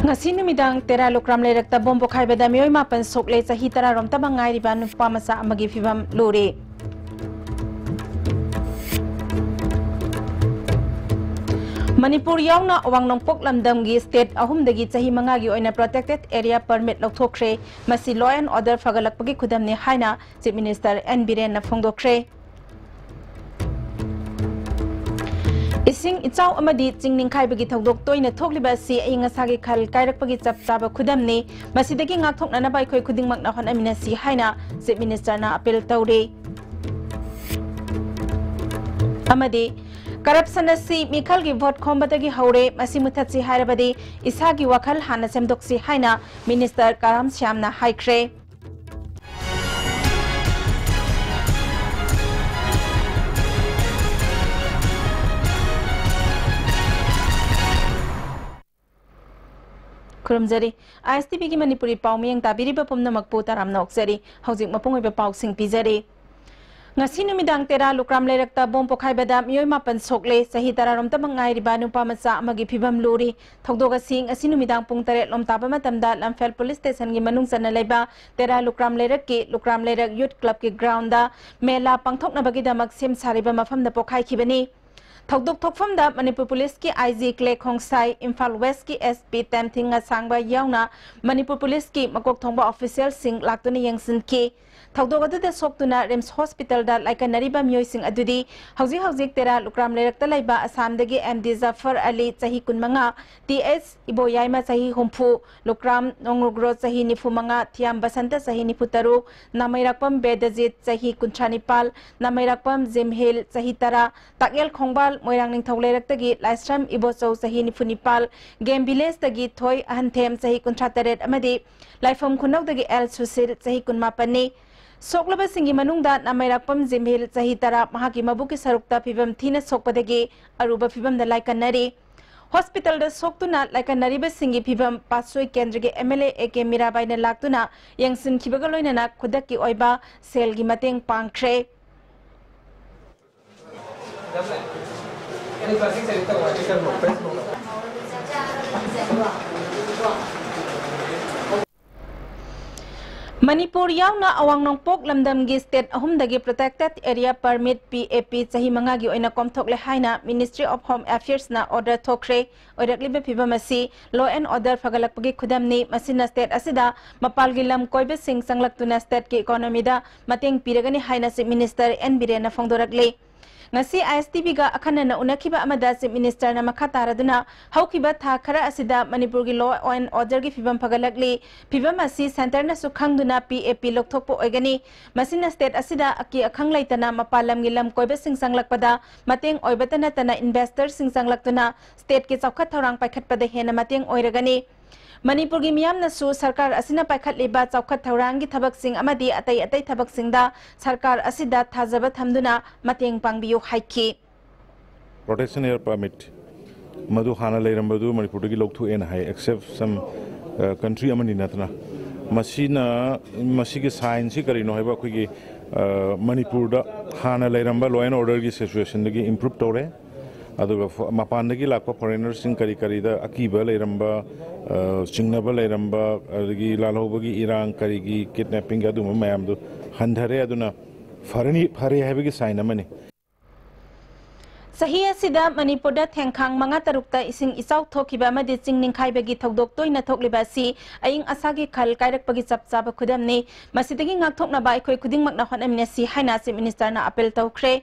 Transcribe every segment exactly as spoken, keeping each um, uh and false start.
ꯉꯁꯤ ꯅꯨꯃꯤꯗꯥꯡ ꯇꯦꯔꯥ ꯂꯨꯀ꯭ꯔꯥꯝ ꯂꯩꯔꯛꯇ ꯕꯣꯝ ꯄꯣꯈꯥꯏꯕꯗ ꯃꯤꯑꯣꯏ ꯃꯥꯄꯟ ꯁꯣꯛꯂꯦ, ꯆꯍꯤ ꯇꯔꯥꯔꯣꯝꯇ ꯉꯥꯏꯔꯤꯕ ꯅꯨꯄꯥ ꯃꯆꯥ ꯑꯃꯒꯤ ꯐꯤꯕꯝ ꯂꯨꯔꯤ꯫ ꯃꯅꯤꯄꯨꯔ ꯌꯥꯎꯅ ꯑꯋꯥꯡ ꯅꯣꯡꯄꯣꯛ ꯂꯝꯗꯝꯒꯤ state ꯑꯍꯨꯝꯗꯒꯤ ꯆꯍꯤ ꯃꯉꯥꯒꯤ ꯑꯣꯏꯅ protected area permit ꯂꯧꯊꯣꯛꯈ꯭ꯔꯦ꯫ ꯃꯁꯤ law and order ꯐꯒꯠꯂꯛꯄꯒꯤ ꯈꯨꯗꯝꯅꯤ ꯍꯥꯏꯅ Chief Minister N ꯕꯤꯔꯦꯟꯅ ꯐꯣꯡꯗꯣꯛꯈ꯭ꯔꯦ꯫ ꯏꯁꯤꯡ ꯏꯆꯥꯎ ꯑꯃꯗꯤ ꯆꯤꯡ ꯅꯤꯡꯈꯥꯏꯕꯒꯤ ꯊꯧꯗꯣꯛ ꯇꯣꯏꯅ ꯊꯣꯛꯂꯤꯕ ꯑꯁꯤ ꯑꯏꯪ ꯑꯁꯥꯒꯤ ꯈꯜ ꯀꯥꯏꯔꯛꯄꯒꯤ ꯆꯞ ꯆꯥꯕ ꯈꯨꯗꯝꯅꯤ꯫ ꯃꯁꯤꯗꯒꯤ ꯉꯥꯛꯊꯣꯛꯅꯅꯕ ꯑꯩꯈꯣꯏ ꯈꯨꯗꯤꯡꯃꯛꯅ ꯍꯣꯠꯅꯃꯤꯟꯅꯁꯤ ꯍꯥꯏꯅ Chief Ministerꯅ appeal ꯇꯧꯔꯤ꯫ ꯑꯃꯗꯤ corruption ꯑꯁꯤ ꯃꯤꯈꯜꯒꯤ vote ꯈꯣꯝꯕꯗꯒꯤ ꯍꯧꯔꯦ, ꯃꯁꯤ ꯃꯨꯊꯠꯁꯤ ꯍꯥꯏꯔꯕꯗꯤ ꯏꯁꯥꯒꯤ ꯋꯥꯈꯜ ꯍꯥꯟꯅ ꯁꯦꯝꯗꯣꯛꯁꯤ ꯍꯥꯏꯅ Minister ꯀꯔꯥꯝ ꯁ꯭ꯌꯥꯝꯅ ꯍꯥꯏꯈ꯭ꯔꯦ꯫ ꯈꯨꯔꯨꯝꯖꯔꯤ꯫ ISTVꯒꯤ ꯃꯅꯤꯄꯨꯔꯤ ꯄꯥꯎ ꯃꯤꯌꯦꯡ ꯇꯥꯕꯤꯔꯤꯕ ꯄꯨꯝꯅꯃꯛꯄꯨ ꯇꯔꯥꯝꯅ ꯑꯣꯛꯆꯔꯤ꯫ ꯍꯧꯖꯤꯛ ꯃꯄꯨꯡ ꯑꯣꯏꯕ ꯄꯥꯎꯁꯤꯡ ꯄꯤꯖꯔꯤ꯫ ꯉꯁꯤ ꯅꯨꯃꯤꯗꯥꯡ ꯇꯦꯔꯥ ꯂꯨꯀ꯭ꯔꯥꯝ ꯂꯩꯔꯛꯇ ꯕꯣꯝ ꯄꯣꯈꯥꯏꯕꯗ ꯃꯤꯑꯣꯏ ꯃꯥꯄꯟ ꯁꯣꯛꯂꯦ, ꯆꯍꯤ ꯇꯔꯥꯔꯣꯝꯇꯃꯛ ꯉꯥꯏꯔꯤꯕ ꯅꯨꯄꯥ ꯃꯆꯥ ꯑꯃꯒꯤ ꯐꯤꯕꯝ ꯂꯨꯔꯤ꯫ ꯊꯧꯗꯣꯛ ꯑꯁꯤ ꯉꯁꯤ ꯅꯨꯃꯤꯗꯥꯡ ꯄꯨꯡ ꯇꯔꯦꯠ ꯂꯣꯝ ꯇꯥꯕ ꯃꯇꯝꯗ ꯂꯝꯐꯦꯜ police stationꯒꯤ ꯃꯅꯨꯡ ꯆꯟꯅ ꯂꯩꯕ ꯇꯦꯔꯥ ꯂꯨꯀ꯭ꯔꯥꯝ ꯂꯩꯔꯛꯀꯤ ꯂꯨꯀ꯭ꯔꯥꯝ ꯂꯩꯔꯛ Youth Clubꯀꯤ groundꯗ ꯃꯦꯂꯥ ꯄꯥꯡꯊꯣꯛꯅꯕꯒꯤꯗꯃꯛ ꯁꯦꯝ ꯁꯥꯔꯤꯕ ꯃꯐꯝꯗ ꯄꯣꯈꯥꯏꯈꯤꯕꯅꯤ꯫ ꯊꯧꯗꯣꯛ ꯊꯣꯛꯐꯝꯗ ꯃꯅꯤꯄꯨꯔ policeꯀꯤ IG ꯀ꯭ꯂꯦ ꯈꯣꯡꯁꯥꯏ, ꯏꯝꯐꯥꯜ Westꯀꯤ SP ꯇꯦꯝꯊꯤꯡ ꯉꯁꯥꯡꯕ ꯌꯥꯎꯅ ꯃꯅꯤꯄꯨꯔ policeꯀꯤ ꯃꯀꯣꯛ ꯊꯣꯡꯕ officialꯁꯤꯡ ꯂꯥꯛꯇꯨꯅ ꯌꯦꯡꯁꯤꯟꯈꯤ꯫ ꯊꯧꯗꯣꯛ ꯑꯗꯨꯗ ꯁꯣꯛꯇꯨꯅ RIMS hospitalꯗ ꯂꯥꯏꯀꯠꯅꯔꯤꯕ ꯃꯤꯑꯣꯏꯁꯤꯡ ꯑꯗꯨꯗꯤ ꯍꯧꯖꯤꯛ ꯍꯧꯖꯤꯛ ꯇꯦꯔꯥ ꯂꯨꯀ꯭ꯔꯥꯝ ꯂꯩꯔꯛꯇ ꯂꯩꯕ ꯑꯁꯥꯝꯗꯒꯤ MD ꯖꯐꯔ ꯑꯂꯤ, ꯆꯍꯤ ꯀꯨꯟꯃꯉꯥ, TS ꯏꯕꯣꯌꯥꯏꯃ, ꯆꯍꯤ ꯍꯨꯝꯐꯨ, ꯂꯨꯀ꯭ꯔꯥꯝ ꯅꯣꯡꯂꯨꯒ꯭ꯔꯣ, ꯆꯍꯤ ꯅꯤꯐꯨꯃꯉꯥ, ꯊꯤꯌꯥꯝ ꯕꯁꯟꯇ, ꯆꯍꯤ ꯅꯤꯐꯨꯇꯔꯨꯛ, ꯅꯥꯃꯩꯔꯥꯛꯄꯝ ꯕꯦꯗꯖꯤꯠ, ꯆꯍꯤ ꯀꯨꯟꯊ꯭ꯔꯥ ꯅꯤꯄꯥꯜ, ꯅꯥꯃꯩꯔꯥꯛꯄꯝ ꯖꯤꯝꯍꯤꯜ, ꯆꯍꯤ ꯇꯔꯥ, ꯇꯥꯛꯌꯦꯜ ꯈꯣꯡꯕꯥꯜ, ꯃꯣꯏꯔꯥꯡ ꯅꯤꯡꯊꯧ ꯂꯩꯔꯛꯇꯒꯤ ꯂꯥꯏꯁ꯭ꯔꯝ ꯏꯕꯣꯆꯧ, ꯆꯍꯤ ꯅꯤꯐꯨ ꯅꯤꯄꯥꯜ, ꯒꯦꯝ villageꯇꯒꯤ ꯊꯣꯏ ꯑꯍꯟꯊꯦꯝ, ꯆꯍꯤ ꯀꯨꯟꯊ꯭ꯔꯥ ꯇꯔꯦꯠ, ꯑꯃꯗꯤ ꯂꯥꯏꯐꯝ ꯈꯨꯅꯧꯗꯒꯤ ꯑꯦꯜ ꯁꯨꯁꯤꯜ, ꯆꯍꯤ ꯀꯨꯟꯃꯥꯄꯟꯅꯤ꯫ ꯁꯣꯛꯂꯕꯁꯤꯡꯒꯤ ꯃꯅꯨꯡꯗ ꯅꯥꯃꯩꯔꯥꯛꯄꯝ ꯖꯤꯝꯍꯤꯜ, ꯆꯍꯤ ꯇꯔꯥ, ꯃꯍꯥꯛꯀꯤ ꯃꯕꯨꯛꯀꯤ ꯁꯔꯨꯛꯇ ꯐꯤꯕꯝ ꯊꯤꯅ ꯁꯣꯛꯄꯗꯒꯤ ꯑꯔꯨꯕ ꯐꯤꯕꯝꯗ ꯂꯥꯏꯀꯠꯅꯔꯤ꯫ Hospitalꯗ ꯁꯣꯛꯇꯨꯅ ꯂꯥꯏꯀꯠꯅꯔꯤꯕꯁꯤꯡꯒꯤ ꯐꯤꯕꯝ ꯄꯥꯠꯁꯣꯏ ꯀꯦꯟꯗ꯭ꯔꯒꯤ MLA A K ꯃꯤꯔꯥꯕꯥꯏꯅ ꯂꯥꯛꯇꯨꯅ ꯌꯦꯡꯁꯤꯟꯈꯤꯕꯒ ꯂꯣꯏꯅꯅ ꯈꯨꯗꯛꯀꯤ ꯑꯣꯏꯕ ꯁꯦꯜꯒꯤ ꯃꯇꯦꯡ ꯄꯥꯡꯈ꯭ꯔꯦ꯫ ꯑꯩ ꯄ꯭ꯂꯥꯁꯇꯤꯛ ꯁꯔꯖꯔꯤ ꯇꯧꯕ ꯍꯥꯏꯕꯁꯤ ꯀꯔꯝꯕ ꯑꯣꯄꯔꯦꯁꯟꯅꯣ? ꯃꯅꯤꯄꯨꯔ ꯌꯥꯎꯅ ꯑꯋꯥꯡ ꯅꯣꯡꯄꯣꯛ ꯂꯝꯗꯝꯒꯤ state ꯑꯍꯨꯝꯗꯒꯤ Protected Area Permit, P A P, ꯆꯍꯤ ꯃꯉꯥꯒꯤ ꯑꯣꯏꯅ ꯀꯣꯝꯊꯣꯛꯂꯦ ꯍꯥꯏꯅ Ministry of Home Affairs ꯅ order ꯊꯣꯛꯈ꯭ꯔꯦ꯫ ꯑꯣꯏꯔꯛꯂꯤꯕ ꯐꯤꯚꯝ ꯑꯁꯤ law and order ꯐꯒꯠꯂꯛꯄꯒꯤ ꯈꯨꯗꯝꯅꯤ꯫ ꯃꯁꯤꯅ state ꯑꯁꯤꯗ ꯃꯄꯥꯜꯒꯤ ꯂꯝ ꯀꯣꯏꯕꯁꯤꯡ ꯆꯪꯂꯛꯇꯨꯅ state ꯀꯤ economy ꯗ ꯃꯇꯦꯡ ꯄꯤꯔꯒꯅꯤ ꯍꯥꯏꯅ Chief Minister N ꯕꯤꯔꯦꯟꯅ ꯐꯣꯡꯗꯣꯔꯛꯂꯤ꯫ ꯉꯁꯤ I S T V ꯒ ꯑꯈꯟꯅꯅ ꯎꯅꯈꯤꯕ ꯑꯃꯗ Chief Minister ꯅ ꯃꯈꯥ ꯇꯥꯔꯗꯨꯅ, ꯍꯧꯈꯤꯕ ꯊꯥ ꯈꯔ ꯑꯁꯤꯗ ꯃꯅꯤꯄꯨꯔꯒꯤ law and order ꯒꯤ ꯐꯤꯚꯝ ꯐꯒꯠꯂꯛꯂꯤ꯫ ꯐꯤꯚꯝ ꯑꯁꯤ centre ꯅꯁꯨ ꯈꯪꯗꯨꯅ P A P ꯂꯧꯊꯣꯛꯄ ꯑꯣꯏꯒꯅꯤ꯫ ꯃꯁꯤꯅ state ꯑꯁꯤꯗ ꯑꯀꯤ ꯑꯈꯪ ꯂꯩꯇꯅ ꯃꯄꯥꯟ ꯂꯝꯒꯤ ꯂꯝ ꯀꯣꯏꯕꯁꯤꯡ ꯆꯪꯂꯛꯄꯗ ꯃꯇꯦꯡ ꯑꯣꯏꯕꯇ ꯅꯠꯇꯅ investor ꯁꯤꯡ ꯆꯪꯂꯛꯇꯨꯅ state ꯀꯤ ꯆꯥꯎꯈꯠ ꯊꯧꯔꯥꯡ ꯄꯥꯏꯈꯠꯄꯗ ꯍꯦꯟꯅ ꯃꯇꯦꯡ ꯑꯣꯏꯔꯒꯅꯤ꯫ ꯃꯅꯤꯄꯨꯔꯒꯤ ꯃꯤꯌꯥꯝꯅꯁꯨ ꯁꯔꯀꯥꯔ ꯑꯁꯤꯅ ꯄꯥꯏꯈꯠꯂꯤꯕ ꯆꯥꯎꯈꯠ ꯊꯧꯔꯥꯡꯒꯤ ꯊꯕꯛꯁꯤꯡ ꯑꯃꯗꯤ ꯑꯇꯩ ꯑꯇꯩ ꯊꯕꯛꯁꯤꯡꯗ ꯁꯔꯀꯥꯔ ꯑꯁꯤꯗ ꯊꯥꯖꯕ ꯊꯝꯗꯨꯅ ꯃꯇꯦꯡ ꯄꯥꯡꯕꯤꯌꯨ ꯍꯥꯏꯈꯤ꯫ Protection Air Permit ꯃꯗꯨ ꯍꯥꯟꯅ ꯂꯩꯔꯝꯕꯗꯨ ꯃꯅꯤꯄꯨꯔꯗꯒꯤ ꯂꯧꯊꯣꯛꯑꯦꯅ ꯍꯥꯏ, except some country ꯑꯃꯅꯤ ꯅꯠꯇꯅ꯫ ꯃꯁꯤꯅ, ꯃꯁꯤꯒꯤ sign ꯁꯤ ꯀꯔꯤꯅꯣ ꯍꯥꯏꯕ, ꯑꯩꯈꯣꯏꯒꯤ ꯃꯅꯤꯄꯨꯔꯗ ꯍꯥꯟꯅ ꯂꯩꯔꯝꯕ law and order ꯒꯤ situation ꯗꯒꯤ improve ꯇꯧꯔꯦ꯫ ꯑꯗꯨꯒ ꯃꯄꯥꯟꯗꯒꯤ ꯂꯥꯛꯄ foreigner ꯁꯤꯡ ꯀꯔꯤ ꯀꯔꯤꯗ ꯑꯀꯤꯕ ꯂꯩꯔꯝꯕ, ꯆꯤꯡꯅꯕ ꯂꯩꯔꯝꯕ, ꯑꯗꯒꯤ ꯂꯥꯜꯍꯧꯕꯒꯤ ꯏꯔꯥꯡ, ꯀꯔꯤꯒꯤ kidnapping ꯒꯤ ꯑꯗꯨꯒꯨꯝꯕ ꯃꯌꯥꯝꯗꯨ ꯍꯟꯊꯔꯦ꯫ ꯑꯗꯨꯅ ꯐꯔꯅꯤ, ꯐꯔꯦ ꯍꯥꯏꯕꯒꯤ sign ꯑꯃꯅꯤ꯫ ꯆꯍꯤ ꯑꯁꯤꯗ ꯃꯅꯤꯄꯨꯔꯗ ꯊꯦꯡꯈꯥꯡ ꯃꯉꯥ ꯇꯔꯨꯛꯇ ꯏꯁꯤꯡ ꯏꯆꯥꯎ ꯊꯣꯛꯈꯤꯕ ꯑꯃꯗꯤ ꯆꯤꯡ ꯅꯤꯡꯈꯥꯏꯕꯒꯤ ꯊꯧꯗꯣꯛ ꯇꯣꯏꯅ ꯊꯣꯛꯂꯤꯕ ꯑꯁꯤ ꯑꯏꯪ ꯑꯁꯥꯒꯤ ꯈꯜ ꯀꯥꯏꯔꯛꯄꯒꯤ ꯆꯞ ꯆꯥꯕ ꯈꯨꯗꯝꯅꯤ꯫ ꯃꯁꯤꯗꯒꯤ ꯉꯥꯛꯊꯣꯛꯅꯕ ꯑꯩꯈꯣꯏ ꯈꯨꯗꯤꯡꯃꯛꯅ ꯍꯣꯠꯅꯃꯤꯟꯅꯁꯤ ꯍꯥꯏꯅ Chief Minister ꯅ appeal ꯇꯧꯈ꯭ꯔꯦ꯫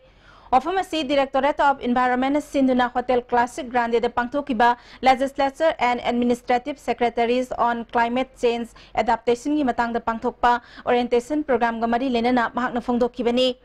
ꯋꯥꯐꯝ ꯑꯁꯤ Directorate of Environment ꯅ ꯁꯤꯟꯗꯨꯅ Hotel Classic Grande ꯗ ꯄꯥꯡꯊꯣꯛꯈꯤꯕ Legislature and Administrative Secretaries on Climate Change Adaptation ꯒꯤ ꯃꯇꯥꯡꯗ ꯄꯥꯡꯊꯣꯛꯄ orientation program ꯒ ꯃꯔꯤ ꯂꯩꯅꯅ ꯃꯍꯥꯛꯅ ꯐꯣꯡꯗꯣꯛꯈꯤꯕꯅꯤ꯫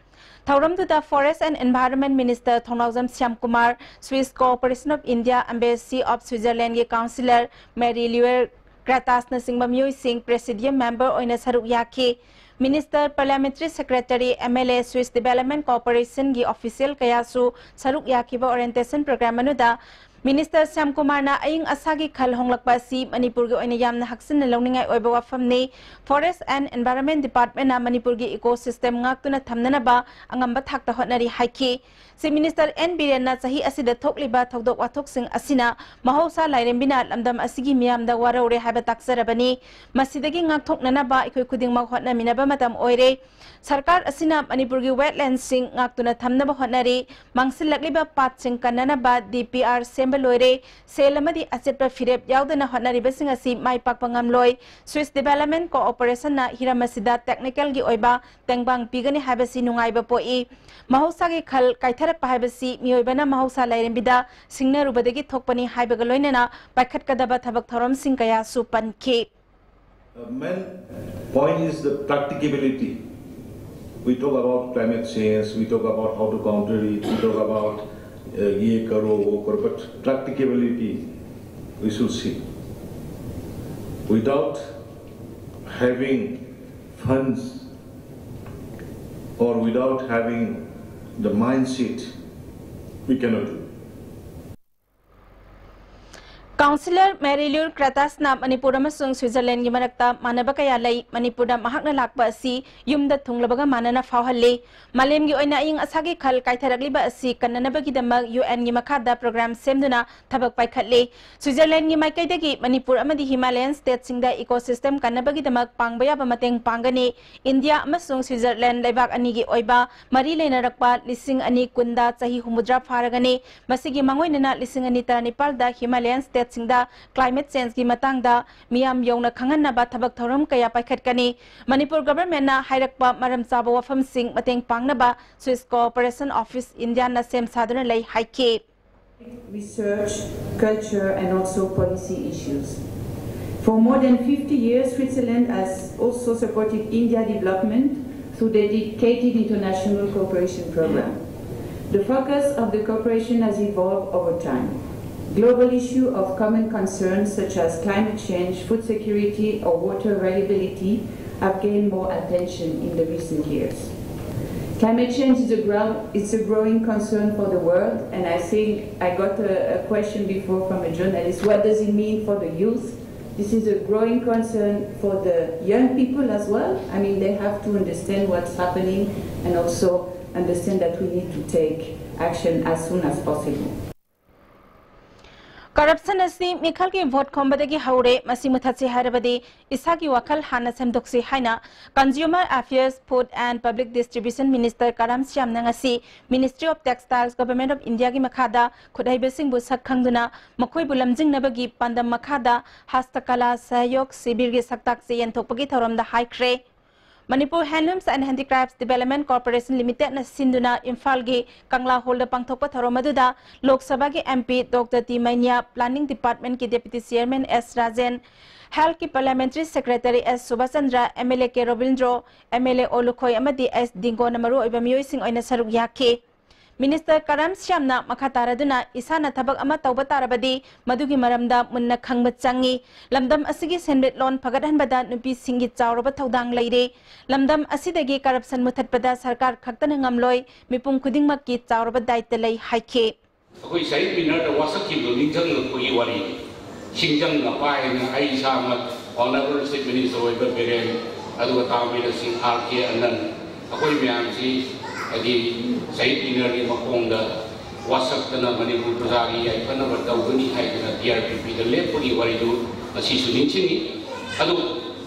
ꯊꯧꯔꯝꯗꯨꯗ Forest and Environment Minister Thounaojam Shyamkumar, Swiss Cooperation of India Embassy of Switzerland ꯒꯤ Councillor Marie Luer Kratas ꯅꯆꯤꯡꯕ ꯃꯤꯑꯣꯏꯁꯤꯡ Presidium Member ꯑꯣꯏꯅ ꯁꯔꯨꯛ ꯌꯥꯈꯤ꯫ Minister, Parliamentary Secretary, M L A, Swiss Development Cooperation ꯒꯤ official ꯀꯌꯥꯁꯨ ꯁꯔꯨꯛ ꯌꯥꯈꯤꯕ orientation program ꯑꯗꯨꯗ ꯃꯤꯅꯤꯁꯇꯔ ꯁ꯭ꯌꯥꯝ ꯀꯨꯃꯥꯔꯅ ꯑꯏꯪ ꯑꯁꯥꯒꯤ ꯈꯜ ꯍꯣꯡꯂꯛꯄ ꯑꯁꯤ ꯃꯅꯤꯄꯨꯔꯒꯤ ꯑꯣꯏꯅ ꯌꯥꯝꯅ ꯍꯛꯆꯤꯟꯅ ꯂꯧꯅꯤꯡꯉꯥꯏ ꯑꯣꯏꯕ ꯋꯥꯐꯝꯅꯤ꯫ Forest and Environment Departmentꯅ ꯃꯅꯤꯄꯨꯔꯒꯤ ecosystem ꯉꯥꯛꯇꯨꯅ ꯊꯝꯅꯅꯕ ꯑꯉꯝꯕ ꯊꯥꯛꯇ ꯍꯣꯠꯅꯔꯤ ꯍꯥꯏꯈꯤ꯫ Chief Minister N ꯕꯤꯔꯦꯟꯅ ꯆꯍꯤ ꯑꯁꯤꯗ ꯊꯣꯛꯂꯤꯕ ꯊꯧꯗꯣꯛ ꯋꯥꯊꯣꯛꯁꯤꯡ ꯑꯁꯤꯅ ꯃꯍꯧꯁꯥ ꯂꯥꯏꯔꯦꯝꯕꯤꯅ ꯂꯝꯗꯝ ꯑꯁꯤꯒꯤ ꯃꯤꯌꯥꯝꯗ ꯋꯥꯔꯧꯔꯦ ꯍꯥꯏꯕ ꯇꯥꯛꯆꯔꯕꯅꯤ꯫ ꯃꯁꯤꯗꯒꯤ ꯉꯥꯛꯊꯣꯛꯅꯅꯕ ꯑꯩꯈꯣꯏ ꯈꯨꯗꯤꯡꯃꯛ ꯍꯣꯠꯅꯃꯤꯟꯅꯕ ꯃꯇꯝ ꯑꯣꯏꯔꯦ꯫ ꯁꯔꯀꯥꯔ ꯑꯁꯤꯅ ꯃꯅꯤꯄꯨꯔꯒꯤ wetlandsꯁꯤꯡ ꯉꯥꯛꯇꯨꯅ ꯊꯝꯅꯕ ꯍꯣꯠꯅꯔꯤ꯫ ꯃꯥꯡꯁꯤꯜꯂꯛꯂꯤꯕ ꯄꯥꯠꯁꯤꯡ ꯀꯟꯅꯅꯕ D P R ꯁꯦꯝꯕ ꯂꯣꯏꯔꯦ꯫ ꯁꯦꯜ ꯑꯃꯗꯤ ꯑꯆꯦꯠꯄ ꯐꯤꯔꯦꯞ ꯌꯥꯎꯗꯅ ꯍꯣꯠꯅꯔꯤꯕꯁꯤꯡ ꯑꯁꯤ ꯃꯥꯏ ꯄꯥꯛꯄ ꯉꯝꯂꯣꯏ꯫ Swiss Development Corporationꯅ ꯍꯤꯔꯝ ꯑꯁꯤꯗ technicalꯒꯤ ꯑꯣꯏꯕ ꯇꯦꯡꯕꯥꯡ ꯄꯤꯒꯅꯤ ꯍꯥꯏꯕꯁꯤ ꯅꯨꯡꯉꯥꯏꯕ ꯄꯣꯛꯏ꯫ ꯃꯍꯧꯁꯥꯒꯤ ꯈꯜ ꯀꯥꯏꯊꯔꯛꯄ ꯍꯥꯏꯕꯁꯤ ꯃꯤꯑꯣꯏꯕꯅ ꯃꯍꯧꯁꯥ ꯂꯥꯏꯔꯦꯝꯕꯤꯗ ꯁꯤꯡꯅꯔꯨꯕꯗꯒꯤ ꯊꯣꯛꯄꯅꯤ ꯍꯥꯏꯕꯒ ꯂꯣꯏꯅꯅ ꯄꯥꯏꯈꯠꯀꯗꯕ ꯊꯕꯛ ꯊꯧꯔꯝꯁꯤꯡ ꯀꯌꯥꯁꯨ ꯄꯟꯈꯤ꯫ The main point is the practicability. We talk about climate change, we talk about how to counter it, we talk about uh, ye karo, wo karo, but practicability we should see. Without having funds or without having the mindset, we cannot do. Councillor Marilure Kratasꯅ Manipur ꯑꯃꯁꯨꯡ ꯁ꯭ꯋꯤꯖꯔꯂꯦꯟꯒꯤ ꯃꯔꯛꯇ ꯃꯥꯟꯅꯕ ꯀꯌꯥ ꯂꯩ꯫ ꯃꯅꯤꯄꯨꯔꯗ ꯃꯍꯥꯛꯅ ꯂꯥꯛꯄ ꯑꯁꯤ ꯌꯨꯝꯗ ꯊꯨꯡꯂꯕꯒ ꯃꯥꯟꯅꯅ ꯐꯥꯎꯍꯜꯂꯤ꯫ ꯃꯥꯂꯦꯝꯒꯤ ꯑꯣꯏꯅ ꯑꯏꯪ ꯑꯁꯥꯒꯤ ꯈꯜ ꯀꯥꯏꯊꯔꯛꯂꯤꯕ ꯑꯁꯤ ꯀꯟꯅꯅꯕꯒꯤꯗꯃꯛ UNꯒꯤ ꯃꯈꯥꯗ program ꯁꯦꯝꯗꯨꯅ ꯊꯕꯛ ꯄꯥꯏꯈꯠꯂꯤ꯫ ꯁ꯭ꯋꯤꯖꯔꯂꯦꯟꯒꯤ ꯃꯥꯏꯀꯩꯗꯒꯤ ꯃꯅꯤꯄꯨꯔ ꯑꯃꯗꯤ Himalayan stateꯁꯤꯡꯗ ecosystem ꯀꯟꯅꯕꯒꯤꯗꯃꯛ ꯄꯥꯡꯕ ꯌꯥꯕ ꯃꯇꯦꯡ ꯄꯥꯡꯒꯅꯤ꯫ ꯏꯟꯗꯤꯌꯥ ꯑꯃꯁꯨꯡ ꯁ꯭ꯋꯤꯖꯔꯂꯦꯟ ꯂꯩꯕꯥꯛ ꯑꯅꯤꯒꯤ ꯑꯣꯏꯕ ꯃꯔꯤ ꯂꯩꯅꯔꯛꯄ ꯂꯤꯁꯤꯡ ꯑꯅꯤ ꯀꯨꯟꯗ ꯆꯍꯤ ꯍꯨꯝꯐꯨꯇꯔꯥ ꯐꯥꯔꯒꯅꯤ꯫ ꯃꯁꯤꯒꯤ ꯃꯥꯡꯑꯣꯏꯅꯅ ꯂꯤꯁꯤꯡ ꯑꯅꯤ ꯇꯔꯥꯅꯤꯄꯥꯜꯗ Himalayan stateꯁꯤꯡꯗ climate changeꯒꯤ ꯃꯇꯥꯡꯗ ꯃꯤꯌꯥꯝ ꯌꯧꯅ ꯈꯪꯍꯟꯅꯕ ꯊꯕꯛ ꯊꯧꯔꯝ ꯀꯌꯥ ꯄꯥꯏꯈꯠꯀꯅꯤ꯫ ꯃꯅꯤꯄꯨꯔ governmentꯅ ꯍꯥꯏꯔꯛꯄ ꯃꯔꯝ ꯆꯥꯕ ꯋꯥꯐꯝꯁꯤꯡ ꯃꯇꯦꯡ ꯄꯥꯡꯅꯕ Swiss Cooperation Office Indiaꯅ ꯁꯦꯝ ꯁꯥꯗꯨꯅ ꯂꯩ ꯍꯥꯏꯈꯤ꯫ Research, culture, and also policy issues. For more than fifty years, Switzerland has also supported India development through dedicated international cooperation program. The focus of the cooperation has evolved over time. Global issues of common concerns such as climate change, food security, or water availability have gained more attention in the recent years. Climate change is a, ground, is a growing concern for the world, and I think I got a, a question before from a journalist, what does it mean for the youth? This is a growing concern for the young people as well. I mean, they have to understand what's happening and also understand that we need to take action as soon as possible. Corruption ꯑꯁꯤ ꯃꯤꯈꯜꯒꯤ vote ꯈꯣꯝꯕꯗꯒꯤ ꯍꯧꯔꯦ, ꯃꯁꯤ ꯃꯨꯊꯠꯁꯤ ꯍꯥꯏꯔꯕꯗꯤ ꯏꯁꯥꯒꯤ ꯋꯥꯈꯜ ꯍꯥꯟꯅ ꯁꯦꯝꯗꯣꯛꯁꯤ ꯍꯥꯏꯅ Consumer Affairs, Food and Public Distribution Minister ꯀꯔꯥꯝ ꯁ꯭ꯌꯥꯝꯅ ꯉꯁꯤ Ministry of Textiles, Government of Indiaꯒꯤ ꯃꯈꯥꯗ ꯈꯨꯠꯍꯩꯕꯁꯤꯡꯕꯨ ꯁꯛ ꯈꯪꯗꯨꯅ ꯃꯈꯣꯏꯕꯨ ꯂꯝꯖꯤꯡꯅꯕꯒꯤ ꯄꯥꯟꯗꯝ ꯃꯈꯥꯗ ꯍꯥꯁꯇꯀꯂꯥ ꯁꯍꯌꯣꯒ ꯁꯤꯕꯤꯔꯒꯤ ꯁꯛꯇꯥꯛ ꯆꯦ ꯌꯦꯟꯊꯣꯛꯄꯒꯤ ꯊꯧꯔꯝꯗ ꯍꯥꯏꯈ꯭ꯔꯦ꯫ Manipur Handlooms and Handicrafts Development Corporation Limitedꯅ ꯁꯤꯟꯗꯨꯅ ꯏꯝꯐꯥꯜꯒꯤ ꯀꯪꯂꯥ ꯍꯣꯜꯗ ꯄꯥꯡꯊꯣꯛꯄ ꯊꯧꯔꯝ ꯑꯗꯨꯗ ꯂꯣꯛ ꯁꯚꯥꯒꯤ MP Doctor T Meinya, Planning Departmentꯀꯤ Deputy Chairman ꯑꯦꯁ ꯔꯥꯖꯦꯟ, Healthꯀꯤ Parliamentary Secretary ꯑꯦꯁ ꯁꯨꯕꯥꯁ Chandra, MLA K Robindro, MLA O Lukhoi ꯑꯃꯗꯤ ꯑꯦꯁ ꯗꯤꯡꯒꯣꯅ ꯃꯔꯨꯑꯣꯏꯕ ꯃꯤꯑꯣꯏꯁꯤꯡ ꯑꯣꯏꯅ ꯁꯔꯨꯛ ꯌꯥꯈꯤ꯫ Minister ꯀꯔꯥꯝ ꯁ꯭ꯌꯥꯝꯅ ꯃꯈꯥ ꯇꯥꯔꯗꯨꯅ ꯏꯁꯥꯅ ꯊꯕꯛ ꯑꯃ ꯇꯧꯕ ꯇꯥꯔꯕꯗꯤ ꯃꯗꯨꯒꯤ ꯃꯔꯝꯗ ꯃꯨꯟꯅ ꯈꯪꯕ ꯆꯪꯏ꯫ ꯂꯝꯗꯝ ꯑꯁꯤꯒꯤ ꯁꯦꯟꯃꯤꯠꯂꯣꯟ ꯐꯒꯠꯍꯟꯕꯗ ꯅꯨꯄꯤꯁꯤꯡꯒꯤ ꯆꯥꯎꯔꯕ ꯊꯧꯗꯥꯡ ꯂꯩꯔꯤ꯫ ꯂꯝꯗꯝ ꯑꯁꯤꯗꯒꯤ corruption ꯃꯨꯊꯠꯄꯗ ꯁꯔꯀꯥꯔ ꯈꯛꯇꯅ ꯉꯝꯂꯣꯏ, ꯃꯤꯄꯨꯝ ꯈꯨꯗꯤꯡꯃꯛꯀꯤ ꯆꯥꯎꯔꯕ ꯗꯥꯏꯇ ꯂꯩ ꯍꯥꯏꯈꯤ꯫ ꯑꯩꯈꯣꯏ ꯁꯍꯤꯗ ꯃꯤꯅꯔꯗ ꯋꯥꯁꯛꯈꯤꯕꯗꯨ ꯅꯤꯡꯁꯤꯡꯂꯛꯄꯒꯤ ꯋꯥꯔꯤꯅꯤ꯫ ꯁꯤꯡꯖꯪꯅ ꯄꯥꯏꯅ ꯑꯩ ꯏꯁꯥꯃꯛ Honourable Chief Minister ꯑꯣꯏꯕ ꯕꯤꯔꯦꯟ, ꯑꯗꯨꯒ ꯇꯥ ꯕꯤꯔ ꯁꯤꯡ, ꯑꯥꯔ ꯀꯦ ꯑꯅꯟ, ꯑꯩꯈꯣꯏ ꯃꯌꯥꯝꯁꯤ ꯍꯥꯏꯗꯤ ꯁꯍꯤꯗ ꯃꯤꯅꯔꯒꯤ ꯃꯈꯣꯡꯗ ꯋꯥꯁꯛꯇꯅ ꯃꯅꯤꯄꯨꯔ ꯄ꯭ꯔꯖꯥꯒꯤ ꯌꯥꯏꯐꯅꯕ ꯇꯧꯒꯅꯤ ꯍꯥꯏꯗꯅ ꯇꯤ ꯑꯥꯔ ꯄꯤ ꯄꯤꯗ ꯂꯦꯞꯄꯒꯤ ꯋꯥꯔꯤꯗꯨ ꯉꯁꯤꯁꯨ ꯅꯤꯡꯁꯤꯡꯉꯤ꯫ ꯑꯗꯨ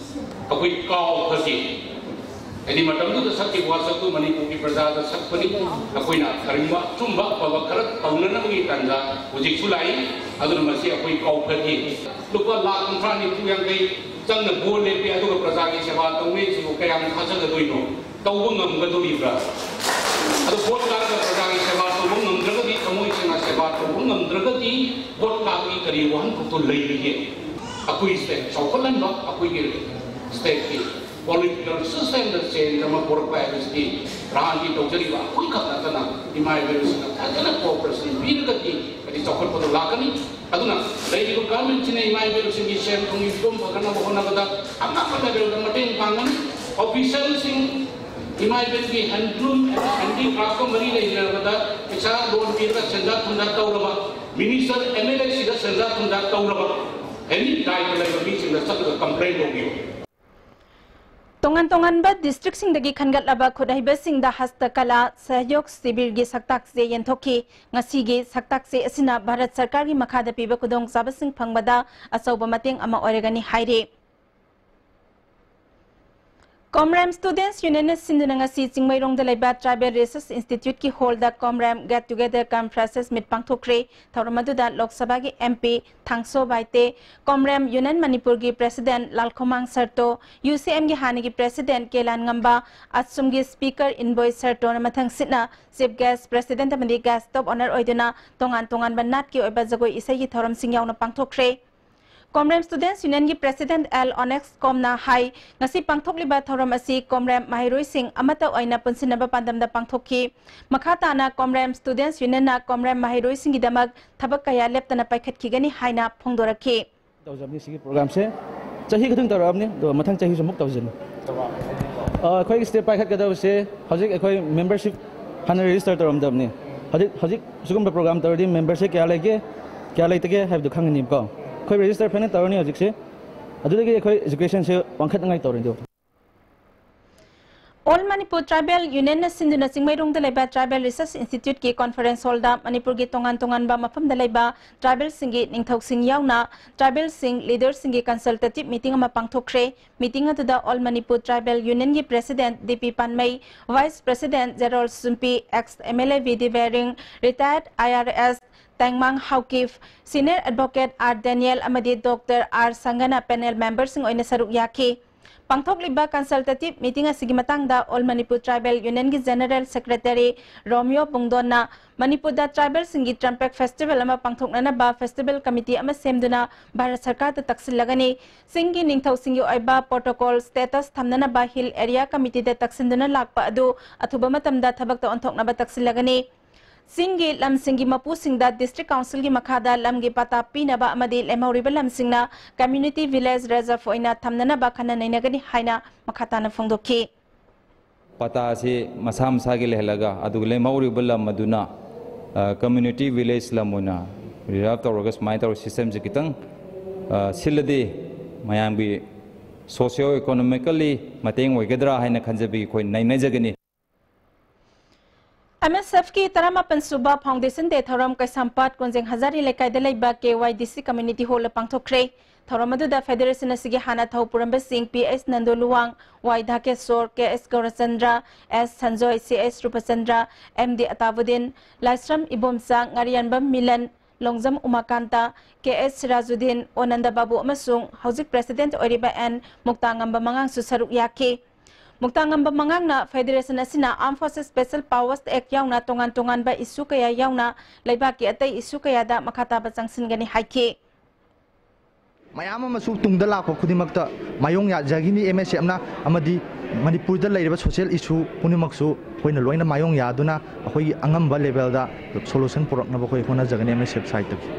ꯑꯩꯈꯣꯏ ꯀꯥꯎ ꯐꯁꯤ ꯍꯥꯏꯗꯤ ꯃꯇꯝꯗꯨꯗ ꯁꯛꯈꯤꯕ ꯋꯥꯁꯛꯇꯨ ꯃꯅꯤꯄꯨꯔꯒꯤ ꯄ꯭ꯔꯖꯥꯗ ꯁꯛꯄꯅꯤ꯫ ꯑꯩꯈꯣꯏꯅ ꯀꯔꯤꯒꯨꯝꯕ ꯑꯆꯨꯝꯕ ꯑꯐꯕ ꯈꯔ ꯇꯧꯅꯅꯕꯒꯤ ꯇꯥꯟꯖꯥ ꯍꯧꯖꯤꯛꯁꯨ ꯂꯥꯛꯏ꯫ ꯑꯗꯨꯅ ꯃꯁꯤ ꯑꯩꯈꯣꯏ ꯀꯥꯎꯐꯗꯦ꯫ ꯂꯨꯄꯥ ꯂꯥꯈ ꯀꯨꯟꯊ꯭ꯔꯥ ꯅꯤꯐꯨ ꯌꯥꯡꯈꯩ ꯆꯪꯅ ꯚꯣꯠ ꯂꯦꯞꯄꯤ, ꯑꯗꯨꯒ ꯄ꯭ꯔꯖꯥꯒꯤ ꯁꯦꯕꯥ ꯇꯧꯅꯩꯁꯤꯕꯨ ꯀꯌꯥꯝ ꯊꯥꯖꯒꯗꯣꯏꯅꯣ? ꯇꯧꯕ ꯉꯝꯒꯗꯧꯔꯤꯕ꯭ꯔꯥ? ꯑꯗꯨ ꯚꯣꯠ ꯀꯥꯔꯒ ꯄ꯭ꯔꯖꯥꯒꯤ ꯁꯦꯕꯥ ꯇꯧꯕ ꯉꯝꯗ꯭ꯔꯒꯗꯤ, ꯊꯃꯣꯏ ꯁꯦꯡꯅ ꯁꯦꯕꯥ ꯇꯧꯕ ꯉꯝꯗ꯭ꯔꯒꯗꯤ ꯚꯣꯠ ꯀꯥꯕꯒꯤ ꯀꯔꯤ ꯋꯥꯍꯟꯊꯣꯛꯇꯣ ꯂꯩꯔꯤꯒꯦ? ꯑꯩꯈꯣꯏ state ꯆꯥꯎꯈꯠꯍꯟꯕ, ꯑꯩꯈꯣꯏꯒꯤ stateꯀꯤ political systemꯗ change ꯑꯃ ꯄꯨꯔꯛꯄ ꯍꯥꯏꯕꯁꯤꯗꯤ ꯔꯥꯟꯗꯤ ꯇꯧꯖꯔꯤꯕ ꯑꯩꯈꯣꯏꯈꯛ ꯅꯠꯇꯅ ꯏꯃꯥ ꯏꯕꯦꯜꯁꯤꯡꯅ ꯐꯖꯅ cooperation ꯄꯤꯔꯒꯗꯤ ꯍꯥꯏꯗꯤ ꯆꯥꯎꯈꯠꯄꯗꯣ ꯂꯥꯛꯀꯅꯤ꯫ ꯑꯗꯨꯅ ꯂꯩꯔꯤꯕ governmentꯁꯤꯅ ꯏꯃꯥ ꯏꯕꯦꯜꯁꯤꯡꯒꯤ ꯁꯦꯟ ꯊꯨꯝꯒꯤ ꯐꯤꯕꯝ ꯐꯒꯠꯅꯕ ꯍꯣꯠꯅꯕꯗ ꯑꯉꯝꯕ levelꯗ ꯃꯇꯦꯡ ꯄꯥꯡꯒꯅꯤ꯫ Officialꯁꯤꯡ ꯏꯃꯥ ꯏꯕꯦꯟꯒꯤ handloom and handicraftꯀ ꯃꯔꯤ ꯂꯩꯅꯔꯕꯗ ꯄꯩꯁꯥ loan ꯄꯤꯔꯒ ꯁꯦꯟꯖꯥ ꯊꯨꯝꯖꯥ ꯇꯧꯔꯕ, minister, M L A ꯁꯤꯗ ꯁꯦꯟꯖꯥ ꯊꯨꯝꯖꯥ ꯇꯧꯔꯕ, any ꯗꯥꯏꯇ ꯂꯩꯕ ꯃꯤꯁꯤꯡꯗ ꯆꯠꯂꯒ complain ꯇꯧꯕꯤꯌꯨ꯫ ꯇꯣꯉꯥꯟ ꯇꯣꯉꯥꯟꯕ districtꯁꯤꯡꯗꯒꯤ ꯈꯟꯒꯠꯂꯕ ꯈꯨꯠꯍꯩꯕꯁꯤꯡꯗ ꯍꯁꯇꯀꯂꯥ ꯁꯍꯌꯣꯒ ꯁꯤꯕꯤꯔꯒꯤ ꯁꯛꯇꯥꯛꯁꯦ ꯌꯦꯟꯊꯣꯛꯈꯤ꯫ ꯉꯁꯤꯒꯤ ꯁꯛꯇꯥꯛꯁꯦ ꯑꯁꯤꯅ ꯚꯥꯔꯠ ꯁꯔꯀꯥꯔꯒꯤ ꯃꯈꯥꯗ ꯄꯤꯕ ꯈꯨꯗꯣꯡꯆꯥꯕꯁꯤꯡ ꯐꯪꯕꯗ ꯑꯆꯧꯕ ꯃꯇꯦꯡ ꯑꯃ ꯑꯣꯏꯔꯒꯅꯤ ꯍꯥꯏꯔꯤ꯫ ꯀꯣꯝꯔꯦꯝ Students Unionꯅ ꯁꯤꯟꯗꯨꯅ ꯉꯁꯤ ꯆꯤꯡꯃꯩꯔꯣꯡꯗ ꯂꯩꯕ Tribal Research Instituteꯀꯤ hallꯗ ꯀꯣꯝꯔꯦꯝ Get Together cum Freshers Meet ꯄꯥꯡꯊꯣꯛꯈ꯭ꯔꯦ꯫ ꯊꯧꯔꯝ ꯑꯗꯨꯗ ꯂꯣꯛ ꯁꯚꯥꯒꯤ M P ꯊꯥꯡꯁꯣ ꯕꯥꯏꯇꯦ, ꯀꯣꯝꯔꯦꯝ Union ꯃꯅꯤꯄꯨꯔꯒꯤ President ꯂꯥꯜꯈꯣꯃꯥꯡ ꯁꯔꯇꯣ, UCMꯒꯤ ꯍꯥꯟꯅꯒꯤ President ꯀꯦꯂꯥꯟ ꯉꯝꯕ, ꯑꯁꯨꯝꯒꯤ Speaker ꯏꯟꯕꯣꯏ ꯁꯔꯇꯣꯅ ꯃꯊꯪ ꯁꯤꯠꯅ Chief Guest, President ꯑꯃꯗꯤ Guest of Honour ꯑꯣꯏꯗꯨꯅ ꯇꯣꯉꯥꯟ ꯇꯣꯉꯥꯟꯕ ꯅꯥꯠꯀꯤ ꯑꯣꯏꯕ ꯖꯒꯣꯏ ꯏꯁꯩꯒꯤ ꯊꯧꯔꯝꯁꯤꯡ ꯌꯥꯎꯅ ꯄꯥꯡꯊꯣꯛꯈ꯭ꯔꯦ꯫ ꯀꯣꯝꯔꯦꯝ Students Unionꯒꯤ President ꯑꯦꯜ ꯑꯣꯅꯦꯛꯁ ꯀꯣꯝꯅ ꯍꯥꯏ, ꯉꯁꯤ ꯄꯥꯡꯊꯣꯛꯂꯤꯕ ꯊꯧꯔꯝ ꯑꯁꯤ ꯀꯣꯝꯔꯦꯝ ꯃꯍꯩꯔꯣꯏꯁꯤꯡ ꯑꯃꯠꯇ ꯑꯣꯏꯅ ꯄꯨꯟꯁꯤꯟꯅꯕ ꯄꯥꯟꯗꯝꯗ ꯄꯥꯡꯊꯣꯛꯈꯤ꯫ ꯃꯈꯥ ꯇꯥꯅ ꯀꯣꯝꯔꯦꯝ Students Unionꯅ ꯀꯣꯝꯔꯦꯝ ꯃꯍꯩꯔꯣꯏꯁꯤꯡꯒꯤꯗꯃꯛ ꯊꯕꯛ ꯀꯌꯥ ꯂꯦꯞꯇꯅ ꯄꯥꯏꯈꯠꯈꯤꯒꯅꯤ ꯍꯥꯏꯅ ꯐꯣꯡꯗꯣꯔꯛꯈꯤ꯫ ꯇꯧꯖꯕꯅꯤ꯫ ꯁꯤꯒꯤ programꯁꯦ ꯆꯍꯤ ꯈꯨꯗꯤꯡ ꯇꯧꯔꯛꯑꯕꯅꯤ, ꯑꯗꯨꯒ ꯃꯊꯪ ꯆꯍꯤꯁꯨ ꯑꯃꯨꯛ ꯇꯧꯖꯅꯤ꯫ ꯑ, ꯑꯩꯈꯣꯏꯒꯤ step ꯄꯥꯏꯈꯠꯀꯗꯕꯁꯦ ꯍꯧꯖꯤꯛ ꯑꯩꯈꯣꯏ membership ꯍꯥꯟꯅ register ꯇꯧꯔꯝꯗꯕꯅꯤ꯫ ꯍꯧꯖꯤꯛ, ꯍꯧꯖꯤꯛ ꯁꯤꯒꯨꯝꯕ program ꯇꯧꯔꯗꯤ memberꯁꯦ ꯀꯌꯥ ꯂꯩꯒꯦ, ꯀꯌꯥ ꯂꯩꯇꯒꯦ ꯍꯥꯏꯕꯗꯨ ꯈꯪꯒꯅꯤꯕꯀꯣ꯫ ꯑꯩꯈꯣꯏ register ꯐꯖꯅ ꯇꯧꯔꯅꯤ ꯍꯧꯖꯤꯛꯁꯦ꯫ ꯑꯗꯨꯗꯒꯤ ꯑꯩꯈꯣꯏ educationꯁꯦ ꯋꯥꯡꯈꯠꯅꯉꯥꯏ ꯇꯧꯔꯅꯤ꯫ All Manipur Tribal Unionꯅ ꯁꯤꯟꯗꯨꯅ ꯆꯤꯡꯃꯩꯔꯣꯡꯗ ꯂꯩꯕ Tribal Research Instituteꯀꯤ conference hallꯗ ꯃꯅꯤꯄꯨꯔꯒꯤ ꯇꯣꯉꯥꯟ ꯇꯣꯉꯥꯟꯕ ꯃꯐꯝꯗ ꯂꯩꯕ tribalꯁꯤꯡꯒꯤ ꯅꯤꯡꯊꯧꯁꯤꯡ ꯌꯥꯎꯅ tribalꯁꯤꯡ leaderꯁꯤꯡꯒꯤ consultative meeting ꯑꯃ ꯄꯥꯡꯊꯣꯛꯈ꯭ꯔꯦ꯫ Meeting ꯑꯗꯨꯗ All Manipur Tribal Unionꯒꯤ President D P Panmei, Vice President Jerol Sumpi, ex MLA V D Bering, retired IRS ꯇꯦꯡꯃꯥꯡ Haokip, senior advocate R Daniel ꯑꯃꯗꯤ ꯗꯣꯛꯇꯔ ꯑꯥꯔ ꯁꯪꯒꯅ panel memberꯁꯤꯡ ꯑꯣꯏꯅ ꯁꯔꯨꯛ ꯌꯥꯈꯤ꯫ ꯄꯥꯡꯊꯣꯛꯂꯤꯕ consultative meeting ꯑꯁꯤꯒꯤ ꯃꯇꯥꯡꯗ All Manipur Tribal Unionꯒꯤ General Secretary ꯔꯣꯃꯤꯌꯣ ꯄꯨꯡꯗꯣꯟꯅ ꯃꯅꯤꯄꯨꯔꯗ tribalꯁꯤꯡꯒꯤ Trumpet Festival ꯑꯃ ꯄꯥꯡꯊꯣꯛꯅꯅꯕ festival committee ꯑꯃ ꯁꯦꯝꯗꯨꯅ ꯚꯥꯔꯠ ꯁꯔꯀꯥꯔꯗ ꯇꯛꯁꯤꯜꯂꯒꯅꯤ꯫ ꯆꯤꯡꯒꯤ ꯅꯤꯡꯊꯧꯁꯤꯡꯒꯤ ꯑꯣꯏꯕ protocol status ꯊꯝꯅꯅꯕ Hill Area Committeeꯗ ꯇꯛꯁꯤꯟꯗꯨꯅ ꯂꯥꯛꯄ ꯑꯗꯨ ꯑꯊꯨꯕ ꯃꯇꯝꯗ ꯊꯕꯛꯇ ꯑꯣꯟꯊꯣꯛꯅꯕ ꯇꯛꯁꯤꯜꯂꯒꯅꯤ꯫ ꯆꯤꯡꯒꯤ ꯂꯝꯁꯤꯡꯒꯤ ꯃꯄꯨꯁꯤꯡꯗ District Councilꯒꯤ ꯃꯈꯥꯗ ꯂꯝꯒꯤ ꯄꯇꯥ ꯄꯤꯅꯕ ꯑꯃꯗꯤ ꯂꯦꯝꯍꯧꯔꯤꯕ ꯂꯝꯁꯤꯡꯅ Community Village Reserve ꯑꯣꯏꯅ ꯊꯝꯅꯅꯕ ꯈꯟꯅ ꯅꯩꯅꯒꯅꯤ ꯍꯥꯏꯅ ꯃꯈꯥ ꯇꯥꯅ ꯐꯣꯡꯗꯣꯛꯈꯤ꯫ ꯄꯇꯥꯁꯤ ꯃꯁꯥ ꯃꯁꯥꯒꯤ ꯂꯩꯍꯜꯂꯒ, ꯑꯗꯨꯒ ꯂꯦꯝꯍꯧꯔꯤꯕ ꯂꯝ ꯑꯗꯨꯅ, ꯑ, community village ꯂꯝ ꯑꯣꯏꯅ reserve ꯇꯧꯔꯒ, ꯁꯨꯃꯥꯏꯅ ꯇꯧꯔ system ꯁꯦ ꯈꯤꯇꯪ, ꯑ, ꯁꯤꯜꯂꯗꯤ ꯃꯌꯥꯝꯒꯤ socio economically ꯃꯇꯦꯡ ꯑꯣꯏꯒꯗ꯭ꯔꯥ ꯍꯥꯏꯅ ꯈꯟꯖꯕꯒꯤ ꯑꯩꯈꯣꯏ ꯅꯩꯅꯖꯒꯅꯤ꯫ ꯑꯦꯝ ꯑꯦꯁ ꯑꯦꯐꯀꯤ ꯇꯔꯥꯃꯥꯄꯟ ꯁꯨꯕ Foundation Day ꯊꯧꯔꯝ ꯀꯩꯁꯥꯝꯄꯥꯠ ꯀꯣꯟꯖꯦꯡ ꯍꯖꯥꯔꯤ ꯂꯩꯀꯥꯏꯗ ꯂꯩꯕ ꯀꯦ ꯋꯥꯏ ꯗꯤ ꯁꯤ community hall ꯗ ꯄꯥꯡꯊꯣꯛꯈ꯭ꯔꯦ꯫ ꯊꯧꯔꯝ ꯑꯗꯨꯗ federation ꯑꯁꯤꯒꯤ ꯍꯥꯟꯅ ꯊꯧ ꯄꯨꯔꯝꯕꯁꯤꯡ ꯄꯤ ꯑꯩꯆ ꯅꯟꯗꯣ ꯂꯨꯋꯥꯡ, ꯋꯥꯏ ꯙꯥꯀꯦꯁꯣꯔ, ꯀꯦ ꯑꯦꯁ ꯒꯧꯔꯆꯟꯗ꯭ꯔ, ꯑꯦꯁ Sanjoy, C S ꯔꯨꯄꯆꯟꯗ꯭ꯔ, M D ꯑꯇꯥꯕꯨꯗꯤꯟ, ꯂꯥꯏꯁ꯭ꯔꯝ ꯏꯕꯣꯝꯆꯥ, ꯉꯥꯔꯤꯌꯥꯟꯕꯝ ꯃꯤꯂꯟ, ꯂꯣꯡꯖꯝ ꯎꯃꯥꯀꯥꯟꯇ, ꯀꯦ ꯑꯦꯁ ꯁꯤꯔꯥꯖꯨꯗꯤꯟ, ꯑꯣꯅꯟꯗ ꯕꯥꯕꯨ ꯑꯃꯁꯨꯡ ꯍꯧꯖꯤꯛ president ꯑꯣꯏꯔꯤꯕ ꯑꯦꯟ ꯃꯨꯛꯇꯥꯉꯝꯕ ꯃꯉꯥꯡꯁꯨ ꯁꯔꯨꯛ ꯌꯥꯈꯤ꯫ ꯃꯨꯛꯇꯥꯉꯝꯕ ꯃꯉꯥꯡꯅ federation ꯑꯁꯤꯅ Armed Forces Special Powers Act ꯌꯥꯎꯅ ꯇꯣꯉꯥꯟ ꯇꯣꯉꯥꯟꯕ issue ꯀꯌꯥ ꯌꯥꯎꯅ ꯂꯩꯕꯥꯛꯀꯤ ꯑꯇꯩ issue ꯀꯌꯥꯗ ꯃꯈꯥ ꯇꯥꯕ ꯆꯪꯁꯤꯟꯒꯅꯤ ꯍꯥꯏꯈꯤ꯫ ꯃꯌꯥꯝ ꯑꯃꯁꯨ ꯇꯨꯡꯗ ꯂꯥꯛꯄ ꯈꯨꯗꯤꯡꯃꯛꯇ ꯃꯥꯌꯣꯡ ꯌꯥꯖꯒꯅꯤ ꯑꯦꯝ ꯑꯦꯁ ꯑꯦꯐꯅ, ꯑꯃꯗꯤ ꯃꯅꯤꯄꯨꯔꯗ ꯂꯩꯔꯤꯕ social issue ꯄꯨꯝꯅꯃꯛꯁꯨ ꯑꯩꯈꯣꯏꯅ ꯂꯣꯏꯅ ꯃꯥꯌꯣꯡ ꯌꯥꯗꯨꯅ ꯑꯩꯈꯣꯏꯒꯤ ꯑꯉꯝꯕ level ꯗ solution ꯄꯨꯔꯛꯅꯕ ꯑꯩꯈꯣꯏ ꯍꯣꯠꯅꯖꯒꯅꯤ ꯑꯦꯝ ꯑꯦꯁ ꯑꯦꯐ side ꯇꯒꯤ꯫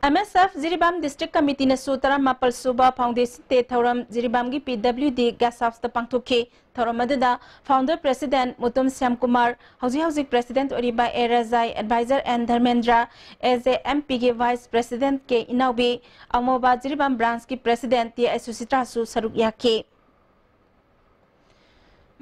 ꯑꯦꯝ ꯑꯦꯁ ꯑꯦꯐ ꯖꯤꯔꯤꯕꯥꯝ District Committee ꯅꯁꯨ ꯇꯔꯥꯃꯥꯄꯜ ꯁꯨꯕ Foundation Day ꯊꯧꯔꯝ ꯖꯤꯔꯤꯕꯥꯝꯒꯤ ꯄꯤ ꯗꯕ꯭ꯂꯤꯎ ꯗꯤ Guest House ꯇ ꯄꯥꯡꯊꯣꯛꯈꯤ꯫ ꯊꯧꯔꯝ ꯑꯗꯨꯗ founder president ꯃꯨꯇꯨꯝ ꯁ꯭ꯌꯥꯝꯀꯨꯃꯥꯔ, ꯍꯧꯖꯤꯛ ꯍꯧꯖꯤꯛ president ꯑꯣꯏꯔꯤꯕ A Rajai, advisor N Dharmendra, A J M P ꯒꯤ vice president ꯀꯦ ꯏꯅꯥꯎꯕꯤ, ꯑꯃꯣꯕꯥ ꯖꯤꯔꯤꯕꯥꯝ branch ꯀꯤ president ꯇꯤ ꯑꯥꯏ ꯁꯨꯁꯤꯇ꯭ꯔꯥꯁꯨ ꯁꯔꯨꯛ ꯌꯥꯈꯤ꯫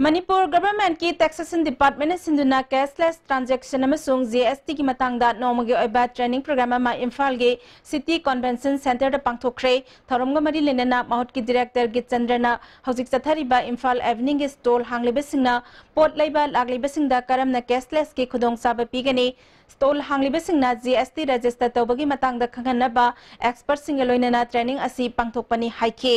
ꯃꯅꯤꯄꯨꯔ government ꯀꯤ Taxation Department ꯅ ꯁꯤꯟꯗꯨꯅ cashless transaction ꯑꯃꯁꯨꯡ ꯖꯤ ꯑꯦꯁ ꯇꯤ ꯒꯤ ꯃꯇꯥꯡꯗ ꯅꯣꯡꯃꯒꯤ ꯑꯣꯏꯕ training program ꯑꯃ ꯏꯝꯐꯥꯜꯒꯤ City Convention Centre ꯗ ꯄꯥꯡꯊꯣꯛꯈ꯭ꯔꯦ꯫ ꯊꯧꯔꯝꯒ ꯃꯔꯤ ꯂꯩꯅꯅ ꯃꯍꯨꯠꯀꯤ director ꯒꯤꯠꯆꯟꯗ꯭ꯔꯅ ꯍꯧꯖꯤꯛ ꯆꯠꯊꯔꯤꯕ ꯏꯝꯐꯥꯜ Evening ꯒꯤ stall ꯍꯥꯡꯂꯤꯕꯁꯤꯡꯅ ꯄꯣꯠ ꯂꯩꯕ ꯂꯥꯛꯂꯤꯕꯁꯤꯡꯗ ꯀꯔꯝꯅ cashless ꯀꯤ ꯈꯨꯗꯣꯡꯆꯥꯕ ꯄꯤꯒꯅꯤ, stall ꯍꯥꯡꯂꯤꯕꯁꯤꯡꯅ ꯖꯤ ꯑꯦꯁ ꯇꯤ register ꯇꯧꯕꯒꯤ ꯃꯇꯥꯡꯗ ꯈꯪꯍꯟꯅꯕ expert ꯁꯤꯡꯒ ꯂꯣꯏꯅꯅ training ꯑꯁꯤ ꯄꯥꯡꯊꯣꯛꯄꯅꯤ ꯍꯥꯏꯈꯤ꯫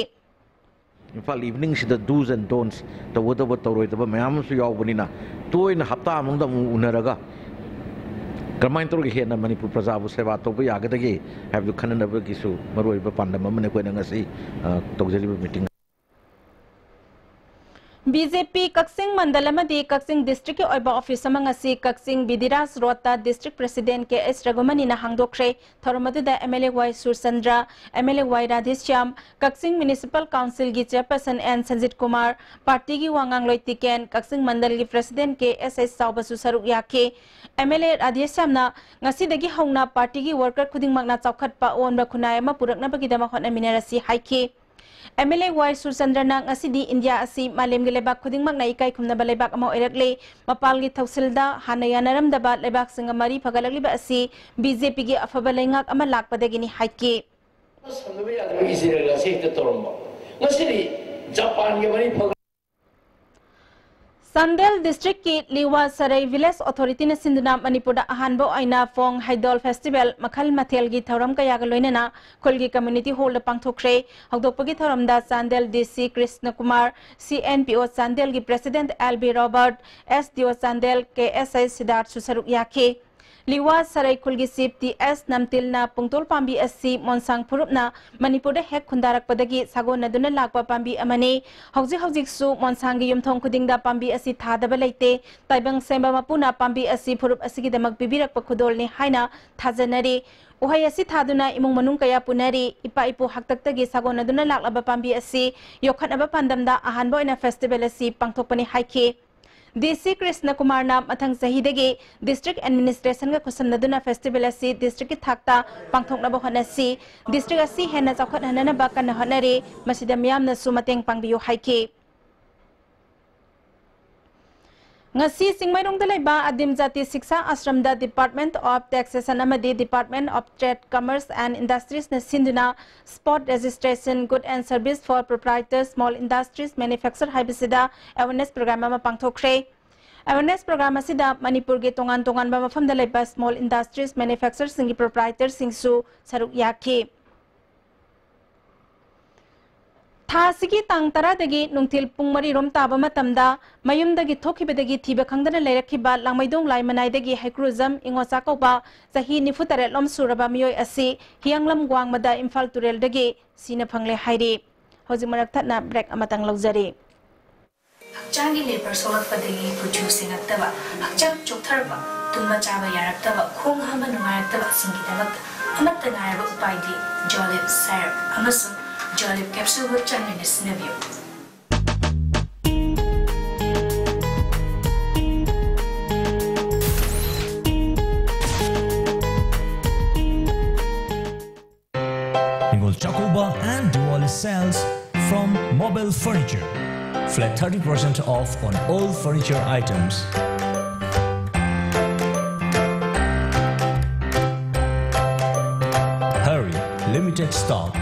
ꯏꯝꯐꯥꯜ Evening ꯁꯤꯗ do's and don'ts, ꯇꯧꯒꯗꯕ ꯇꯧꯔꯣꯏꯗꯕ ꯃꯌꯥꯝ ꯑꯃꯁꯨ ꯌꯥꯎꯕꯅꯤꯅ, ꯇꯣꯏꯅ ꯍꯞꯇꯥ ꯑꯃꯗ ꯑꯃꯨꯛ ꯎꯅꯔꯒ ꯀꯔꯝꯍꯥꯏꯅ ꯇꯧꯔꯒ ꯍꯦꯟꯅ ꯃꯅꯤꯄꯨꯔ ꯄ꯭ꯔꯖꯥꯕꯨ ꯁꯦꯕꯥ ꯇꯧꯕ ꯌꯥꯒꯗꯒꯦ ꯍꯥꯏꯕꯗꯨ ꯈꯟꯅꯅꯕꯒꯤꯁꯨ ꯃꯔꯨꯑꯣꯏꯕ ꯄꯥꯟꯗꯝ ꯑꯃꯅ ꯑꯩꯈꯣꯏꯅ ꯉꯁꯤ, ꯑ, ꯇꯧꯖꯔꯤꯕ meeting꯫ ꯕꯤ ꯖꯦ ꯄꯤ ꯀꯛꯆꯤꯡ ꯃꯟꯗꯜ ꯑꯃꯗꯤ ꯀꯛꯆꯤꯡ ꯗꯤꯁꯇ꯭ꯔꯤꯛꯀꯤ ꯑꯣꯏꯕ ꯑꯣꯐꯤꯁ ꯑꯃ ꯉꯁꯤ ꯀꯛꯆꯤꯡ ꯕꯤꯗꯤꯔꯥꯖ ꯔꯣꯗꯇ ꯗꯤꯁꯇ꯭ꯔꯤꯛ ꯄ꯭ꯔꯦꯁꯤꯗꯦꯟꯠ ꯀꯦ ꯑꯦꯁ ꯔꯘꯨꯃꯅꯤꯅ ꯍꯥꯡꯗꯣꯛꯈ꯭ꯔꯦ꯫ ꯊꯧꯔꯝ ꯑꯗꯨꯗ M L A Y Surchandra, M L A Y Radheshyam, Kakching municipal ꯀꯥꯎꯟꯁꯤꯜꯒꯤ ꯆꯦꯌꯔꯄꯔꯁꯟ ꯑꯦꯟ ꯁꯟꯖꯤꯠ ꯀꯨꯃꯥꯔ, ꯄꯥꯔꯇꯤꯒꯤ ꯋꯥ ꯉꯥꯡꯂꯣꯏ ꯇꯤꯀꯦꯟ, ꯀꯛꯆꯤꯡ ꯃꯟꯗꯜꯒꯤ ꯄ꯭ꯔꯦꯁꯤꯗꯦꯟꯠ ꯀꯦ ꯑꯦꯁ ꯑꯩꯆ ꯆꯥꯎꯕꯁꯨ ꯁꯔꯨꯛ ꯌꯥꯈꯤ꯫ ꯑꯦꯝ ꯑꯦꯜ ꯑꯦ ꯔꯥꯙꯦꯁ꯭ꯌꯥꯝꯅ ꯉꯁꯤꯗꯒꯤ ꯍꯧꯅ ꯄꯥꯔꯇꯤꯒꯤ ꯋꯥꯔꯀꯔ ꯈꯨꯗꯤꯡꯃꯛꯅ ꯆꯥꯎꯈꯠꯄ ꯑꯑꯣꯟꯕ ꯈꯨꯟꯅꯥꯏ ꯑꯃ ꯄꯨꯔꯛꯅꯕꯒꯤꯗꯃꯛ ꯍꯣꯠꯅꯃꯤꯟꯅꯔꯁꯤ ꯍꯥꯏꯈꯤ꯫ ꯑꯦꯝ ꯑꯦꯜ ꯑꯦ ꯋꯥꯏ ꯁꯨꯔꯆꯟꯗ꯭ꯔꯅ ꯉꯁꯤꯗꯤ ꯏꯟꯗꯤꯌꯥ ꯑꯁꯤ ꯃꯥꯂꯦꯝꯒꯤ ꯂꯩꯕꯥꯛ ꯈꯨꯗꯤꯡꯃꯛꯅ ꯏꯀꯥꯏ ꯈꯨꯝꯅꯕ ꯂꯩꯕꯥꯛ ꯑꯃ ꯑꯣꯏꯔꯛꯂꯦ, ꯃꯄꯥꯜꯒꯤ ꯊꯧꯁꯤꯜꯗ ꯍꯥꯟꯅ ꯌꯥꯅꯔꯝꯗꯕ ꯂꯩꯕꯥꯛꯁꯤꯡꯒ ꯃꯔꯤ ꯐꯒꯠꯂꯛꯂꯤꯕ ꯑꯁꯤ ꯕꯤ ꯖꯦ ꯄꯤꯒꯤ ꯑꯐꯕ ꯂꯩꯉꯥꯛ ꯑꯃ ꯂꯥꯛꯄꯗꯒꯤꯅꯤ ꯍꯥꯏꯈꯤ꯫ ꯁꯝꯅꯕ ꯌꯥꯗꯕꯒꯤ ꯏꯆꯦꯜ ꯑꯁꯤ ꯍꯦꯛꯇ ꯇꯧꯔꯝꯕ꯫ ꯉꯁꯤꯗꯤ ꯖꯄꯥꯟꯒ ꯃꯔꯤ ꯐꯒꯠ- ꯆꯥꯟꯗꯦꯜ ꯗꯤꯁꯇ꯭ꯔꯤꯛꯀꯤ ꯂꯤꯋꯥ ꯁꯔꯩ ꯚꯤꯂꯦꯖ ꯑꯣꯊꯣꯔꯤꯇꯤꯅ ꯁꯤꯟꯗꯨꯅ ꯃꯅꯤꯄꯨꯔꯗ ꯑꯍꯥꯟꯕ ꯑꯣꯏꯅ ꯐꯣꯡ ꯍꯩꯗꯣꯜ ꯐꯦꯁꯇꯤꯚꯦꯜ ꯃꯈꯜ ꯃꯊꯦꯜꯒꯤ ꯊꯧꯔꯝ ꯀꯌꯥꯒ ꯂꯣꯏꯅꯅ ꯈꯨꯜꯒꯤ ꯀꯝꯃ꯭ꯌꯨꯅꯤꯇꯤ ꯍꯣꯜꯗ ꯄꯥꯡꯊꯣꯛꯈ꯭ꯔꯦ꯫ ꯍꯧꯗꯣꯛꯄꯒꯤ ꯊꯧꯔꯝꯗ ꯆꯥꯟꯗꯦꯜ ꯗꯤ ꯁꯤ ꯀ꯭ꯔꯤꯁꯅ ꯀꯨꯃꯥꯔ, ꯁꯤ ꯑꯦꯟ ꯄꯤ ꯑꯣ ꯆꯥꯟꯗꯦꯜꯒꯤ president L B Robert, S D ꯑꯣ ꯆꯥꯟꯗꯦꯜ ꯀꯦ ꯑꯦꯁ ꯑꯩ ꯁꯤꯗꯥꯔꯊꯁꯨ ꯁꯔꯨꯛ ꯌꯥꯈꯤ꯫ ꯂꯤꯋꯥ ꯁꯔꯩ ꯈꯨꯜꯒꯤ ꯆꯤꯐ ꯇꯤ ꯑꯦꯁ ꯅꯝꯇꯤꯜꯅ ꯄꯨꯡꯇꯣꯜ ꯄꯥꯝꯕꯤ ꯑꯁꯤ ꯃꯣꯟꯁꯥꯡ ꯐꯨꯔꯨꯞꯅ ꯃꯅꯤꯄꯨꯔꯗ ꯍꯦꯛ ꯈꯨꯟꯗꯥꯔꯛꯄꯗꯒꯤ ꯁꯥꯒꯣꯟꯅꯗꯨꯅ ꯂꯥꯛꯄ ꯄꯥꯝꯕꯤ ꯑꯃꯅꯤ꯫ ꯍꯧꯖꯤꯛ ꯍꯧꯖꯤꯛꯁꯨ ꯃꯣꯟꯁꯥꯡꯒꯤ ꯌꯨꯝꯊꯣꯡ ꯈꯨꯗꯤꯡꯗ ꯄꯥꯝꯕꯤ ꯑꯁꯤ ꯊꯥꯗꯕ ꯂꯩꯇꯦ꯫ ꯇꯥꯏꯕꯪ ꯁꯦꯝꯕ ꯃꯄꯨꯅ ꯄꯥꯝꯕꯤ ꯑꯁꯤ ꯐꯨꯔꯨꯞ ꯑꯁꯤꯒꯤꯗꯃꯛ ꯄꯤꯕꯤꯔꯛꯄ ꯈꯨꯗꯣꯜꯅꯤ ꯍꯥꯏꯅ ꯊꯥꯖꯅꯔꯤ꯫ ꯎꯍꯩ ꯑꯁꯤ ꯊꯥꯗꯨꯅ ꯏꯃꯨꯡ ꯃꯅꯨꯡ ꯀꯌꯥ ꯄꯨꯅꯔꯤ꯫ ꯏꯄꯥ ꯏꯄꯨ ꯍꯥꯛꯇꯛꯇꯒꯤ ꯁꯥꯒꯣꯟꯅꯗꯨꯅ ꯂꯥꯛꯂꯕ ꯄꯥꯝꯕꯤ ꯑꯁꯤ ꯌꯣꯛꯈꯠꯅꯕ ꯄꯥꯟꯗꯝꯗ ꯑꯍꯥꯟꯕ ꯑꯣꯏꯅ ꯐꯦꯁꯇꯤꯚꯦꯜ ꯑꯁꯤ ꯄꯥꯡꯊꯣꯛꯄꯅꯤ ꯍꯥꯏꯈꯤ꯫ ꯗꯤ ꯁꯤ ꯀ꯭ꯔꯤꯁꯅ ꯀꯨꯃꯥꯔꯅ ꯃꯊꯪ ꯆꯍꯤꯗꯒꯤ ꯗꯤꯁꯇ꯭ꯔꯤꯛ ꯑꯦꯗꯃꯤꯅꯤꯁꯇ꯭ꯔꯦꯁꯟꯒ ꯈꯨꯠꯁꯝꯅꯗꯨꯅ ꯐꯦꯁꯇꯤꯚꯦꯜ ꯑꯁꯤ ꯗꯤꯁꯇ꯭ꯔꯤꯛꯀꯤ ꯊꯥꯛꯇ ꯄꯥꯡꯊꯣꯛꯅꯕ ꯍꯣꯠꯅꯁꯤ꯫ ꯗꯤꯁꯇ꯭ꯔꯤꯛ ꯑꯁꯤ ꯍꯦꯟꯅ ꯆꯥꯎꯈꯠꯍꯟꯅꯅꯕ ꯀꯟꯅ ꯍꯣꯠꯅꯔꯤ꯫ ꯃꯁꯤꯗ ꯃꯤꯌꯥꯝꯅꯁꯨ ꯃꯇꯦꯡ ꯄꯥꯡꯕꯤꯌꯨ ꯍꯥꯏꯈꯤ꯫ ꯉꯁꯤ ꯆꯤꯡꯃꯩꯔꯣꯡꯗ ꯂꯩꯕ ꯑꯗꯤꯝ ꯖꯥꯇꯤ ꯁꯤꯛꯁꯥ ꯑꯥꯁ꯭ꯔꯝꯗ Department of Taxation ꯑꯃꯗꯤ Department of Trade, Commerce and Industries ꯅ ꯁꯤꯟꯗꯨꯅ Spot Registration, Good and Service for Proprietors, Small Industries, Manufacturer ꯍꯥꯏꯕꯁꯤꯗ ꯑꯦꯋꯦꯔꯅꯦꯁ ꯄ꯭ꯔꯣꯒ꯭ꯔꯥꯝ ꯑꯃ ꯄꯥꯡꯊꯣꯛꯈ꯭ꯔꯦ꯫ ꯑꯦꯋꯦꯔꯅꯦꯁ ꯄ꯭ꯔꯣꯒ꯭ꯔꯥꯝ ꯑꯁꯤꯗ ꯃꯅꯤꯄꯨꯔꯒꯤ ꯇꯣꯉꯥꯟ ꯇꯣꯉꯥꯟꯕ ꯃꯐꯝꯗ ꯂꯩꯕ ꯁ꯭ꯃꯣꯜ ꯏꯟꯗꯁꯇ꯭ꯔꯤꯁ ꯃꯦꯅꯨꯐꯦꯛꯆꯔꯁꯤꯡꯒꯤ ꯄ꯭ꯔꯣꯄ꯭ꯔꯥꯏꯇꯔꯁꯤꯡꯁꯨ ꯁꯔꯨꯛ ꯌꯥꯈꯤ꯫ ꯊꯥ ꯑꯁꯤꯒꯤ ꯇꯥꯡ ꯇꯔꯥꯗꯒꯤ ꯅꯨꯡꯊꯤꯜ ꯄꯨꯡ ꯃꯔꯤ ꯔꯣꯝ ꯇꯥꯕ ꯃꯇꯝꯗ ꯃꯌꯨꯝꯗꯒꯤ ꯊꯣꯛꯈꯤꯕꯗꯒꯤ ꯊꯤꯕ ꯈꯪꯗꯅ ꯂꯩꯔꯛꯈꯤꯕ ꯂꯥꯡꯃꯩꯗꯣꯡ ꯂꯥꯏꯃꯅꯥꯏꯗꯒꯤ ꯍꯩꯀ꯭ꯔꯨꯖꯝ ꯏꯉꯣꯆꯥ ꯀꯧꯕ ꯆꯍꯤ ꯅꯤꯐꯨ ꯇꯔꯦꯠ ꯂꯣꯝ ꯁꯨꯔꯕ ꯃꯤꯑꯣꯏ ꯑꯁꯤ ꯍꯤꯌꯥꯡꯂꯝ ꯋꯥꯡꯃꯗ ꯏꯝꯐꯥꯜ ꯇꯨꯔꯦꯜꯗꯒꯤ ꯁꯤꯅ ꯐꯪꯂꯦ ꯍꯥꯏꯔꯤ꯫ ꯍꯧꯖꯤꯛ ꯃꯔꯛ ꯊꯠꯅ ꯕ꯭ꯔꯦꯛ ꯑꯃꯇꯪ ꯂꯧꯖꯔꯤ꯫ ꯍꯛꯆꯥꯡꯒꯤ ꯂꯦꯕꯔ ꯁꯣꯛꯂꯛꯄꯗꯒꯤ ꯀꯨꯆꯨ ꯁꯦꯡꯉꯛꯇꯕ, ꯍꯛꯆꯥꯡ ꯆꯣꯛꯊꯔꯛꯄ, ꯇꯨꯝꯕ ꯆꯥꯕ ꯌꯥꯔꯛꯇꯕ, ꯈꯣꯡ ꯍꯥꯝꯕ ꯅꯨꯡꯉꯥꯏꯔꯛꯇꯕꯁꯤꯡꯒꯤꯗꯃꯛꯇ ꯑꯃꯠꯇ ꯉꯥꯏꯔꯕ ꯎꯄꯥꯏꯗꯤ ꯖꯣꯂꯤꯞ ꯁꯥꯏꯔꯞ ꯑꯃꯁꯨꯡ ꯖꯣꯂꯤꯞ ꯀꯦꯞꯁꯨꯜꯕꯨ ꯆꯥꯡ ꯅꯥꯏꯅ ꯁꯤꯖꯤꯟꯅꯕꯤꯌꯨ꯫ Ningol Chakoba and Diwali sales from Mobile Furniture. Flat thirty percent off on all furniture items. Hurry, limited stock.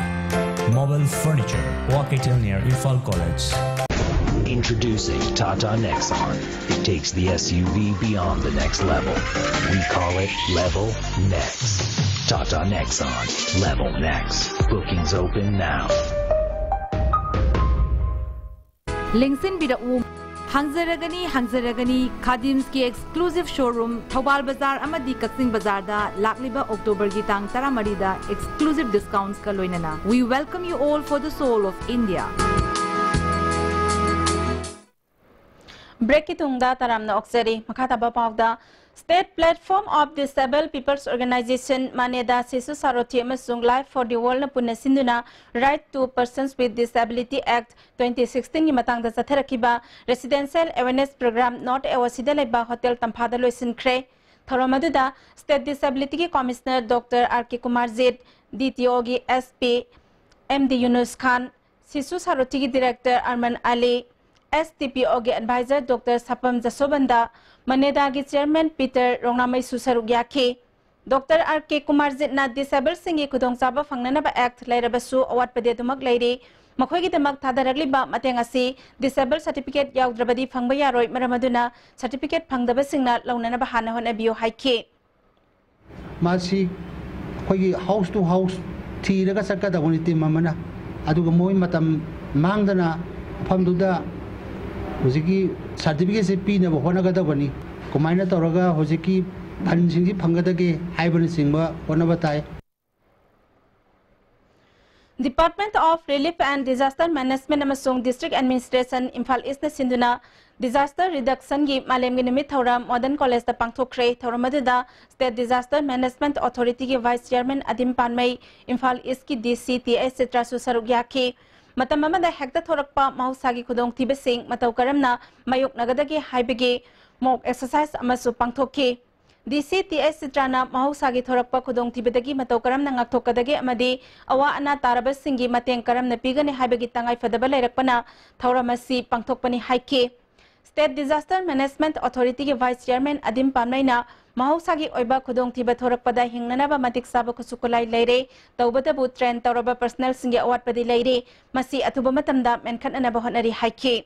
Mobile Furniture, Waketel near Imphal College. Introducing Tata Nexon. It takes the S U V beyond the next level. We call it Level Next. Tata Nexon. Level Next. Bookings open now. ꯂꯦꯡꯁꯤꯟꯕꯤꯔꯛꯎ꯫ ꯍꯥꯡꯖꯔꯒꯅꯤ, ꯍꯥꯡꯖꯔꯒꯅꯤ꯫ ꯈꯥꯗꯤꯝꯁꯀꯤ exclusive showroom Thoubal ꯕꯖꯥꯔ ꯑꯃꯗꯤ ꯀꯛꯆꯤꯡ ꯕꯖꯥꯔꯗ ꯂꯥꯛꯂꯤꯕ ꯑꯣꯛꯇꯣꯕꯔꯒꯤ ꯇꯥꯡ ꯇꯔꯥꯃꯔꯤꯗ exclusive discountsꯀ ꯂꯣꯏꯅꯅ꯫ We welcome you all for the soul of India. ꯕ꯭ꯔꯦꯛꯀꯤ ꯇꯨꯡꯗ ꯇꯔꯥꯝꯅ ꯑꯣꯛꯆꯔꯤ꯫ ꯃꯈꯥ ꯇꯥꯕ ꯄꯥꯎꯗ, State Platform of Disabled People's Organization, ꯃꯥꯅꯦꯗꯥ, ꯁꯤꯁꯨ ꯁꯥꯔꯣꯊꯤ ꯑꯃꯁꯨꯡ Life for the Worldꯅ ꯄꯨꯟꯅ ꯁꯤꯟꯗꯨꯅ Right to Persons with Disability Act twenty sixteenꯒꯤ ꯃꯇꯥꯡꯗ ꯆꯠꯊꯔꯛꯈꯤꯕ Residential Awareness Program Not Awasꯤꯗ ꯂꯩꯕ ꯍꯣꯇꯦꯜ ꯇꯝꯐꯥꯗ ꯂꯣꯏꯁꯤꯟꯈ꯭ꯔꯦ꯫ ꯊꯧꯔꯝ ꯑꯗꯨꯗ State Disabilityꯒꯤ Commissioner Doctor R K Kumarjit, DTOꯒꯤ SP MD Yunus Khan, ꯁꯤꯁꯨ ꯁꯥꯔꯣꯊꯤꯒꯤ Director Arman Ali, STPOꯒꯤ Advisor Doctor Sapam Jasobanda, ꯃꯥꯅꯦꯗꯥꯒꯤ Chairman Peter ꯔꯣꯡꯅꯥꯃꯩꯁꯨ ꯁꯔꯨꯛ ꯌꯥꯈꯤ꯫ Doctor R K Kumarjitꯅ Disabledꯁꯤꯡꯒꯤ ꯈꯨꯗꯣꯡꯆꯥꯕ ꯐꯪꯅꯅꯕ Act ꯂꯩꯔꯕꯁꯨ ꯑꯋꯥꯠꯄꯗꯤ ꯑꯗꯨꯃꯛ ꯂꯩꯔꯤ꯫ ꯃꯈꯣꯏꯒꯤꯗꯃꯛ ꯊꯥꯗꯔꯛꯂꯤꯕ ꯃꯇꯦꯡ ꯑꯁꯤ Disable Certificate ꯌꯥꯎꯗ꯭ꯔꯕꯗꯤ ꯐꯪꯕ ꯌꯥꯔꯣꯏ, ꯃꯔꯝ ꯑꯗꯨꯅ Certificate ꯐꯪꯗꯕꯁꯤꯡꯅ ꯂꯧꯅꯅꯕ ꯍꯥꯟꯅ ꯍꯣꯠꯅꯕꯤꯌꯨ ꯍꯥꯏꯈꯤ꯫ ꯃꯁꯤ ꯑꯩꯈꯣꯏꯒꯤ house to house ꯊꯤꯔꯒ ꯆꯠꯀꯗꯕꯅꯤ team ꯑꯃꯅ꯫ ꯑꯗꯨꯒ ꯃꯣꯏ ꯃꯇꯝ ꯃꯥꯡꯗꯅ ꯃꯐꯝꯗꯨꯗ ꯍꯧꯖꯤꯛꯀꯤ certificateꯁꯦ ꯄꯤꯅꯕ ꯍꯣꯠꯅꯒꯗꯕꯅꯤ꯫ ꯀꯃꯥꯏꯅ ꯇꯧꯔꯒ ꯍꯧꯖꯤꯛꯀꯤ fundꯁꯤꯡꯁꯤ ꯐꯪꯒꯗꯒꯦ ꯍꯥꯏꯕꯅꯆꯤꯡꯕ ꯍꯣꯠꯅꯕ ꯇꯥꯏ꯫ Department of Relief and Disaster Management ꯑꯃꯁꯨꯡ District Administration ꯏꯝꯐꯥꯜ ꯏꯁꯅ ꯁꯤꯟꯗꯨꯅ Disaster Reductionꯒꯤ ꯃꯥꯂꯦꯝꯒꯤ ꯅꯨꯃꯤꯠ ꯊꯧꯔꯝ ꯃꯣꯗꯔꯟ ꯀꯣꯂꯦꯖꯇ ꯄꯥꯡꯊꯣꯛꯈ꯭ꯔꯦ꯫ ꯊꯧꯔꯝ ꯑꯗꯨꯗ State Disaster Management Authorityꯒꯤ Vice Chairman ꯑꯗꯤꯝ ꯄꯥꯟꯃꯩ, Imphal ꯏꯁꯀꯤ DC ꯇꯤ ꯑꯩꯆ ꯆꯤꯇ꯭ꯔꯥꯁꯨ ꯁꯔꯨꯛ ꯌꯥꯈꯤ꯫ ꯃꯇꯝ ꯑꯃꯗ ꯍꯦꯛꯇ ꯊꯣꯔꯛꯄ ꯃꯍꯧꯁꯥꯒꯤ ꯈꯨꯗꯣꯡꯊꯤꯕꯁꯤꯡ ꯃꯇꯧ ꯀꯔꯝꯅ ꯃꯥꯌꯣꯛꯅꯒꯗꯒꯦ ꯍꯥꯏꯕꯒꯤ mock exercise ꯑꯃꯁꯨ ꯄꯥꯡꯊꯣꯛꯈꯤ꯫ DC ꯇꯤ ꯑꯩꯆ ꯆꯤꯇ꯭ꯔꯥꯅ ꯃꯍꯧꯁꯥꯒꯤ ꯊꯣꯔꯛꯄ ꯈꯨꯗꯣꯡꯊꯤꯕꯗꯒꯤ ꯃꯇꯧ ꯀꯔꯝꯅ ꯉꯥꯛꯊꯣꯛꯀꯗꯒꯦ ꯑꯃꯗꯤ ꯑꯋꯥ ꯑꯅꯥ ꯇꯥꯔꯕꯁꯤꯡꯒꯤ ꯃꯇꯦꯡ ꯀꯔꯝꯅ ꯄꯤꯒꯅꯤ ꯍꯥꯏꯕꯒꯤ ꯇꯉꯥꯏꯐꯗꯕ ꯂꯩꯔꯛꯄꯅ ꯊꯧꯔꯝ ꯑꯁꯤ ꯄꯥꯡꯊꯣꯛꯄꯅꯤ ꯍꯥꯏꯈꯤ꯫ State Disaster Management Authorityꯒꯤ Vice Chairman ꯑꯗꯤꯝ ꯄꯥꯝꯅꯩꯅ ꯃꯍꯧꯁꯥꯒꯤ ꯑꯣꯏꯕ ꯈꯨꯗꯣꯡꯊꯤꯕ ꯊꯣꯔꯛꯄꯗ ꯍꯤꯡꯅꯅꯕ ꯃꯇꯤꯛ ꯆꯥꯕ ꯈꯨꯠꯁꯨ ꯈꯨꯠꯂꯥꯏ ꯂꯩꯔꯦ, ꯇꯧꯕꯇꯕꯨ train ꯇꯧꯔꯕ personnelꯁꯤꯡꯒꯤ ꯑꯋꯥꯠꯄꯗꯤ ꯂꯩꯔꯤ, ꯃꯁꯤ ꯑꯊꯨꯕ ꯃꯇꯝꯗ ꯃꯦꯟꯈꯠꯅꯅꯕ ꯍꯣꯠꯅꯔꯤ ꯍꯥꯏꯈꯤ꯫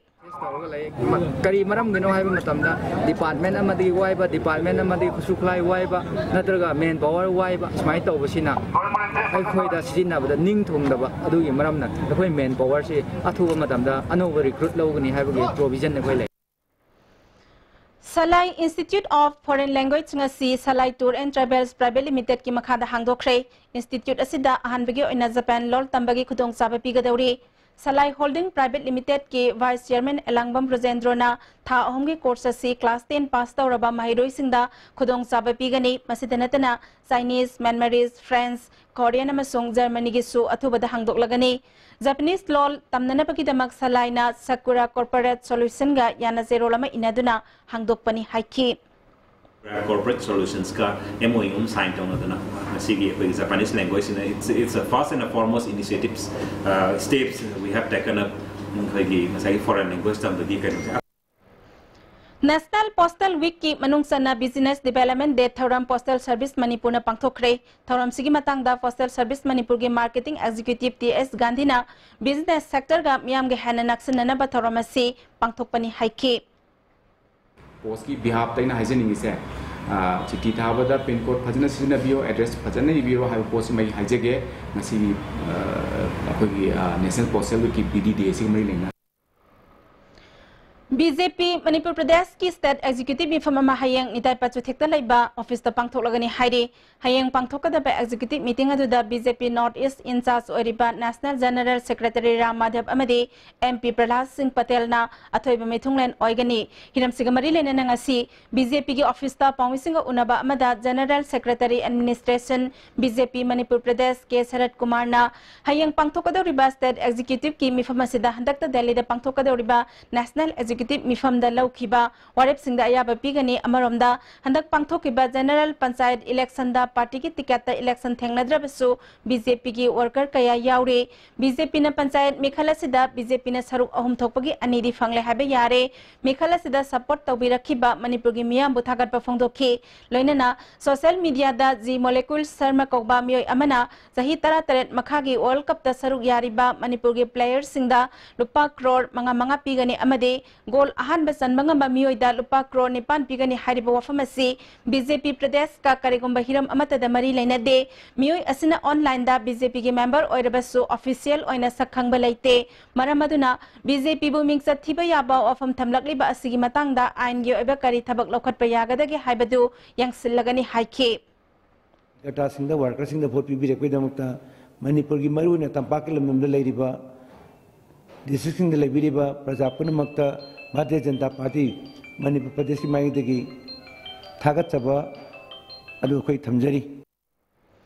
ꯀꯔꯤ ꯃꯔꯝꯒꯤꯅꯣ ꯍꯥꯏꯕ ꯃꯇꯝꯗ department ꯑꯃꯗꯒꯤ ꯋꯥꯏꯕ, department ꯑꯃꯗꯒꯤ ꯈꯨꯠꯁꯨ ꯈꯨꯠꯂꯥꯏ ꯋꯥꯏꯕ, ꯅꯠꯇ꯭ꯔꯒ manpower ꯋꯥꯏꯕ, ꯁꯨꯃꯥꯏꯅ ꯇꯧꯕꯁꯤꯅ ꯑꯩꯈꯣꯏꯗ ꯁꯤꯖꯤꯟꯅꯕꯗ ꯅꯤꯡ ꯊꯨꯡꯗꯕ ꯑꯗꯨꯒꯤ ꯃꯔꯝꯅ ꯑꯩꯈꯣꯏ manpowerꯁꯤ ꯑꯊꯨꯕ ꯃꯇꯝꯗ ꯑꯅꯧꯕ recruit ꯂꯧꯒꯅꯤ ꯍꯥꯏꯕꯒꯤ provision ꯑꯩꯈꯣꯏ ꯂꯩ꯫ Salai Institute of Foreign Language ꯉꯁꯤ Salai Tour and Travels Private Limitedꯀꯤ ꯃꯈꯥꯗ ꯍꯥꯡꯗꯣꯛꯈ꯭ꯔꯦ꯫ Institute ꯑꯁꯤꯗ ꯑꯍꯥꯟꯕꯒꯤ ꯑꯣꯏꯅ ꯖꯄꯥꯟ ꯂꯣꯜ ꯇꯝꯕꯒꯤ ꯈꯨꯗꯣꯡꯆꯥꯕ ꯄꯤꯒꯗꯧꯔꯤ꯫ Salai Holding Private Limitedꯀꯤ Vice Chairman ꯑꯦꯂꯥꯡꯕꯝ ꯕ꯭ꯔꯖꯦꯟꯗ꯭ꯔꯣꯅ ꯊꯥ ꯑꯍꯨꯝꯒꯤ course ꯑꯁꯤ class ten pass ꯇꯧꯔꯕ ꯃꯍꯩꯔꯣꯏꯁꯤꯡꯗ ꯈꯨꯗꯣꯡꯆꯥꯕ ꯄꯤꯒꯅꯤ꯫ ꯃꯁꯤꯗ ꯅꯠꯇꯅ Chinese, Myanmarese, French, Korean ꯑꯃꯁꯨꯡ Germanyꯒꯤꯁꯨ ꯑꯊꯨꯕꯗ ꯍꯥꯡꯗꯣꯛꯂꯒꯅꯤ꯫ Japanese ꯂꯣꯜ ꯇꯝꯅꯅꯕꯒꯤꯗꯃꯛ Salaina Sakura Corporate Solutionꯒ ꯌꯥꯅꯖꯦꯔꯣꯜ ꯑꯃ ꯏꯅꯗꯨꯅ ꯍꯥꯡꯗꯣꯛꯄꯅꯤ ꯍꯥꯏꯈꯤ꯫ Corporate Solutionsꯀ MOU ꯑꯃ sign ꯇꯧꯅꯗꯅ ꯉꯁꯤꯒꯤ ꯑꯩꯈꯣꯏꯒꯤ Japanese languageꯁꯤꯅ it's, it's a first and a foremost initiatives, uh, steps we have taken up ꯑꯩꯈꯣꯏꯒꯤ ꯉꯁꯥꯏꯒꯤ foreign language ꯇꯝꯕꯒꯤ ꯀꯩꯅꯣꯁꯦ꯫ National Postal Weekꯀꯤ ꯃꯅꯨꯡ ꯆꯟꯅ Business Development Day ꯊꯧꯔꯝ Postal Service ꯃꯅꯤꯄꯨꯔꯅ ꯄꯥꯡꯊꯣꯛꯈ꯭ꯔꯦ꯫ ꯊꯧꯔꯝꯁꯤꯒꯤ ꯃꯇꯥꯡꯗ Postal Service ꯃꯅꯤꯄꯨꯔꯒꯤ Marketing Executive ꯇꯤ ꯑꯦꯁ ꯒꯥꯟꯙꯤꯅ business sectorꯒ ꯃꯤꯌꯥꯝꯒ ꯍꯦꯟꯅ ꯅꯛꯁꯤꯟꯅꯅꯕ ꯊꯧꯔꯝ ꯑꯁꯤ ꯄꯥꯡꯊꯣꯛꯄꯅꯤ ꯍꯥꯏꯈꯤ꯫ Postꯀꯤ behalfꯇ ꯑꯩꯅ ꯍꯥꯏꯖꯅꯤꯡꯉꯤꯁꯦ, ꯑ, ꯆꯤꯊꯤ ꯊꯥꯕꯗ pin code ꯐꯖꯅ ꯁꯤꯖꯤꯟꯅꯕꯤꯌꯣ, address ꯐꯖꯅ ꯏꯕꯤꯔꯣ ꯍꯥꯏꯕ ꯄꯣꯠꯁꯤꯃ ꯑꯩ ꯍꯥꯏꯖꯒꯦ꯫ ꯉꯁꯤꯒꯤ, ꯑ, ꯑꯩꯈꯣꯏꯒꯤ, ꯑ, National Postal Weekꯀꯤ BDDAꯁꯤꯒ ꯃꯔꯤ ꯂꯩꯅꯅ꯫ ꯕꯤ ꯖꯦ ꯄꯤ ꯃꯅꯤꯄꯨꯔ ꯄ꯭ꯔꯗꯦꯁꯀꯤ ꯁ꯭ꯇꯦꯠ ꯑꯦꯛꯖꯤꯀ꯭ꯌꯨꯇꯤꯚ ꯃꯤꯐꯝ ꯑꯃ ꯍꯌꯦꯡ ꯅꯤꯇꯥꯏ ꯄꯥꯆꯨꯊꯦꯛꯇ ꯂꯩꯕ ꯑꯣꯐꯤꯁꯇ ꯄꯥꯡꯊꯣꯛꯂꯒꯅꯤ ꯍꯥꯏꯔꯤ꯫ ꯍꯌꯦꯡ ꯄꯥꯡꯊꯣꯛꯀꯗꯕ ꯑꯦꯛꯖꯤꯀ꯭ꯌꯨꯇꯤꯚ ꯃꯤꯇꯤꯡ ꯑꯗꯨꯗ ꯕꯤ ꯖꯦ ꯄꯤ ꯅꯣꯔꯠ ꯏꯁ ꯏꯟꯆꯥꯔꯖ ꯑꯣꯏꯔꯤꯕ national general secretary Ram Madhab ꯑꯃꯗꯤ ꯑꯦꯝ ꯄꯤ ꯄ꯭ꯔꯍꯂꯥꯗ ꯁꯤꯡ ꯄꯇꯦꯜꯅ ꯑꯊꯣꯏꯕ ꯃꯤꯊꯨꯡꯂꯦꯟ ꯑꯣꯏꯒꯅꯤ꯫ ꯍꯤꯔꯝꯁꯤꯒ ꯃꯔꯤ ꯂꯩꯅꯅ ꯉꯁꯤ ꯕꯤ ꯖꯦ ꯄꯤꯒꯤ ꯑꯣꯐꯤꯁꯇ ꯄꯥꯎꯃꯤꯁꯤꯡꯒ ꯎꯅꯕ ꯑꯃꯗ general secretary administration B J P Manipur Pradesh K Sarat ꯀꯨꯃꯥꯔꯅ ꯍꯌꯦꯡ ꯄꯥꯡꯊꯣꯛꯀꯗꯧꯔꯤꯕ ꯁ꯭ꯇꯦꯠ ꯑꯦꯛꯖꯤꯀ꯭ꯌꯨꯇꯤꯚꯀꯤ ꯃꯤꯐꯝ ꯑꯁꯤꯗ ꯍꯟꯗꯛꯇ ꯗꯦꯜꯂꯤꯗ ꯄꯥꯡꯊꯣꯛꯀꯗꯧꯔꯤꯕ ꯅꯦꯁꯅꯦꯜ ꯑꯦꯛꯖꯤꯀ꯭ꯌꯨꯇꯤꯚ ꯃꯤꯐꯝꯗ ꯂꯧꯈꯤꯕ ꯋꯥꯔꯦꯞꯁꯤꯡꯗ ꯑꯌꯥꯕ ꯄꯤꯒꯅꯤ꯫ ꯑꯃꯔꯣꯝꯗ, ꯍꯟꯗꯛ ꯄꯥꯡꯊꯣꯛꯈꯤꯕ ꯖꯦꯅꯔꯦꯜ ꯄꯟꯆꯥꯌꯠ ꯏꯂꯦꯛꯁꯟꯗ ꯄꯥꯔꯇꯤꯒꯤ ꯇꯤꯀꯦꯠꯇ ꯏꯂꯦꯛꯁꯟ ꯊꯦꯡꯅꯗ꯭ꯔꯕꯁꯨ ꯕꯤ ꯖꯦ ꯄꯤꯒꯤ ꯋꯥꯔꯀꯔ ꯀꯌꯥ ꯌꯥꯎꯔꯤ꯫ ꯕꯤ ꯖꯦ ꯄꯤꯅ ꯄꯟꯆꯥꯌꯠ ꯃꯤꯈꯜ ꯑꯁꯤꯗ ꯕꯤ ꯖꯦ ꯄꯤꯅ ꯁꯔꯨꯛ ꯑꯍꯨꯝ ꯊꯣꯛꯄꯒꯤ ꯑꯅꯤꯗꯤ ꯐꯪꯂꯦ ꯍꯥꯏꯕ ꯌꯥꯔꯦ꯫ ꯃꯤꯈꯜ ꯑꯁꯤꯗ ꯁꯄꯣꯔꯠ ꯇꯧꯕꯤꯔꯛꯈꯤꯕ ꯃꯅꯤꯄꯨꯔꯒꯤ ꯃꯤꯌꯥꯝꯕꯨ ꯊꯥꯒꯠꯄ ꯐꯣꯡꯗꯣꯛꯈꯤ꯫ ꯂꯣꯏꯅꯅ ꯁꯣꯁꯤꯌꯦꯜ ꯃꯤꯗꯤꯌꯥꯗ ꯖꯤ ꯃꯣꯂꯦꯀꯨꯜ ꯁꯔꯃ ꯀꯧꯕ ꯃꯤꯑꯣꯏ ꯑꯃꯅ ꯆꯍꯤ ꯇꯔꯥꯇꯔꯦꯠ ꯃꯈꯥꯒꯤ ꯋꯥꯔꯜ ꯀꯞꯇ ꯁꯔꯨꯛ ꯌꯥꯔꯤꯕ ꯃꯅꯤꯄꯨꯔꯒꯤ ꯄ꯭ꯂꯦꯌꯔꯁꯤꯡꯗ ꯂꯨꯄꯥ ꯀ꯭ꯔꯣꯔ ꯃꯉꯥ ꯃꯉꯥ ꯄꯤꯒꯅꯤ ꯑꯃꯗꯤ ꯒꯣꯜ ꯑꯍꯥꯟꯕ ꯆꯟꯕ ꯉꯝꯕ ꯃꯤꯑꯣꯏꯗ ꯂꯨꯄꯥ ꯀ꯭ꯔꯣꯔ ꯅꯤꯄꯥꯟ ꯄꯤꯒꯅꯤ ꯍꯥꯏꯔꯤꯕ ꯋꯥꯐꯝ ꯑꯁꯤ ꯕꯤ ꯖꯦ ꯄꯤ ꯄ꯭ꯔꯗꯦꯁꯀ ꯀꯔꯤꯒꯨꯝꯕ ꯍꯤꯔꯝ ꯑꯃꯠꯇꯗ ꯃꯔꯤ ꯂꯩꯅꯗꯦ꯫ ꯃꯤꯑꯣꯏ ꯑꯁꯤꯅ ꯑꯣꯟꯂꯥꯏꯟꯗ ꯕꯤ ꯖꯦ ꯄꯤꯒꯤ ꯃꯦꯝꯕꯔ ꯑꯣꯏꯔꯕꯁꯨ ꯑꯣꯐꯤꯁꯤꯌꯦꯜ ꯑꯣꯏꯅ ꯁꯛ ꯈꯪꯕ ꯂꯩꯇꯦ꯫ ꯃꯔꯝ ꯑꯗꯨꯅ ꯕꯤ ꯖꯦ ꯄꯤꯕꯨ ꯃꯤꯡꯆꯠ ꯊꯤꯕ ꯌꯥꯕ ꯋꯥꯐꯝ ꯊꯝꯂꯛꯂꯤꯕ ꯑꯁꯤꯒꯤ ꯃꯇꯥꯡꯗ ꯑꯥꯏꯟꯒꯤ ꯑꯣꯏꯕ ꯀꯔꯤ ꯊꯕꯛ ꯂꯧꯈꯠꯄ ꯌꯥꯒꯗꯒꯦ ꯍꯥꯏꯕꯗꯨ ꯌꯦꯡꯁꯤꯜꯂꯒꯅꯤ ꯍꯥꯏꯈꯤ꯫ ꯀꯔꯇꯥꯁꯤꯡꯗ, ꯋꯥꯔꯀꯔꯁꯤꯡꯗ ꯚꯣꯠ ꯄꯤꯕꯤꯔꯛꯄꯒꯤꯗꯃꯛꯇ ꯃꯅꯤꯄꯨꯔꯒꯤ ꯃꯔꯨꯑꯣꯏꯅ ꯇꯝꯄꯥꯛꯀꯤ ꯂꯝꯗꯝꯗ ꯂꯩꯔꯤꯕ ꯗꯤꯁꯇ꯭ꯔꯤꯛꯁꯤꯡꯗ ꯂꯩꯕꯤꯔꯤꯕ ꯄ꯭ꯔꯖꯥ ꯄꯨꯝꯅꯃꯛꯇ ꯚꯥꯔꯇꯤꯌ ꯖꯅꯇꯥ ꯄꯥꯔꯇꯤ ꯃꯅꯤꯄꯨꯔ ꯄ꯭ꯔꯗꯦꯁꯀꯤ ꯃꯥꯏꯀꯩꯗꯒꯤ ꯊꯥꯒꯠꯆꯕ ꯑꯗꯨ ꯑꯩꯈꯣꯏ ꯊꯝꯖꯔꯤ꯫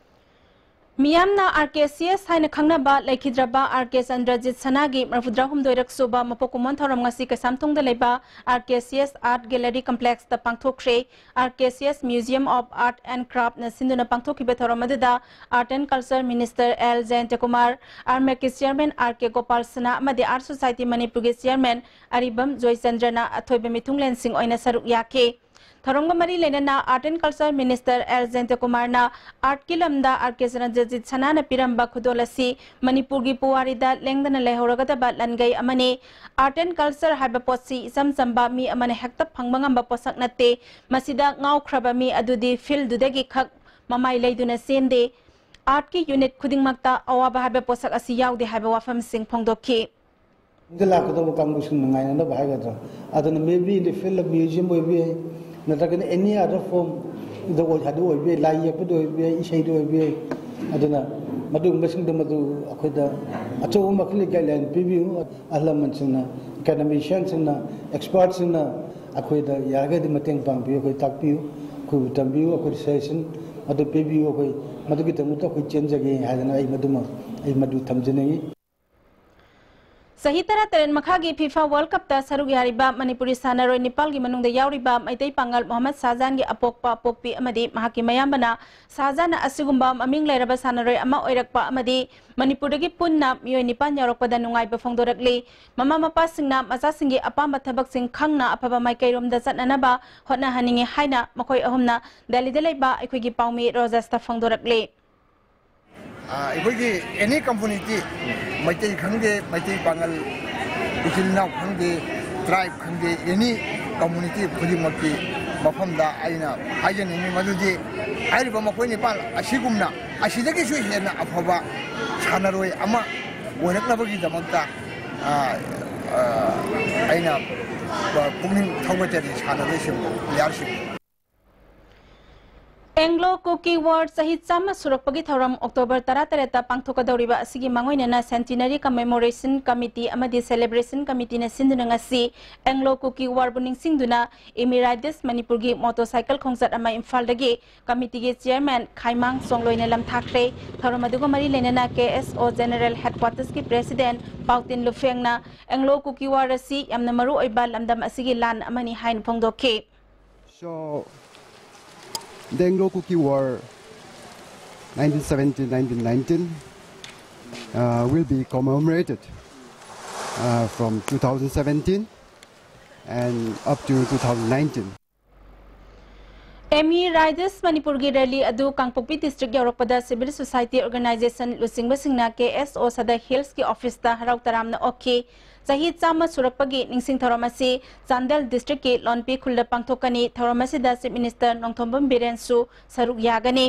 ꯃꯤꯌꯥꯝꯅ ꯑꯥꯔ ꯀꯦ ꯁꯤ ꯑꯦꯁ ꯍꯥꯏꯅ ꯈꯪꯅꯕ ꯂꯩꯈꯤꯗ꯭ꯔꯕ ꯑꯥꯔ ꯀꯦ ꯆꯟꯗ꯭ꯔꯖꯤꯠ ꯁꯅꯥꯒꯤ ꯃꯔꯐꯨꯇꯔꯥꯍꯨꯝꯗꯣꯏꯔꯛ ꯁꯨꯕ ꯃꯄꯣꯛ ꯀꯨꯝꯑꯣꯟ ꯊꯧꯔꯝ ꯉꯁꯤ ꯀꯩꯁꯥꯝꯊꯣꯡꯗ ꯂꯩꯕ R K C S art gallery ꯀꯝꯄ꯭ꯂꯦꯛꯁꯇ ꯄꯥꯡꯊꯣꯛꯈ꯭ꯔꯦ꯫ R K C S Museum of Art and Craftꯅ ꯁꯤꯟꯗꯨꯅ ꯄꯥꯡꯊꯣꯛꯈꯤꯕ ꯊꯧꯔꯝ ꯑꯗꯨꯗ Art and Culture Minister L Jayantakumar, ꯑꯥꯔꯃꯦꯛꯀꯤ chairman R K Gopal Sana ꯑꯃꯗꯤ Art Society ꯃꯅꯤꯄꯨꯔꯒꯤ ꯆꯤꯌꯔꯃꯦꯟ ꯑꯔꯤꯕꯝ ꯖꯣꯏꯆꯟꯗ꯭ꯔꯅ ꯑꯊꯣꯏꯕ ꯃꯤꯊꯨꯡꯂꯦꯟꯁꯤꯡ ꯑꯣꯏꯅ ꯁꯔꯨꯛ ꯌꯥꯈꯤ꯫ ꯊꯧꯔꯝꯒ ꯃꯔꯤ ꯂꯩꯅꯅ Art and Culture Minister L ꯖꯌꯟꯇꯀꯨꯃꯥꯔꯅ ꯑꯥꯔꯠꯀꯤ ꯂꯝꯗ ꯑꯥꯔ ꯀꯦ ꯆꯟꯗ꯭ꯔꯖꯤꯠ ꯁꯅꯥꯅ ꯄꯤꯔꯝꯕ ꯈꯨꯗꯣꯜ ꯑꯁꯤ ꯃꯅꯤꯄꯨꯔꯒꯤ ꯄꯨꯋꯥꯔꯤꯗ ꯂꯦꯡꯗꯅ ꯂꯩꯍꯧꯔꯒꯗꯕ ꯂꯟꯒꯩ ꯑꯃꯅꯤ꯫ Art and Culture ꯍꯥꯏꯕ ꯄꯣꯠꯁꯤ ꯏꯆꯝ ꯆꯝꯕ ꯃꯤ ꯑꯃꯅ ꯍꯦꯛꯇ ꯐꯪꯕ ꯉꯝꯕ ꯄꯣꯠꯁꯛ ꯅꯠꯇꯦ꯫ ꯃꯁꯤꯗ ꯉꯥꯎꯈ꯭ꯔꯕ ꯃꯤ ꯑꯗꯨꯗꯤ ꯐꯤꯜꯗꯨꯗꯒꯤ ꯈꯛ ꯃꯃꯥꯏ ꯂꯩꯗꯨꯅ ꯆꯦꯟꯗꯦ꯫ ꯑꯥꯔꯠꯀꯤ ꯌꯨꯅꯤꯠ ꯈꯨꯗꯤꯡꯃꯛꯇ ꯑꯋꯥꯕ ꯍꯥꯏꯕ ꯄꯣꯠꯁꯛ ꯑꯁꯤ ꯌꯥꯎꯗꯦ ꯍꯥꯏꯕ ꯋꯥꯐꯝꯁꯤꯡ ꯐꯣꯡꯗꯣꯛꯈꯤ꯫ ꯗ ꯂꯥꯛꯀꯗꯧꯕ ꯀꯥꯡꯕꯨꯁꯤꯡꯅ ꯉꯥꯏꯅꯅꯕ ꯍꯥꯏꯒꯗ꯭ꯔꯥ, ꯑꯗꯨꯅ maybe in the field of museum ꯑꯣꯏꯕ ꯌꯥꯏ, ꯅꯠꯇ꯭ꯔꯒꯅ any other form ꯗ ꯑꯣꯏ-, ꯑꯗꯨ ꯑꯣꯏꯕ ꯌꯥꯏ, ꯂꯥꯏ ꯌꯦꯛꯄꯗ ꯑꯣꯏꯕ ꯌꯥꯏ, ꯏꯁꯩꯗ ꯑꯣꯏꯕ ꯌꯥꯏ꯫ ꯑꯗꯨꯅ ꯃꯗꯨꯒꯨꯝꯕꯁꯤꯡꯗ ꯃꯗꯨ ꯑꯩꯈꯣꯏꯗ ꯑꯆꯧꯕ ꯃꯈꯜꯒꯤ guideline ꯄꯤꯕꯤꯌꯨ꯫ ꯑꯍꯜ ꯂꯃꯟꯁꯤꯡꯅ, academicianꯁꯤꯡꯅ, expertꯁꯤꯡꯅ ꯑꯩꯈꯣꯏꯗ ꯌꯥꯔꯒꯗꯤ ꯃꯇꯦꯡ ꯄꯥꯡꯕꯤꯌꯨ, ꯑꯩꯈꯣꯏ ꯇꯥꯛꯄꯤꯌꯨ, ꯑꯩꯈꯣꯏꯕꯨ ꯇꯝꯕꯤꯌꯨ, ꯑꯩꯈꯣꯏ suggestion ꯑꯗꯨ ꯄꯤꯕꯤꯌꯨ꯫ ꯑꯩꯈꯣꯏ ꯃꯗꯨꯒꯤꯗꯃꯛꯇ ꯑꯩꯈꯣꯏ ꯆꯦꯟꯖꯒꯦ ꯍꯥꯏꯗꯅ ꯑꯩ ꯃꯗꯨꯃ, ꯑꯩ ꯃꯗꯨ ꯊꯝꯖꯅꯤꯡꯏ꯫ ꯆꯍꯤ ꯇꯔꯥꯇꯔꯦꯠ ꯃꯈꯥꯒꯤ FIFA World Cupꯇ ꯁꯔꯨꯛ ꯌꯥꯔꯤꯕ ꯃꯅꯤꯄꯨꯔꯤ ꯁꯥꯟꯅꯔꯣꯏ ꯅꯤꯄꯥꯜꯒꯤ ꯃꯅꯨꯡꯗ ꯌꯥꯎꯔꯤꯕ ꯃꯩꯇꯩ ꯄꯥꯉꯜ ꯃꯣꯍꯝꯃꯗ ꯁꯥꯍꯖꯥꯟꯒꯤ ꯑꯄꯣꯛꯄ ꯑꯄꯣꯛꯄꯤ ꯑꯃꯗꯤ ꯃꯍꯥꯛꯀꯤ ꯃꯌꯥꯝꯕꯅ ꯁꯥꯍꯖꯥꯟꯅ ꯑꯁꯤꯒꯨꯝꯕ ꯃꯃꯤꯡ ꯂꯩꯔꯕ ꯁꯥꯟꯅꯔꯣꯏ ꯑꯃ ꯑꯣꯏꯔꯛꯄ ꯑꯃꯗꯤ ꯃꯅꯤꯄꯨꯔꯗꯒꯤ ꯄꯨꯟꯅ ꯃꯤꯑꯣꯏ ꯅꯤꯄꯥꯟ ꯌꯥꯎꯔꯛꯄꯗ ꯅꯨꯡꯉꯥꯏꯕ ꯐꯣꯡꯗꯣꯔꯛꯂꯤ꯫ ꯃꯃꯥ ꯃꯄꯥꯁꯤꯡꯅ ꯃꯆꯥꯁꯤꯡꯒꯤ ꯑꯄꯥꯝꯕ ꯊꯕꯛꯁꯤꯡ ꯈꯪꯅ ꯑꯐꯕ ꯃꯥꯏꯀꯩꯔꯣꯝꯗ ꯆꯠꯅꯅꯕ ꯍꯣꯠꯅꯍꯟꯅꯤꯡꯏ ꯍꯥꯏꯅ ꯃꯈꯣꯏ ꯑꯍꯨꯝꯅ ꯗꯦꯜꯂꯤꯗ ꯂꯩꯕ ꯑꯩꯈꯣꯏꯒꯤ ꯄꯥꯎꯃꯤ ꯔꯣꯖꯔꯁꯇ ꯐꯣꯡꯗꯣꯔꯛꯂꯤ꯫ ꯑ, ꯑꯩꯈꯣꯏꯒꯤ any community, ꯃꯩꯇꯩ ꯈꯪꯗꯦ, ꯃꯩꯇꯩ ꯄꯥꯉꯜ, ꯏꯆꯤꯜ ꯏꯅꯥꯎ ꯈꯪꯗꯦ, tribe ꯈꯪꯗꯦ, any community ꯈꯨꯗꯤꯡꯃꯛꯀꯤ ꯃꯐꯝꯗ ꯑꯩꯅ ꯍꯥꯏꯖꯅꯤꯡꯉꯤ ꯃꯗꯨꯗꯤ ꯍꯥꯏꯔꯤꯕ ꯃꯈꯣꯏ ꯅꯤꯄꯥꯜ ꯑꯁꯤꯒꯨꯝꯅ ꯑꯁꯤꯗꯒꯤꯁꯨ ꯍꯦꯟꯅ ꯑꯐꯕ ꯁꯥꯟꯅꯔꯣꯏ ꯑꯃ ꯑꯣꯏꯔꯛꯅꯕꯒꯤꯗꯃꯛꯇ, ꯑ, ꯑ, ꯑꯩꯅ ꯄꯨꯛꯅꯤꯡ ꯊꯧꯒꯠꯆꯔꯤ ꯁꯥꯟꯅꯔꯣꯏꯁꯤꯡꯕꯨ, playerꯁꯤꯡꯕꯨ꯫ Anglo Kuki War ꯆꯍꯤ ꯆꯥꯝꯃ ꯁꯨꯔꯛꯄꯒꯤ ꯊꯧꯔꯝ October ꯇꯔꯥꯇꯔꯦꯠꯇ ꯄꯥꯡꯊꯣꯛꯀꯗꯧꯔꯤꯕ ꯑꯁꯤꯒꯤ ꯃꯥꯡꯑꯣꯏꯅꯅ Centenary Commemoration Committee ꯑꯃꯗꯤ Celebration Committeeꯅ ꯁꯤꯟꯗꯨꯅ ꯉꯁꯤ Anglo Kuki Warꯕꯨ ꯅꯤꯡꯁꯤꯡꯗꯨꯅ Emeritus ꯃꯅꯤꯄꯨꯔꯒꯤ motorcycle ꯈꯣꯡꯆꯠ ꯑꯃ ꯏꯝꯐꯥꯜꯗꯒꯤ committeeꯒꯤ chairman ꯈꯥꯏꯃꯥꯡ ꯆꯣꯡꯂꯣꯏꯅ ꯂꯝꯊꯥꯈ꯭ꯔꯦ꯫ ꯊꯧꯔꯝ ꯑꯗꯨꯒ ꯃꯔꯤ ꯂꯩꯅꯅ KSO General Headquartersꯀꯤ president ꯄꯥꯎꯇꯤꯟ ꯂꯨꯐꯦꯡꯅ Anglo Kuki War ꯑꯁꯤ ꯌꯥꯝꯅ ꯃꯔꯨ ꯑꯣꯏꯕ ꯂꯝꯗꯝ ꯑꯁꯤꯒꯤ ꯂꯥꯟ ꯑꯃꯅꯤ ꯍꯥꯏꯅ ꯐꯣꯡꯗꯣꯛꯈꯤ꯫ So, the Anglo-Kuki War nineteen seventeen nineteen nineteen uh, will be commemorated uh, from two thousand seventeen and up to two thousand nineteen. ꯑꯦꯃꯤ ꯔꯥꯏꯗꯁ ꯃꯅꯤꯄꯨꯔꯒꯤ ꯔꯦꯂꯤ ꯑꯗꯨ ꯀꯥꯡꯄꯣꯛꯄꯤ ꯗꯤꯁꯇ꯭ꯔꯤꯛ ꯌꯧꯔꯛꯄꯗ ꯁꯤꯚꯤꯜ ꯁꯣꯁꯥꯏꯇꯤ ꯑꯣꯔꯒꯅꯥꯏꯖꯦꯁꯟ ꯂꯨꯆꯤꯡꯕꯁꯤꯡꯅ ꯀꯦ ꯑꯦꯁ ꯑꯣ ꯁꯗ ꯍꯤꯜꯁꯀꯤ ꯑꯣꯐꯤꯁꯇ ꯍꯔꯥꯎ ꯇꯔꯥꯝꯅ ꯑꯣꯛꯈꯤ꯫ ꯆꯍꯤ ꯆꯥꯝꯃ ꯁꯨꯔꯛꯄꯒꯤ ꯅꯤꯡꯁꯤꯡ ꯊꯧꯔꯝ ꯑꯁꯤ ꯆꯥꯟꯗꯦꯜ ꯗꯤꯁꯇ꯭ꯔꯤꯛꯀꯤ ꯂꯣꯟꯄꯤ ꯈꯨꯜꯗ ꯄꯥꯡꯊꯣꯛꯀꯅꯤ꯫ ꯊꯧꯔꯝ ꯑꯁꯤꯗ ꯆꯤꯐ ꯃꯤꯅꯤꯁꯇꯔ ꯅꯣꯡꯊꯣꯝꯕꯝ ꯕꯤꯔꯦꯟꯁꯨ ꯁꯔꯨꯛ ꯌꯥꯒꯅꯤ꯫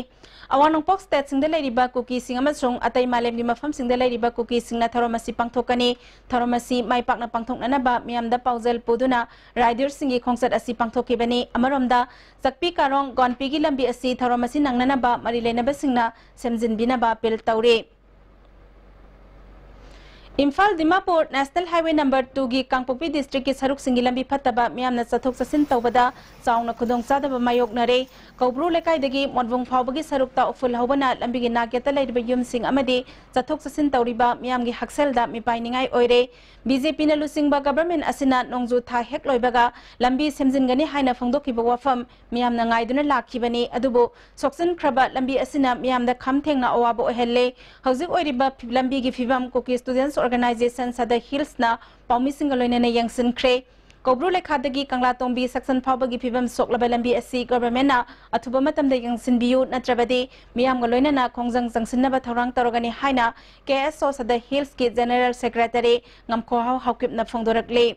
ꯑꯋꯥꯡ ꯅꯣꯡꯄꯣꯛ ꯁ꯭ꯇꯦꯠꯁꯤꯡꯗ ꯂꯩꯔꯤꯕ ꯀꯨꯀꯤꯁꯤꯡ ꯑꯃꯁꯨꯡ ꯑꯇꯩ ꯃꯥꯂꯦꯝꯒꯤ ꯃꯐꯝꯁꯤꯡꯗ ꯂꯩꯔꯤꯕ ꯀꯨꯀꯤꯁꯤꯡꯅ ꯊꯧꯔꯝ ꯑꯁꯤ ꯄꯥꯡꯊꯣꯛꯀꯅꯤ꯫ ꯊꯧꯔꯝ ꯑꯁꯤ ꯃꯥꯏ ꯄꯥꯛꯅ ꯄꯥꯡꯊꯣꯛꯅꯅꯕ ꯃꯤꯌꯥꯝꯗ ꯄꯥꯎꯖꯦꯜ ꯄꯨꯗꯨꯅ ꯔꯥꯏꯗꯔꯁꯤꯡꯒꯤ ꯈꯣꯡꯆꯠ ꯑꯁꯤ ꯄꯥꯡꯊꯣꯛꯈꯤꯕꯅꯤ꯫ ꯑꯃꯔꯣꯝꯗ, ꯆꯥꯛꯄꯤ ꯀꯥꯔꯣꯡ ꯒꯣꯟꯄꯤꯒꯤ ꯂꯝꯕꯤ ꯑꯁꯤ ꯊꯧꯔꯝ ꯑꯁꯤ ꯅꯪꯅꯅꯕ ꯃꯔꯤ ꯂꯩꯅꯕꯁꯤꯡꯅ ꯁꯦꯝꯖꯤꯟꯕꯤꯅꯕ ꯑꯄꯤꯜ ꯇꯧꯔꯤ꯫ Imphal Dimapur national highway number ꯇꯨꯒꯤ ꯀꯥꯡꯄꯣꯛꯄꯤ ꯗꯤꯁꯇ꯭ꯔꯤꯛꯀꯤ ꯁꯔꯨꯛꯁꯤꯡꯒꯤ ꯂꯝꯕꯤ ꯐꯠꯇꯕ ꯃꯤꯌꯥꯝꯅ ꯆꯠꯊꯣꯛ ꯆꯠꯁꯤꯟ ꯇꯧꯕꯗ ꯆꯥꯎꯅ ꯈꯨꯗꯣꯡꯆꯥꯗꯕ ꯃꯥꯌꯣꯛꯅꯔꯦ꯫ ꯀꯧꯕ꯭ꯔꯨ ꯂꯩꯀꯥꯏꯗꯒꯤ ꯃꯣꯠꯕꯨꯡ ꯐꯥꯎꯕꯒꯤ ꯁꯔꯨꯛꯇ ꯎꯐꯨꯜ ꯍꯧꯕꯅ ꯂꯝꯕꯤꯒꯤ ꯅꯥꯛꯌꯦꯠꯇ ꯂꯩꯔꯤꯕ ꯌꯨꯝꯁꯤꯡ ꯑꯃꯗꯤ ꯆꯠꯊꯣꯛ ꯆꯠꯁꯤꯟ ꯇꯧꯔꯤꯕ ꯃꯤꯌꯥꯝꯒꯤ ꯍꯛꯁꯦꯜꯗ ꯃꯤꯄꯥꯏꯅꯤꯡꯉꯥꯏ ꯑꯣꯏꯔꯦ꯫ ꯕꯤ ꯖꯦ ꯄꯤꯅ ꯂꯨꯆꯤꯡꯕ ꯒꯚꯔꯟꯃꯦꯟꯠ ꯑꯁꯤꯅ ꯅꯣꯡꯖꯨ ꯊꯥ ꯍꯦꯛ ꯂꯣꯏꯕꯒ ꯂꯝꯕꯤ ꯁꯦꯝꯖꯤꯟꯒꯅꯤ ꯍꯥꯏꯅ ꯐꯣꯡꯗꯣꯛꯈꯤꯕ ꯋꯥꯐꯝ ꯃꯤꯌꯥꯝꯅ ꯉꯥꯏꯗꯨꯅ ꯂꯥꯛꯈꯤꯕꯅꯤ꯫ ꯑꯗꯨꯕꯨ ꯁꯣꯛꯆꯤꯟꯈ꯭ꯔꯕ ꯂꯝꯕꯤ ꯑꯁꯤꯅ ꯃꯤꯌꯥꯝꯗ ꯈꯝ ꯊꯦꯡꯅ ꯑꯋꯥꯕ ꯑꯣꯏꯍꯜꯂꯦ꯫ ꯍꯧꯖꯤꯛ ꯑꯣꯏꯔꯤꯕ ꯐꯤ-, ꯂꯝꯕꯤꯒꯤ ꯐꯤꯕꯝ ꯀꯨꯀꯤ ꯁ꯭ꯇꯨꯗꯦꯟꯠꯁ ꯑꯣꯔꯒꯅꯥꯏꯖꯦꯁꯟ ꯁꯗ ꯍꯤꯜꯁꯅ ꯄꯥꯎꯃꯤꯁꯤꯡꯒ ꯂꯣꯏꯅꯅ ꯌꯦꯡꯁꯤꯟꯈ꯭ꯔꯦ꯫ ꯀꯧꯕ꯭ꯔꯨ ꯂꯩꯈꯥꯗꯒꯤ ꯀꯪꯂꯥꯇꯣꯡꯕꯤ ꯁꯦꯛꯁꯟ ꯐꯥꯎꯕꯒꯤ ꯐꯤꯕꯝ ꯁꯣꯛꯂꯕ ꯂꯝꯕꯤ ꯑꯁꯤ ꯒꯚꯔꯟꯃꯦꯟꯠꯅ ꯑꯊꯨꯕ ꯃꯇꯝꯗ ꯌꯦꯡꯁꯤꯟꯕꯤꯌꯨ, ꯅꯠꯇ꯭ꯔꯕꯗꯤ ꯃꯤꯌꯥꯝꯒ ꯂꯣꯏꯅꯅ ꯈꯣꯡꯖꯪ ꯆꯪꯁꯤꯟꯅꯕ ꯊꯧꯔꯥꯡ ꯇꯧꯔꯒꯅꯤ ꯍꯥꯏꯅ ꯀꯦ ꯑꯦꯁ ꯑꯣ ꯁꯗ ꯍꯤꯜꯁꯀꯤ ꯖꯦꯅꯔꯦꯜ ꯁꯦꯀ꯭ꯔꯦꯇꯔꯤ ꯉꯝꯈꯣꯍꯥꯎ ꯍꯥꯎꯀꯤꯞꯅ ꯐꯣꯡꯗꯣꯔꯛꯂꯤ꯫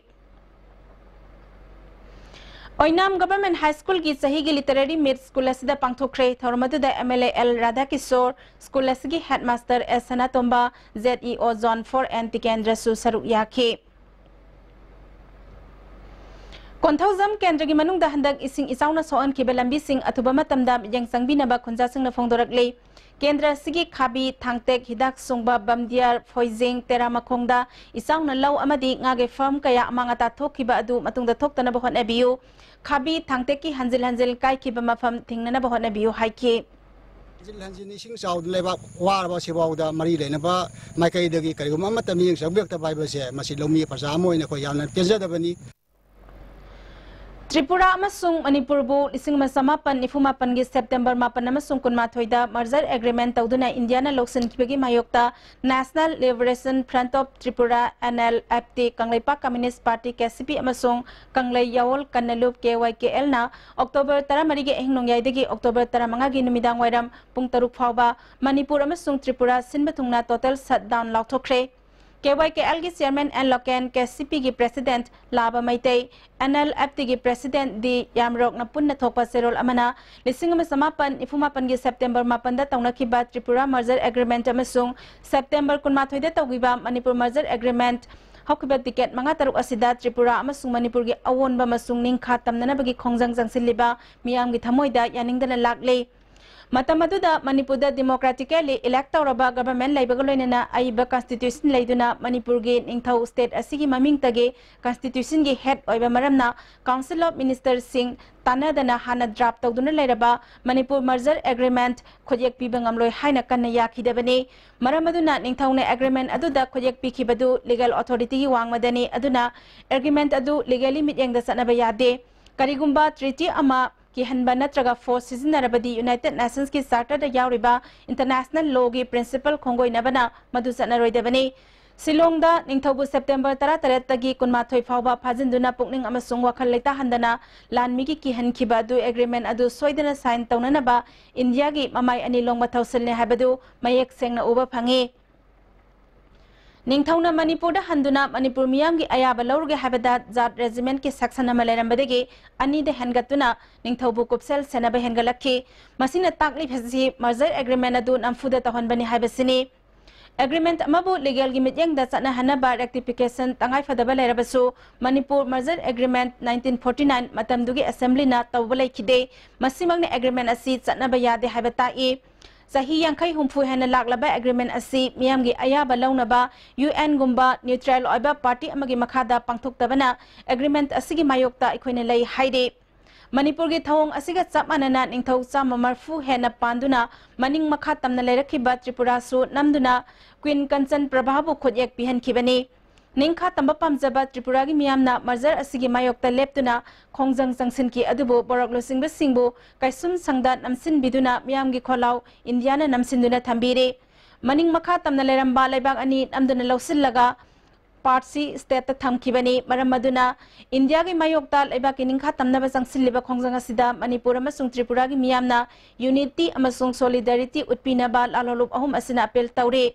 ꯑꯣꯏꯅꯥꯝ ꯒꯚꯔꯟꯃꯦꯟꯠ ꯍꯥꯏ ꯁ꯭ꯀꯨꯜꯒꯤ ꯆꯍꯤꯒꯤ ꯂꯤꯇꯔꯦꯔꯤ ꯃꯤꯠ ꯁ꯭ꯀꯨꯜ ꯑꯁꯤꯗ ꯄꯥꯡꯊꯣꯛꯈ꯭ꯔꯦ꯫ ꯊꯧꯔꯝ ꯑꯗꯨꯗ M L A L Radhakishore, school ꯑꯁꯤꯒꯤ headmaster S Sanatomba, Z E O zone four N ꯇꯤꯀꯦꯟꯗ꯭ꯔꯁꯨ ꯁꯔꯨꯛ ꯌꯥꯈꯤ꯫ ꯀꯣꯟꯊꯧꯖꯝ ꯀꯦꯟꯗ꯭ꯔꯒꯤ ꯃꯅꯨꯡꯗ ꯍꯟꯗꯛ ꯏꯁꯤꯡ ꯏꯆꯥꯎꯅ ꯁꯣꯛꯍꯟꯈꯤꯕ ꯂꯝꯕꯤꯁꯤꯡ ꯑꯊꯨꯕ ꯃꯇꯝꯗ ꯃꯤꯠꯌꯦꯡ ꯆꯪꯕꯤꯅꯕ ꯈꯨꯟꯖꯥꯁꯤꯡꯅ ꯐꯣꯡꯗꯣꯔꯛꯂꯤ꯫ ꯀꯦꯟꯗ꯭ꯔ ꯑꯁꯤꯒꯤ ꯈꯥꯕꯤ, ꯊꯥꯡꯇꯦꯛ, ꯍꯤꯗꯥꯛ ꯁꯨꯡꯕ, ꯕꯝꯗꯤꯌꯥꯔ, ꯐꯣꯏꯖꯤꯡ, ꯇꯦꯔꯥꯃꯈꯣꯡꯗ ꯏꯆꯥꯎꯅ ꯂꯧ ꯑꯃꯗꯤ ꯉꯥꯒꯤ ꯐꯥꯔꯝ ꯀꯌꯥ ꯑꯃꯥꯡ ꯑꯇꯥ ꯊꯣꯛꯈꯤꯕ ꯑꯗꯨ ꯃꯇꯨꯡꯗ ꯊꯣꯛꯇꯅꯕ ꯍꯣꯠꯅꯕꯤꯌꯨ꯫ ꯈꯥꯕꯤ, ꯊꯥꯡꯇꯦꯛꯀꯤ ꯍꯟꯖꯤꯜ ꯍꯟꯖꯤꯜ ꯀꯥꯏꯈꯤꯕ ꯃꯐꯝ ꯊꯤꯡꯅꯅꯕ ꯍꯣꯠꯅꯕꯤꯌꯨ ꯍꯥꯏꯈꯤ꯫ ꯍꯟꯖꯤꯜ ꯍꯟꯖꯤꯟ ꯏꯁꯤꯡ ꯆꯥꯎꯗꯅ ꯂꯩꯕꯥꯛ ꯋꯥꯔꯕ ꯑꯁꯤꯐꯥꯎꯗ ꯃꯔꯤ ꯂꯩꯅꯕ ꯃꯥꯏꯀꯩꯗꯒꯤ ꯀꯔꯤꯒꯨꯝꯕ ꯑꯃꯠꯇ ꯃꯤꯠꯌꯦꯡ ꯆꯪꯕꯤꯔꯛꯇꯕ ꯍꯥꯏꯕꯁꯦ, ꯃꯁꯤ ꯂꯧꯃꯤ ꯄ꯭ꯔꯖꯥ ꯑꯃ ꯑꯣꯏꯅ ꯑꯩꯈꯣꯏ ꯌꯥꯝꯅ ꯄꯦꯟꯖꯗꯕꯅꯤ꯫ ꯇ꯭ꯔꯤꯄꯨꯔꯥ ꯑꯃꯁꯨꯡ ꯃꯅꯤꯄꯨꯔꯕꯨ ꯂꯤꯁꯤꯡ ꯑꯃ ꯆꯃꯥꯄꯟ ꯅꯤꯐꯨ ꯃꯥꯄꯟꯒꯤ ꯁꯦꯞꯇꯦꯝꯕꯔ ꯃꯥꯄꯟ ꯑꯃꯁꯨꯡ ꯀꯨꯟꯃꯥꯊꯣꯏꯗ merger agreement ꯇꯧꯗꯨꯅ ꯏꯟꯗꯤꯌꯥꯅ ꯂꯧꯁꯤꯟꯈꯤꯕꯒꯤ ꯃꯥꯌꯣꯛꯇ National Liberation Front of Tripura, N L F T, Kangleipak Communist Party, K C P, ꯑꯃꯁꯨꯡ ꯀꯪꯂꯩ ꯌꯥꯋꯣꯜ ꯀꯟꯅꯂꯨꯞ, K Y K L, ꯅ ꯑꯣꯛꯇꯣꯕꯔ ꯇꯔꯥꯃꯔꯤꯒꯤ ꯑꯍꯤꯡ ꯅꯣꯡꯌꯥꯏꯗꯒꯤ ꯑꯣꯛꯇꯣꯕꯔ ꯇꯔꯥꯃꯉꯥꯒꯤ ꯅꯨꯃꯤꯗꯥꯡ ꯋꯥꯏꯔꯝ ꯄꯨꯡ ꯇꯔꯨꯛ ꯐꯥꯎꯕ ꯃꯅꯤꯄꯨꯔ ꯑꯃꯁꯨꯡ ꯇ꯭ꯔꯤꯄꯨꯔꯥ ꯁꯤꯟꯕ ꯊꯨꯡꯅ total shutdown ꯂꯥꯎꯊꯣꯛꯈ꯭ꯔꯦ꯫ K Y K L ꯒꯤ chairman N Loken, K C P ꯒꯤ president ꯂꯥꯕ Meitei, N L F T ꯒꯤ president D ꯌꯥꯝꯔꯣꯛꯅ ꯄꯨꯟꯅ ꯊꯣꯛꯄ ꯆꯦꯔꯣꯜ ꯑꯃꯅ ꯂꯤꯁꯤꯡ ꯑꯃ ꯆꯃꯥꯄꯟ ꯅꯤꯐꯨ ꯃꯥꯄꯟꯒꯤ ꯁꯦꯞꯇꯦꯝꯕꯔ ꯃꯥꯄꯟꯗ ꯇꯧꯅꯈꯤꯕ ꯇ꯭ꯔꯤꯄꯨꯔꯥ merger agreement ꯑꯃꯁꯨꯡ ꯁꯦꯞꯇꯦꯝꯕꯔ ꯀꯨꯟꯃꯥꯊꯣꯏꯗ ꯇꯧꯈꯤꯕ ꯃꯅꯤꯄꯨꯔ merger agreement ꯍꯧꯈꯤꯕ decade ꯃꯉꯥ ꯇꯔꯨꯛ ꯑꯁꯤꯗ ꯇ꯭ꯔꯤꯄꯨꯔꯥ ꯑꯃꯁꯨꯡ ꯃꯅꯤꯄꯨꯔꯒꯤ ꯑꯑꯣꯟꯕ ꯑꯃꯁꯨꯡ ꯅꯤꯡꯈꯥ ꯇꯝꯅꯅꯕꯒꯤ ꯈꯣꯡꯖꯪ ꯆꯪꯁꯤꯜꯂꯤꯕ ꯃꯤꯌꯥꯝꯒꯤ ꯊꯃꯣꯏꯗ ꯌꯥꯅꯤꯡꯗꯅ ꯂꯥꯛꯂꯤ꯫ ꯃꯇꯝ ꯑꯗꯨꯗ ꯃꯅꯤꯄꯨꯔꯗ democratically elect ꯇꯧꯔꯕ government ꯂꯩꯕꯒ ꯂꯣꯏꯅꯅ ꯑꯏꯕ constitution ꯂꯩꯗꯨꯅ ꯃꯅꯤꯄꯨꯔꯒꯤ ꯅꯤꯡꯊꯧ state ꯑꯁꯤꯒꯤ ꯃꯃꯤꯡꯇꯒꯤ constitution ꯒꯤ head ꯑꯣꯏꯕ ꯃꯔꯝꯅ Council of Minister ꯁꯤꯡ ꯇꯥꯟꯅꯗꯅ ꯍꯥꯟꯅ draft ꯇꯧꯗꯨꯅ ꯂꯩꯔꯕ ꯃꯅꯤꯄꯨꯔ merger agreement ꯈꯨꯠꯌꯦꯛ ꯄꯤꯕ ꯉꯝꯂꯣꯏ ꯍꯥꯏꯅ ꯀꯟꯅ ꯌꯥꯈꯤꯗꯕꯅꯤ꯫ ꯃꯔꯝ ꯑꯗꯨꯅ ꯅꯤꯡꯊꯧꯅ agreement ꯑꯗꯨꯗ ꯈꯨꯠꯌꯦꯛ ꯄꯤꯈꯤꯕꯗꯨ legal authority ꯒꯤ ꯋꯥꯡꯃꯗꯅꯤ꯫ ꯑꯗꯨꯅ agreement ꯑꯗꯨ legally ꯃꯤꯠꯌꯦꯡꯗ ꯆꯠꯅꯕ ꯌꯥꯗꯦ꯫ ꯀꯔꯤꯒꯨꯝꯕ treaty ꯑꯃ ꯀꯤꯍꯟꯕ ꯅꯠꯇ꯭ꯔꯒ force ꯁꯤꯖꯤꯟꯅꯔꯕꯗꯤ United Nations ꯀꯤ Charter ꯗ ꯌꯥꯎꯔꯤꯕ international law ꯒꯤ principle ꯈꯣꯡꯒꯣꯏꯅꯕꯅ ꯃꯗꯨ ꯆꯠꯅꯔꯣꯏꯗꯕꯅꯤ꯫ ꯁꯤꯂꯣꯡꯗ ꯅꯤꯡꯊꯧꯕꯨ ꯁꯦꯞꯇꯦꯝꯕꯔ ꯇꯔꯥꯇꯔꯦꯠꯇꯒꯤ ꯀꯨꯟꯃꯥꯊꯣꯏ ꯐꯥꯎꯕ ꯐꯥꯖꯤꯟꯗꯨꯅ ꯄꯨꯛꯅꯤꯡ ꯑꯃꯁꯨꯡ ꯋꯥꯈꯜ ꯂꯩꯇꯥꯍꯟꯗꯅ ꯂꯥꯟꯃꯤꯒꯤ ꯀꯤꯍꯟꯈꯤꯕ ꯑꯗꯨ agreement ꯑꯗꯨ ꯁꯣꯏꯗꯅ sign ꯇꯧꯅꯅꯕ ꯏꯟꯗꯤꯌꯥꯒꯤ ꯃꯃꯥꯏ ꯑꯅꯤ ꯂꯣꯡꯕ ꯊꯧꯁꯤꯜꯅꯤ ꯍꯥꯏꯕꯗꯨ ꯃꯌꯦꯛ ꯁꯦꯡꯅ ꯎꯕ ꯐꯪꯉꯤ꯫ ꯅꯤꯡꯊꯧꯅ ꯃꯅꯤꯄꯨꯔꯗ ꯍꯟꯗꯨꯅ ꯃꯅꯤꯄꯨꯔ ꯃꯤꯌꯥꯝꯒꯤ ꯑꯌꯥꯕ ꯂꯧꯔꯒꯦ ꯍꯥꯏꯕꯗ ꯖꯥꯠ regiment ꯀꯤ section ꯑꯃ ꯂꯩꯔꯝꯕꯗꯒꯤ ꯑꯅꯤꯗ ꯍꯦꯟꯒꯠꯇꯨꯅ ꯅꯤꯡꯊꯧꯕꯨ ꯀꯨꯞꯁꯦꯜ ꯁꯦꯟꯅꯕ ꯍꯦꯟꯒꯠꯂꯛꯈꯤ꯫ ꯃꯁꯤꯅ ꯇꯥꯛꯂꯤꯕꯁꯤ merger agreement ꯑꯗꯨ ꯅꯝꯐꯨꯗ ꯇꯧꯍꯟꯕꯅꯤ ꯍꯥꯏꯕꯁꯤꯅꯤ꯫ Agreement ꯑꯃꯕꯨ legal ꯒꯤ ꯃꯤꯠꯌꯦꯡꯗ ꯆꯠꯅꯍꯟꯅꯕ rectification ꯇꯉꯥꯏꯐꯗꯕ ꯂꯩꯔꯕꯁꯨ Manipur merger agreement nineteen forty nine ꯃꯇꯝꯗꯨꯒꯤ assembly ꯅ ꯇꯧꯕ ꯂꯩꯈꯤꯗꯦ꯫ ꯃꯁꯤꯃꯛꯅ agreement ꯑꯁꯤ ꯆꯠꯅꯕ ꯌꯥꯗꯦ ꯍꯥꯏꯕ ꯇꯥꯛꯏ꯫ ꯆꯍꯤ ꯌꯥꯡꯈꯩ ꯍꯨꯝꯐꯨ ꯍꯦꯟꯅ ꯂꯥꯛꯂꯕ agreement ꯑꯁꯤ ꯃꯤꯌꯥꯝꯒꯤ ꯑꯌꯥꯕ ꯂꯧꯅꯕ U N ꯒꯨꯝꯕ neutral ꯑꯣꯏꯕ party ꯑꯃꯒꯤ ꯃꯈꯥꯗ ꯄꯥꯡꯊꯣꯛꯇꯕꯅ agreement ꯑꯁꯤꯒꯤ ꯃꯥꯌꯣꯛꯇ ꯑꯩꯈꯣꯏꯅ ꯂꯩ ꯍꯥꯏꯔꯤ꯫ ꯃꯅꯤꯄꯨꯔꯒꯤ ꯊꯧꯑꯣꯡ ꯑꯁꯤꯒ ꯆꯞ ꯃꯥꯟꯅꯅ ꯅꯤꯡꯊꯧ ꯆꯥꯝꯃ ꯃꯔꯐꯨ ꯍꯦꯟꯅ ꯄꯥꯟꯗꯨꯅ ꯃꯅꯤꯡ ꯃꯈꯥ ꯇꯝꯅ ꯂꯩꯔꯛꯈꯤꯕ ꯇ꯭ꯔꯤꯄꯨꯔꯥꯁꯨ ꯅꯝꯗꯨꯅ Queen ꯀꯟꯆꯟ ꯄ꯭ꯔꯚꯥꯕꯨ ꯈꯨꯠꯌꯦꯛ ꯄꯤꯍꯟꯈꯤꯕꯅꯤ꯫ ꯅꯤꯡꯈꯥ ꯇꯝꯕ ꯄꯥꯝꯖꯕ ꯇ꯭ꯔꯤꯄꯨꯔꯥꯒꯤ ꯃꯤꯌꯥꯝꯅ merger ꯑꯁꯤꯒꯤ ꯃꯥꯌꯣꯛꯇ ꯂꯦꯞꯇꯨꯅ ꯈꯣꯡꯖꯪ ꯆꯪꯁꯤꯟꯈꯤ, ꯑꯗꯨꯕꯨ ꯕꯣꯔꯣꯛ ꯂꯨꯆꯤꯡꯕꯁꯤꯡꯕꯨ ꯀꯩꯁꯨꯝ ꯁꯪꯗ ꯅꯝꯁꯤꯟꯕꯤꯗꯨꯅ ꯃꯤꯌꯥꯝꯒꯤ ꯈꯣꯜꯂꯥꯎ ꯏꯟꯗꯤꯌꯥꯅ ꯅꯝꯁꯤꯟꯗꯨꯅ ꯊꯝꯕꯤꯔꯦ꯫ ꯃꯅꯤꯡ ꯃꯈꯥ ꯇꯝꯅ ꯂꯩꯔꯝꯕ ꯂꯩꯕꯥꯛ ꯑꯅꯤ ꯅꯝꯗꯨꯅ ꯂꯧꯁꯤꯜꯂꯒ part C state ꯇ ꯊꯝꯈꯤꯕꯅꯤ꯫ ꯃꯔꯝ ꯑꯗꯨꯅ ꯏꯟꯗꯤꯌꯥꯒꯤ ꯃꯥꯌꯣꯛꯇ ꯂꯩꯕꯥꯛꯀꯤ ꯅꯤꯡꯈꯥ ꯇꯝꯅꯕ ꯆꯪꯁꯤꯜꯂꯤꯕ ꯈꯣꯡꯖꯪ ꯑꯁꯤꯗ ꯃꯅꯤꯄꯨꯔ ꯑꯃꯁꯨꯡ ꯇ꯭ꯔꯤꯄꯨꯔꯥꯒꯤ ꯃꯤꯌꯥꯝꯅ unity ꯑꯃꯁꯨꯡ solidarity ꯎꯠꯄꯤꯅꯕ ꯂꯥꯜꯍꯧꯂꯨꯞ ꯑꯍꯨꯝ ꯑꯁꯤꯅ appeal ꯇꯧꯔꯤ꯫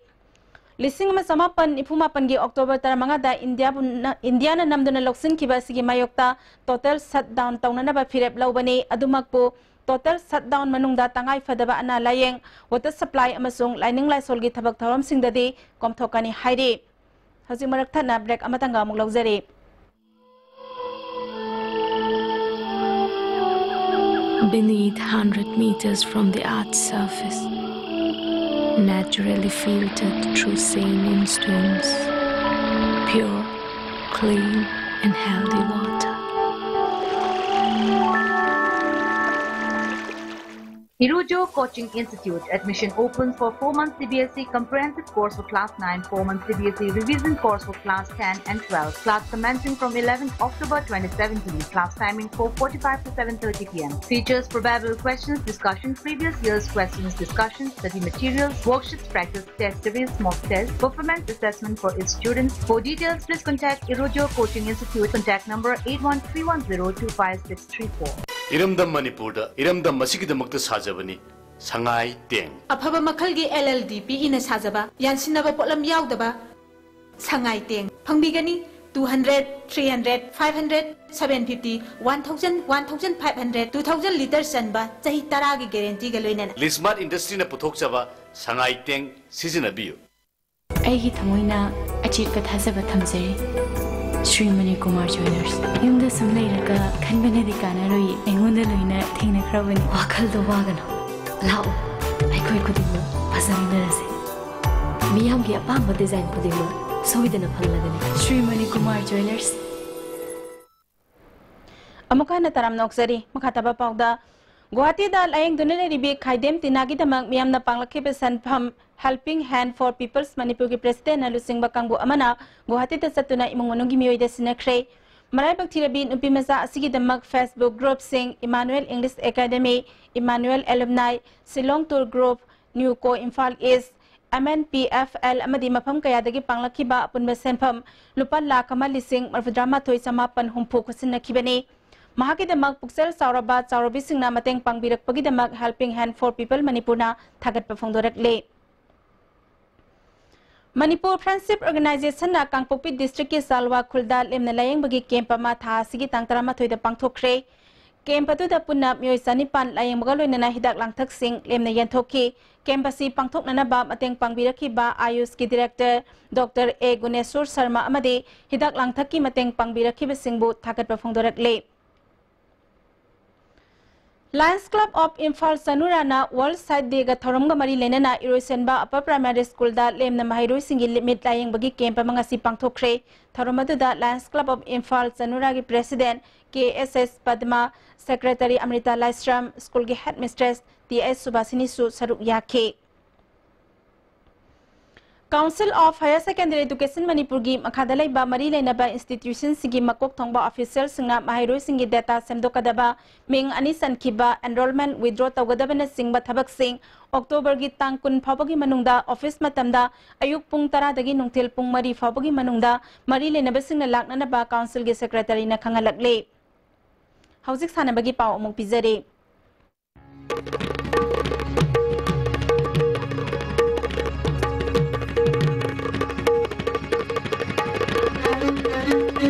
ꯂꯤꯁꯤꯡ ꯑꯃ ꯆꯃꯥꯄꯟ ꯅꯤꯐꯨ ꯃꯥꯄꯟꯒꯤ October ꯇꯔꯥꯃꯉꯥꯗ ꯏꯟꯗꯤꯌꯥꯕꯨ ꯅ-, ꯏꯟꯗꯤꯌꯥꯅ ꯅꯝꯗꯨꯅ ꯂꯧꯁꯤꯟꯈꯤꯕ ꯑꯁꯤꯒꯤ ꯃꯥꯌꯣꯛꯇ total shutdown ꯇꯧꯅꯅꯕ ꯐꯤꯔꯦꯞ ꯂꯧꯕꯅꯤ꯫ ꯑꯗꯨꯃꯛꯄꯨ total shutdown ꯃꯅꯨꯡꯗ ꯇꯉꯥꯏ ꯐꯗꯕ ꯑꯅꯥ ꯂꯥꯌꯦꯡ, water supply ꯑꯃꯁꯨꯡ ꯂꯥꯏꯅꯤꯡ ꯂꯥꯏꯁꯣꯜꯒꯤ ꯊꯕꯛ ꯊꯧꯔꯝꯁꯤꯡꯗꯗꯤ ꯀꯣꯝꯊꯣꯛꯀꯅꯤ ꯍꯥꯏꯔꯤ꯫ ꯍꯧꯖꯤꯛ ꯃꯔꯛ ꯊꯠꯅ break ꯑꯃꯇꯪꯒ ꯑꯃꯨꯛ ꯂꯧꯖꯔꯤ꯫ Beneath hundred meters from the earth's surface, naturally filtered through saline stones, pure, clean, and healthy water. Irujo Coaching Institute. Admission open for four months C B S E comprehensive course for class nine, four months C B S E revision course for class ten and twelve. Class commencing from eleventh October twenty seventeen. Class timing four forty-five to seven thirty p m. Features: probable questions, discussion, previous year's questions, discussion, study materials, worksheets, practice test series, mock test, performance assessment for each student. For details, please contact Irujo Coaching Institute. Contact number eight one three one zero two five six three four. ꯏꯔꯝꯗꯝ ꯃꯅꯤꯄꯨꯔꯗ ꯏꯔꯝꯗꯝ ꯑꯁꯤꯒꯤꯗꯃꯛꯇ ꯁꯥꯖꯕꯅꯤ ꯁꯉꯥꯏ ꯇꯦꯡ꯫ ꯑꯐꯕ ꯃꯈꯜꯒꯤ L L D P E ꯅ ꯁꯥꯖꯕ, ꯌꯥꯟꯁꯤꯟꯅꯕ ꯄꯣꯠꯂꯝ ꯌꯥꯎꯗꯕ ꯁꯉꯥꯏ ꯇꯦꯡ ꯐꯪꯕꯤꯒꯅꯤ꯫ Two hundred, three hundred, five hundred, seven fifty, one thousand, one thousand five hundred, two thousand litre ꯆꯟꯕ ꯆꯍꯤ ꯇꯔꯥꯒꯤ guarantee ꯒ ꯂꯣꯏꯅꯅ꯫ Lismart Industry ꯅ ꯄꯨꯊꯣꯛꯆꯕ ꯁꯉꯥꯏ ꯇꯦꯡ ꯁꯤꯖꯤꯟꯅꯕꯤꯌꯨ꯫ ꯑꯩꯒꯤ ꯊꯃꯣꯏꯅ ꯑꯆꯦꯠꯄ ꯊꯥꯖꯕ ꯊꯝꯖꯔꯤ꯫ ꯁ꯭ꯔꯤ ꯃꯅꯤꯀꯨꯃꯥꯔ ꯖ꯭ꯋꯦꯂꯔꯁ꯫ ꯌꯨꯝꯗ ꯁꯨꯝ ꯂꯩꯔꯒ ꯈꯟꯕꯅꯗꯤ ꯀꯥꯟꯅꯔꯣꯏꯌꯦ꯫ ꯑꯩꯉꯣꯟꯗ ꯂꯣꯏꯅ ꯊꯦꯡꯅꯈ꯭ꯔꯕꯅꯤ꯫ ꯋꯥꯈꯜꯗꯣ ꯋꯥꯒꯅꯨ꯫ ꯂꯥꯛꯑꯣ, ꯑꯩꯈꯣꯏ ꯈꯨꯗꯤꯡꯃꯛ ꯐꯖꯃꯤꯟꯅꯔꯁꯦ꯫ ꯃꯤꯌꯥꯝꯒꯤ ꯑꯄꯥꯝꯕ design ꯈꯨꯗꯤꯡꯃꯛ ꯁꯣꯏꯗꯅ ꯐꯪꯂꯒꯅꯤ꯫ ꯁ꯭ꯔꯤ ꯃꯅꯤꯀꯨꯃꯥꯔ ꯖ꯭ꯋꯦꯂꯔꯁ꯫ ꯑꯃꯨꯛ ꯍꯟꯅ ꯇꯔꯥꯝꯅ ꯑꯣꯛꯆꯔꯤ꯫ ꯃꯈꯥ ꯇꯥꯕ ꯄꯥꯎꯗ, ꯒꯨꯋꯥꯍꯥꯇꯤꯗ ꯂꯥꯌꯦꯡꯗꯨꯅ ꯂꯩꯔꯤꯕꯤ ꯈꯥꯏꯗꯦꯝ ꯇꯤꯅꯥꯒꯤꯗꯃꯛ ꯃꯤꯌꯥꯝꯅ ꯄꯥꯡꯂꯛꯈꯤꯕ ꯁꯦꯟꯐꯝ Helping Hand for People's ꯃꯅꯤꯄꯨꯔꯒꯤ ꯄ꯭ꯔꯦꯁꯤꯗꯦꯟꯠꯅ ꯂꯨꯆꯤꯡꯕ ꯀꯥꯡꯕꯨ ꯑꯃꯅ ꯒꯨꯋꯥꯍꯥꯇꯤꯗ ꯆꯠꯇꯨꯅ ꯏꯃꯨꯡ ꯃꯅꯨꯡꯒꯤ ꯃꯤꯑꯣꯏꯗ ꯁꯤꯟꯅꯈ꯭ꯔꯦ꯫ ꯃꯔꯥꯏꯕꯛ ꯊꯤꯔꯕꯤ ꯅꯨꯄꯤ ꯃꯆꯥ ꯑꯁꯤꯒꯤꯗꯃꯛ Facebook groupꯁꯤꯡ Emmanuel English Academy, Emmanuel Alumni, Shillong Tour Group, New Co Imphal East, M N P F L ꯑꯃꯗꯤ ꯃꯐꯝ ꯀꯌꯥꯗꯒꯤ ꯄꯥꯡꯂꯛꯈꯤꯕ ꯑꯄꯨꯟꯕ ꯁꯦꯟꯐꯝ ꯂꯨꯄꯥ ꯂꯥꯈ ꯑꯃ ꯂꯤꯁꯤꯡ ꯃꯔꯤꯐꯨꯇꯔꯥ ꯃꯥꯊꯣꯏ ꯆꯃꯥꯄꯟ ꯍꯨꯝꯐꯨ ꯈꯨꯠꯁꯤꯟꯅꯈꯤꯕꯅꯤ꯫ ꯃꯍꯥꯛꯀꯤꯗꯃꯛ ꯄꯨꯛꯆꯦꯜ ꯆꯥꯎꯔꯕ ꯆꯥꯎꯔꯕꯤꯁꯤꯡꯅ ꯃꯇꯦꯡ ꯄꯥꯡꯕꯤꯔꯛꯄꯒꯤꯗꯃꯛ Helping Hand for People ꯃꯅꯤꯄꯨꯔꯅ ꯊꯥꯒꯠꯄ ꯐꯣꯡꯗꯣꯔꯛꯂꯤ꯫ ꯃꯅꯤꯄꯨꯔ Friendship Organizationꯅ ꯀꯥꯡꯄꯣꯛꯄꯤ districtꯀꯤ ꯆꯥꯜꯋꯥ ꯈꯨꯜꯗ ꯂꯦꯝꯅ ꯂꯥꯌꯦꯡꯕꯒꯤ camp ꯑꯃ ꯊꯥ ꯑꯁꯤꯒꯤ ꯇꯥꯡ ꯇꯔꯥꯃꯥꯊꯣꯏꯗ ꯄꯥꯡꯊꯣꯛꯈ꯭ꯔꯦ꯫ Camp ꯑꯗꯨꯗ ꯄꯨꯟꯅ ꯃꯤꯑꯣꯏ ꯆꯅꯤꯄꯥꯟ ꯂꯥꯌꯦꯡꯕꯒ ꯂꯣꯏꯅꯅ ꯍꯤꯗꯥꯛ ꯂꯥꯡꯊꯛꯁꯤꯡ ꯂꯦꯝꯅ ꯌꯦꯟꯊꯣꯛꯈꯤ꯫ Camp ꯑꯁꯤ ꯄꯥꯡꯊꯣꯛꯅꯅꯕ ꯃꯇꯦꯡ ꯄꯥꯡꯕꯤꯔꯛꯈꯤꯕ AYUSꯀꯤ director Doctor A Guneshor Sharma ꯑꯃꯗꯤ ꯍꯤꯗꯥꯛ ꯂꯥꯡꯊꯛꯀꯤ ꯃꯇꯦꯡ ꯄꯥꯡꯕꯤꯔꯛꯈꯤꯕꯁꯤꯡꯕꯨ ꯊꯥꯒꯠꯄ ꯐꯣꯡꯗꯣꯔꯛꯂꯤ꯫ Lions Club of Imphal ꯆꯅꯨꯔꯥꯅ World Sight Dayꯒ ꯊꯧꯔꯝꯒ ꯃꯔꯤ ꯂꯩꯅꯅ ꯏꯔꯣꯏꯁꯦꯟꯕ Upper Primary Schoolꯗ ꯂꯦꯝꯅ ꯃꯍꯩꯔꯣꯏꯁꯤꯡꯒꯤ ꯂꯤꯠꯃꯤꯠ ꯂꯥꯌꯦꯡꯕꯒꯤ camp ꯑꯃ ꯉꯁꯤ ꯄꯥꯡꯊꯣꯛꯈ꯭ꯔꯦ꯫ ꯊꯧꯔꯝ ꯑꯗꯨꯗ Lions Club of Imphal ꯆꯅꯨꯔꯥꯒꯤ president K S S Padma, secretary Amrita Laishram, schoolꯒꯤ headmistress T S ꯁꯨꯕꯥꯁꯤꯅꯤꯁꯨ ꯁꯔꯨꯛ ꯌꯥꯈꯤ꯫ Council of Higher Secondary Education ꯃꯅꯤꯄꯨꯔꯒꯤ ꯃꯈꯥꯗ ꯂꯩꯕ ꯃꯔꯤ ꯂꯩꯅꯕ institutionꯁꯤꯡꯒꯤ ꯃꯀꯣꯛ ꯊꯣꯡꯕ officialꯁꯤꯡꯅ ꯃꯍꯩꯔꯣꯏꯁꯤꯡꯒꯤ data ꯁꯦꯝꯗꯣꯛꯀꯗꯕ ꯃꯤꯡ ꯑꯅꯤ ꯆꯟꯈꯤꯕ enrollment withdraw ꯇꯧꯒꯗꯕꯅꯆꯤꯡꯕ ꯊꯕꯛꯁꯤꯡ Octoberꯒꯤ ꯇꯥꯡ ꯀꯨꯟ ꯐꯥꯎꯕꯒꯤ ꯃꯅꯨꯡꯗ office ꯃꯇꯝꯗ ꯑꯌꯨꯛ ꯄꯨꯡ ꯇꯔꯥꯗꯒꯤ ꯅꯨꯡꯊꯤꯜ ꯄꯨꯡ ꯃꯔꯤ ꯐꯥꯎꯕꯒꯤ ꯃꯅꯨꯡꯗ ꯃꯔꯤ ꯂꯩꯅꯕꯁꯤꯡꯅ ꯂꯥꯛꯅꯅꯕ councilꯒꯤ secretaryꯅ ꯈꯪꯍꯜꯂꯛꯂꯤ꯫ ꯍꯧꯖꯤꯛ ꯁꯥꯟꯅꯕꯒꯤ ꯄꯥꯎ ꯑꯃꯨꯛ ꯄꯤꯖꯔꯤ꯫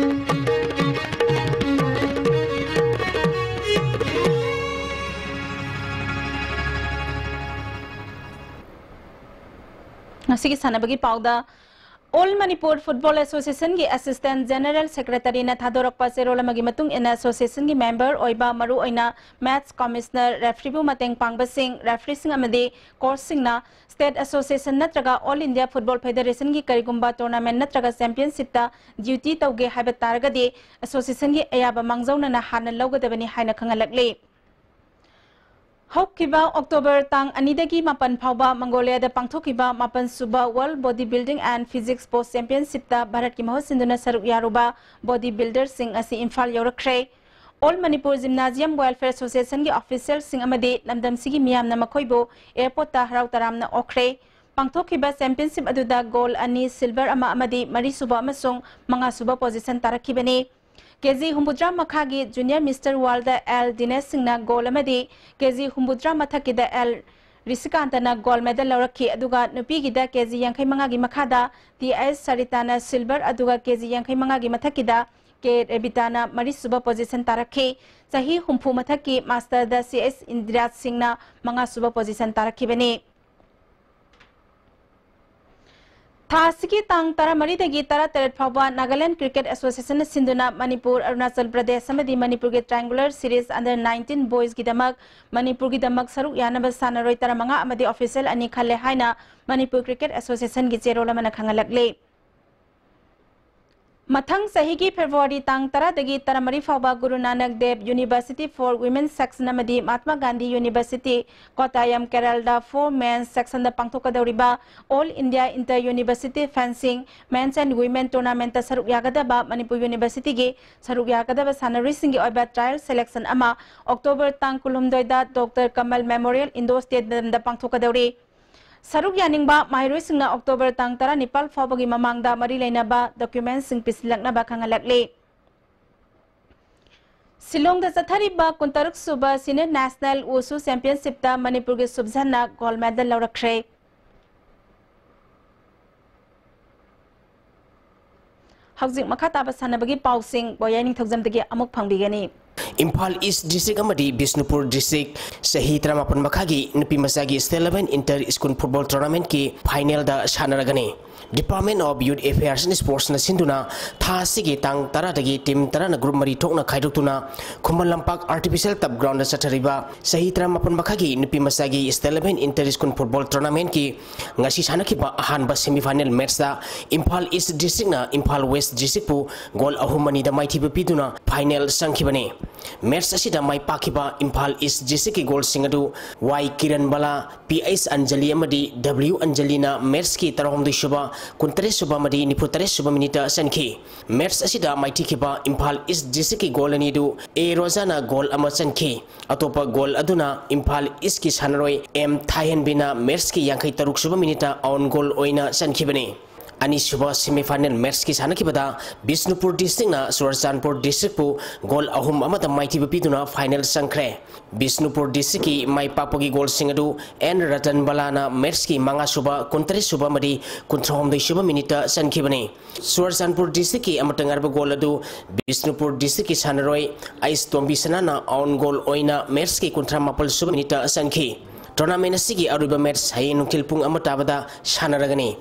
ꯉꯁꯤꯒꯤ ꯁꯥꯟꯅꯕꯒꯤ ꯄꯥꯎꯗ, All Manipur Football Associationꯒꯤ Assistant General Secretaryꯅ ꯊꯥꯗꯣꯔꯛꯄ ꯆꯦꯔꯣꯜ ꯑꯃꯒꯤ ꯃꯇꯨꯡ ꯏꯟꯅ, associationꯒꯤ member ꯑꯣꯏꯕ ꯃꯔꯨꯑꯣꯏꯅ match commissioner, refereeꯕꯨ ꯃꯇꯦꯡ ꯄꯥꯡꯕꯁꯤꯡ, refereeꯁꯤꯡ ꯑꯃꯗꯤ coachꯁꯤꯡꯅ state association ꯅꯠꯇ꯭ꯔꯒ All India Football Federationꯒꯤ ꯀꯔꯤꯒꯨꯝꯕ tournament ꯅꯠꯇ꯭ꯔꯒ championshipꯇ duty ꯇꯧꯒꯦ ꯍꯥꯏꯕ ꯇꯥꯔꯒꯗꯤ, associationꯒꯤ ꯑꯌꯥꯕ ꯃꯥꯡꯖꯧꯅꯅ ꯍꯥꯟꯅ ꯂꯧꯒꯗꯕꯅꯤ ꯍꯥꯏꯅ ꯈꯪꯍꯜꯂꯛꯂꯤ꯫ ꯍꯧꯈꯤꯕ ꯑꯣꯛꯇꯣꯕꯔ ꯇꯥꯡ ꯑꯅꯤꯗꯒꯤ ꯃꯥꯄꯟ ꯐꯥꯎꯕ ꯃꯪꯒꯣꯂꯤꯌꯥꯗ ꯄꯥꯡꯊꯣꯛꯈꯤꯕ ꯃꯥꯄꯟ ꯁꯨꯕ World Body Building and Physique Sports Championshipꯇ ꯚꯥꯔꯠꯀꯤ ꯃꯍꯨꯠ ꯁꯤꯟꯗꯨꯅ ꯁꯔꯨꯛ ꯌꯥꯔꯨꯕ body builderꯁꯤꯡ ꯑꯁꯤ Imphal ꯌꯧꯔꯛꯈ꯭ꯔꯦ꯫ All Manipur Gymnasium Welfare Associationꯒꯤ officialꯁꯤꯡ ꯑꯃꯗꯤ ꯂꯝꯗꯝꯁꯤꯒꯤ ꯃꯤꯌꯥꯝꯅ ꯃꯈꯣꯏꯕꯨ airportꯇ ꯍꯔꯥꯎ ꯇꯔꯥꯝꯅ ꯑꯣꯛꯈ꯭ꯔꯦ꯫ ꯄꯥꯡꯊꯣꯛꯈꯤꯕ championship ꯑꯗꯨꯗ gold ꯑꯅꯤ, silver ꯑꯃ ꯑꯃꯗꯤ ꯃꯔꯤꯁꯨꯕ ꯑꯃꯁꯨꯡ ꯃꯉꯥꯁꯨꯕ position ꯇꯥꯔꯛꯈꯤꯕꯅꯤ꯫ ꯀꯦꯖꯤ ꯍꯨꯝꯐꯨꯇꯔꯥ ꯃꯈꯥꯒꯤ Junior Mister Worldꯗ ꯑꯦꯜ ꯗꯤꯅꯦꯁ ꯁꯤꯡꯅ gold ꯑꯃꯗꯤ ꯀꯦꯖꯤ ꯍꯨꯝꯐꯨꯇꯔꯥ ꯃꯊꯛꯀꯤꯗ ꯑꯦꯜ ꯔꯤꯁꯤꯀꯥꯟꯇꯅ gold medal ꯂꯧꯔꯛꯈꯤ꯫ ꯑꯗꯨꯒ ꯅꯨꯄꯤꯒꯤꯗ ꯀꯦꯖꯤ ꯌꯥꯡꯈꯩ ꯃꯉꯥꯒꯤ ꯃꯈꯥꯗ ꯇꯤ ꯑꯩꯆ ꯁꯔꯤꯇꯥꯅ silver, ꯑꯗꯨꯒ ꯀꯦꯖꯤ ꯌꯥꯡꯈꯩ ꯃꯉꯥꯒꯤ ꯃꯊꯛꯀꯤꯗ ꯀꯦ ꯔꯦꯕꯤꯇꯥꯅ ꯃꯔꯤꯁꯨꯕ position ꯇꯥꯔꯛꯈꯤ꯫ ꯆꯍꯤ ꯍꯨꯝꯐꯨ ꯃꯊꯛꯀꯤ masterꯗ ꯁꯤ ꯑꯩꯆ ꯏꯟꯗꯤꯔꯥꯖ ꯁꯤꯡꯅ ꯃꯉꯥꯁꯨꯕ position ꯇꯥꯔꯛꯈꯤꯕꯅꯤ꯫ ꯊꯥ ꯑꯁꯤꯒꯤ ꯇꯥꯡ ꯇꯔꯥꯃꯔꯤꯗꯒꯤ ꯇꯔꯥꯇꯔꯦꯠ ꯐꯥꯎꯕ Nagaland Cricket Associationꯅ ꯁꯤꯟꯗꯨꯅ ꯃꯅꯤꯄꯨꯔ, ꯑꯔꯨꯅꯥꯆꯜ ꯄ꯭ꯔꯗꯦꯁ ꯑꯃꯗꯤ ꯃꯅꯤꯄꯨꯔꯒꯤ triangular series under nineteen boysꯀꯤꯗꯃꯛ ꯃꯅꯤꯄꯨꯔꯒꯤꯗꯃꯛ ꯁꯔꯨꯛ ꯌꯥꯅꯕ ꯁꯥꯟꯅꯔꯣꯏ ꯇꯔꯥꯃꯉꯥ ꯑꯃꯗꯤ official ꯑꯅꯤ ꯈꯜꯂꯦ ꯍꯥꯏꯅ ꯃꯅꯤꯄꯨꯔ Cricket Associationꯒꯤ ꯆꯦꯔꯣꯜ ꯑꯃꯅ ꯈꯪꯍꯜꯂꯛꯂꯤ꯫ ꯃꯊꯪ ꯆꯍꯤꯒꯤ ꯐꯦꯕ꯭ꯔꯨꯋꯥꯔꯤ ꯇꯥꯡ ꯇꯔꯥꯗꯒꯤ ꯇꯔꯥꯃꯔꯤ ꯐꯥꯎꯕ ꯒꯨꯔꯨ ꯅꯥꯅꯛ ꯗꯦꯕ University for Women section ꯑꯃꯗꯤ Mahatma Gandhi University, ꯀꯣꯇꯥꯌꯝ, ꯀꯦꯔꯂꯗ four men sectionꯗ ꯄꯥꯡꯊꯣꯛꯀꯗꯧꯔꯤꯕ All India Inter University Fencing Men's and Women Tournamentꯇ ꯁꯔꯨꯛ ꯌꯥꯒꯗꯕ ꯃꯅꯤꯄꯨꯔ Universityꯒꯤ ꯁꯔꯨꯛ ꯌꯥꯒꯗꯕ ꯁꯥꯟꯅꯔꯣꯏꯁꯤꯡꯒꯤ ꯑꯣꯏꯕ trial selection ꯑꯃ ꯑꯣꯛꯇꯣꯕꯔ ꯇꯥꯡ ꯀꯨꯟꯍꯨꯝꯗꯣꯏꯗ ꯗꯣꯛꯇꯔ ꯀꯃꯜ Memorial Indoor Stadiumꯗ ꯄꯥꯡꯊꯣꯛꯀꯗꯧꯔꯤ꯫ ꯁꯔꯨꯛ ꯌꯥꯅꯤꯡꯕ ꯃꯍꯩꯔꯣꯏꯁꯤꯡꯅ ꯑꯣꯛꯇꯣꯕꯔ ꯇꯥꯡ ꯇꯔꯥꯅꯤꯄꯥꯜ ꯐꯥꯎꯕꯒꯤ ꯃꯃꯥꯡꯗ ꯃꯔꯤ ꯂꯩꯅꯕ documents ꯁꯤꯡ ꯄꯤꯁꯤꯜꯂꯛꯅꯕ ꯈꯪꯍꯜꯂꯛꯂꯤ꯫ ꯁꯤꯂꯣꯡꯗ ꯆꯠꯊꯔꯤꯕ ꯀꯨꯟꯇꯔꯨꯛ ꯁꯨꯕ Senior National Wushu Championshipꯇ ꯃꯅꯤꯄꯨꯔꯒꯤ ꯁꯨꯕꯖꯟꯅ gold medal ꯂꯧꯔꯛꯈ꯭ꯔꯦ꯫ ꯍꯧꯖꯤꯛ ꯃꯈꯥ ꯇꯥꯕ ꯁꯥꯟꯅꯕꯒꯤ ꯄꯥꯎꯁꯤꯡ ꯕꯣꯌꯥꯏ ꯅꯤꯡꯊꯧꯖꯝꯗꯒꯤ ꯑꯃꯨꯛ ꯐꯪꯕꯤꯒꯅꯤ꯫ ꯏꯝꯐꯥꯜ ꯏꯁ ꯗꯤꯁꯇ꯭ꯔꯤꯛ ꯑꯃꯗꯤ ꯕꯤꯁꯅꯨꯄꯨꯔ ꯗꯤꯁꯇ꯭ꯔꯤꯛ ꯆꯍꯤ ꯇꯔꯥꯃꯥꯄꯟ ꯃꯈꯥꯒꯤ ꯅꯨꯄꯤ ꯃꯆꯥꯒꯤ State Level Inter School Football Tournamentꯀꯤ finalꯗ ꯁꯥꯟꯅꯔꯒꯅꯤ꯫ Department of Youth Affairs and Sportsꯅ ꯁꯤꯟꯗꯨꯅ ꯊꯥ ꯑꯁꯤꯒꯤ ꯇꯥꯡ ꯇꯔꯥꯗꯒꯤ team ꯇꯔꯥꯅ group ꯃꯔꯤ ꯊꯣꯛꯅ ꯈꯥꯏꯗꯣꯛꯇꯨꯅ ꯈꯨꯃꯟ ꯂꯝꯄꯥꯛ Artificial Turf Groundꯗ ꯆꯠꯊꯔꯤꯕ ꯆꯍꯤ ꯇꯔꯥꯃꯥꯄꯟ ꯃꯈꯥꯒꯤ ꯅꯨꯄꯤ ꯃꯆꯥꯒꯤ State Level Inter School Football Tournamentꯀꯤ ꯉꯁꯤ ꯁꯥꯟꯅꯈꯤꯕ ꯑꯍꯥꯟꯕ semifinal matchꯇ ꯏꯝꯐꯥꯜ ꯏꯁ ꯗꯤꯁꯇ꯭ꯔꯤꯛꯅ ꯏꯝꯐꯥꯜ ꯋꯦꯁ ꯗꯤꯁꯇ꯭ꯔꯤꯛꯄꯨ goal ꯑꯍꯨꯝ ꯑꯅꯤꯗ ꯃꯥꯏꯊꯤꯕ ꯄꯤꯗꯨꯅ final ꯆꯪꯈꯤꯕꯅꯤ꯫ Match ꯑꯁꯤꯗ ꯃꯥꯏ ꯄꯥꯛꯈꯤꯕ ꯏꯝꯐꯥꯜ ꯏꯁ ꯗꯤꯁꯇ꯭ꯔꯤꯛꯀꯤ ꯒꯣꯜꯁꯤꯡ ꯑꯗꯨ ꯋꯥꯏ ꯀꯤꯔꯟ ꯕꯂꯥ, ꯄꯤ ꯑꯩꯆ ꯑꯟꯖꯂꯤ ꯑꯃꯗꯤ ꯗꯕ꯭ꯂꯤꯌꯨ ꯑꯟꯖꯂꯤꯅ ꯃꯦꯠꯁꯀꯤ ꯇꯔꯥꯍꯨꯝꯗꯣꯏ ꯁꯨꯕ, ꯀꯨꯟꯇꯔꯦꯠ ꯁꯨꯕ ꯑꯃꯗꯤ ꯅꯤꯐꯨ ꯇꯔꯦꯠ ꯁꯨꯕ ꯃꯤꯅꯤꯠꯇ ꯆꯟꯈꯤ꯫ ꯃꯦꯠꯁ ꯑꯁꯤꯗ ꯃꯥꯏꯊꯤꯈꯤꯕ ꯏꯝꯐꯥꯜ ꯏꯁ ꯗꯤꯁꯇ꯭ꯔꯤꯛꯀꯤ ꯒꯣꯜ ꯑꯅꯤꯗꯨ ꯑꯦ ꯔꯣꯖꯥꯅ ꯒꯣꯜ ꯑꯃ ꯆꯟꯈꯤ꯫ ꯑꯇꯣꯞꯄ ꯒꯣꯜ ꯑꯗꯨꯅ ꯏꯝꯐꯥꯜ ꯏꯁꯀꯤ ꯁꯥꯟꯅꯔꯣꯏ ꯑꯦꯝ ꯊꯥꯏꯍꯦꯟꯕꯤꯅ ꯃꯦꯠꯁꯀꯤ ꯌꯥꯡꯈꯩ ꯇꯔꯨꯛ ꯁꯨꯕ ꯃꯤꯅꯤꯠꯇ ꯑꯣꯟ ꯒꯣꯜ ꯑꯣꯏꯅ ꯆꯟꯈꯤꯕꯅꯤ꯫ ꯑꯅꯤꯁꯨꯕ semi final matchꯀꯤ ꯁꯥꯟꯅꯈꯤꯕꯗ ꯕꯤꯁꯅꯨꯄꯨꯔ districtꯅ ꯆꯨꯔꯆꯥꯟꯄꯨꯔ districtꯄꯨ ꯒꯣꯜ ꯑꯍꯨꯝ ꯑꯃꯗ ꯃꯥꯏꯊꯤꯕ ꯄꯤꯗꯨꯅ final ꯆꯪꯈ꯭ꯔꯦ꯫ ꯕꯤꯁꯅꯨꯄꯨꯔ districtꯀꯤ ꯃꯥꯏ ꯄꯥꯛꯄꯒꯤ ꯒꯣꯜꯁꯤꯡ ꯑꯗꯨ ꯑꯦꯟ ꯔꯇꯟ ꯕꯂꯥꯅ ꯃꯦꯠꯁꯀꯤ ꯃꯉꯥꯁꯨꯕ, ꯀꯨꯟꯇꯔꯦꯠꯁꯨꯕ ꯑꯃꯗꯤ ꯀꯨꯟꯊ꯭ꯔꯥꯍꯨꯝꯗꯣꯏꯁꯨꯕ ꯃꯤꯅꯤꯠꯇ ꯆꯟꯈꯤꯕꯅꯤ꯫ ꯆꯨꯔꯆꯥꯟꯄꯨꯔ districtꯀꯤ ꯑꯃꯠꯇ ꯉꯥꯏꯔꯕ ꯒꯣꯜ ꯑꯗꯨ ꯕꯤꯁꯅꯨꯄꯨꯔ districtꯀꯤ ꯁꯥꯟꯅꯔꯣꯏ ꯑꯩꯁ ꯇꯣꯝꯕꯤꯁꯅꯥꯅ ꯑꯣꯟ ꯒꯣꯜ ꯑꯣꯏꯅ ꯃꯦꯠꯁꯀꯤ ꯀꯨꯟꯊ꯭ꯔꯥ ꯃꯥꯄꯜ ꯁꯨꯕ ꯃꯤꯅꯤꯠꯇ ꯆꯟꯈꯤ꯫ Tournament ꯑꯁꯤꯒꯤ ꯑꯔꯣꯏꯕ ꯃꯦꯠꯁ ꯍꯌꯦꯡ ꯅꯨꯡꯊꯤꯜ ꯄꯨꯡ ꯑꯃ ꯇꯥꯕꯗ ꯁꯥꯟꯅꯔꯒꯅꯤ꯫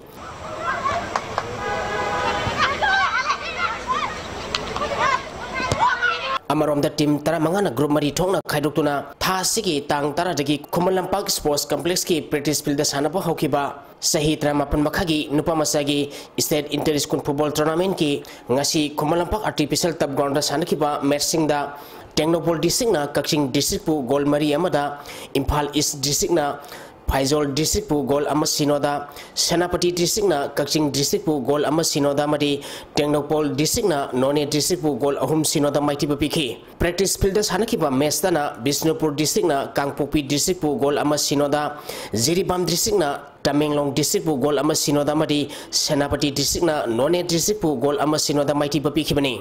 ꯑꯃꯔꯣꯝꯗ team ꯇꯔꯥꯃꯉꯥꯅ group ꯃꯔꯤ ꯊꯣꯛꯅ ꯈꯥꯏꯗꯣꯛꯇꯨꯅ ꯊꯥ ꯑꯁꯤꯒꯤ ꯇꯥꯡ ꯇꯔꯥꯗꯒꯤ ꯈꯨꯃꯟ ꯂꯝꯄꯥꯛ sports complexꯀꯤ practice fieldꯗ ꯁꯥꯟꯅꯕ ꯍꯧꯈꯤꯕ ꯆꯍꯤ ꯇꯔꯥꯃꯥꯄꯟ ꯃꯈꯥꯒꯤ ꯅꯨꯄꯥ ꯃꯆꯥꯒꯤ state inter school football tournamentꯀꯤ ꯉꯁꯤ ꯈꯨꯃꯟ ꯂꯝꯄꯥꯛ artificial turf groundꯗ ꯁꯥꯟꯅꯈꯤꯕ matchꯁꯤꯡꯗ ꯇꯦꯡꯅꯧꯄꯜ districtꯅ ꯀꯛꯆꯤꯡ districtꯄꯨ ꯒꯣꯜ ꯃꯔꯤ ꯑꯃꯗ, ꯏꯝꯐꯥꯜ East districtꯅ ꯐꯥꯏꯖꯣꯜ districtꯄꯨ ꯒꯣꯜ ꯑꯃ ꯁꯤꯅꯣꯗ, ꯁꯦꯅꯥꯄꯇꯤ districtꯅ ꯀꯛꯆꯤꯡ districtꯄꯨ ꯒꯣꯜ ꯑꯃ ꯁꯤꯅꯣꯗ ꯑꯃꯗꯤ ꯇꯦꯡꯅꯧꯄꯜ districtꯅ ꯅꯣꯅꯦ districtꯄꯨ ꯒꯣꯜ ꯑꯍꯨꯝ ꯁꯤꯅꯣꯗ ꯃꯥꯏꯊꯤꯕ ꯄꯤꯈꯤ꯫ Practice fieldꯗ ꯁꯥꯟꯅꯈꯤꯕ matchꯇꯅ ꯕꯤꯁꯅꯨꯄꯨꯔ districtꯅ ꯀꯥꯡꯄꯣꯛꯄꯤ districtꯄꯨ ꯒꯣꯜ ꯑꯃ ꯁꯤꯅꯣꯗ, ꯖꯤꯔꯤꯕꯥꯝ districtꯅ ꯇꯃꯦꯡꯂꯣꯡ districtꯄꯨ ꯒꯣꯜ ꯑꯃ ꯁꯤꯅꯣꯗ ꯑꯃꯗꯤ ꯁꯦꯅꯥꯄꯇꯤ districtꯅ ꯅꯣꯅꯦ districtꯄꯨ ꯒꯣꯜ ꯑꯃ ꯁꯤꯅꯣꯗ ꯃꯥꯏꯊꯤꯕ ꯄꯤꯈꯤꯕꯅꯤ꯫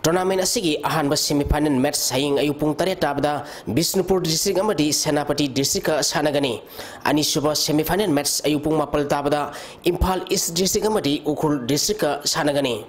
Tournament ꯑꯁꯤꯒꯤ ꯑꯍꯥꯟꯕ semi final match ꯍꯌꯦꯡ ꯑꯌꯨꯛ ꯄꯨꯡ ꯇꯔꯦꯠ ꯇꯥꯕꯗ ꯕꯤꯁꯅꯨꯄꯨꯔ district ꯑꯃꯗꯤ ꯁꯦꯅꯥꯄꯇꯤ districtꯀ ꯁꯥꯟꯅꯒꯅꯤ꯫ ꯑꯅꯤꯁꯨꯕ semi final match ꯑꯌꯨꯛ ꯄꯨꯡ ꯃꯥꯄꯜ ꯇꯥꯕꯗ ꯏꯝꯐꯥꯜ East district ꯑꯃꯗꯤ ꯎꯈ꯭ꯔꯨꯜ districtꯀ ꯁꯥꯟꯅꯒꯅꯤ꯫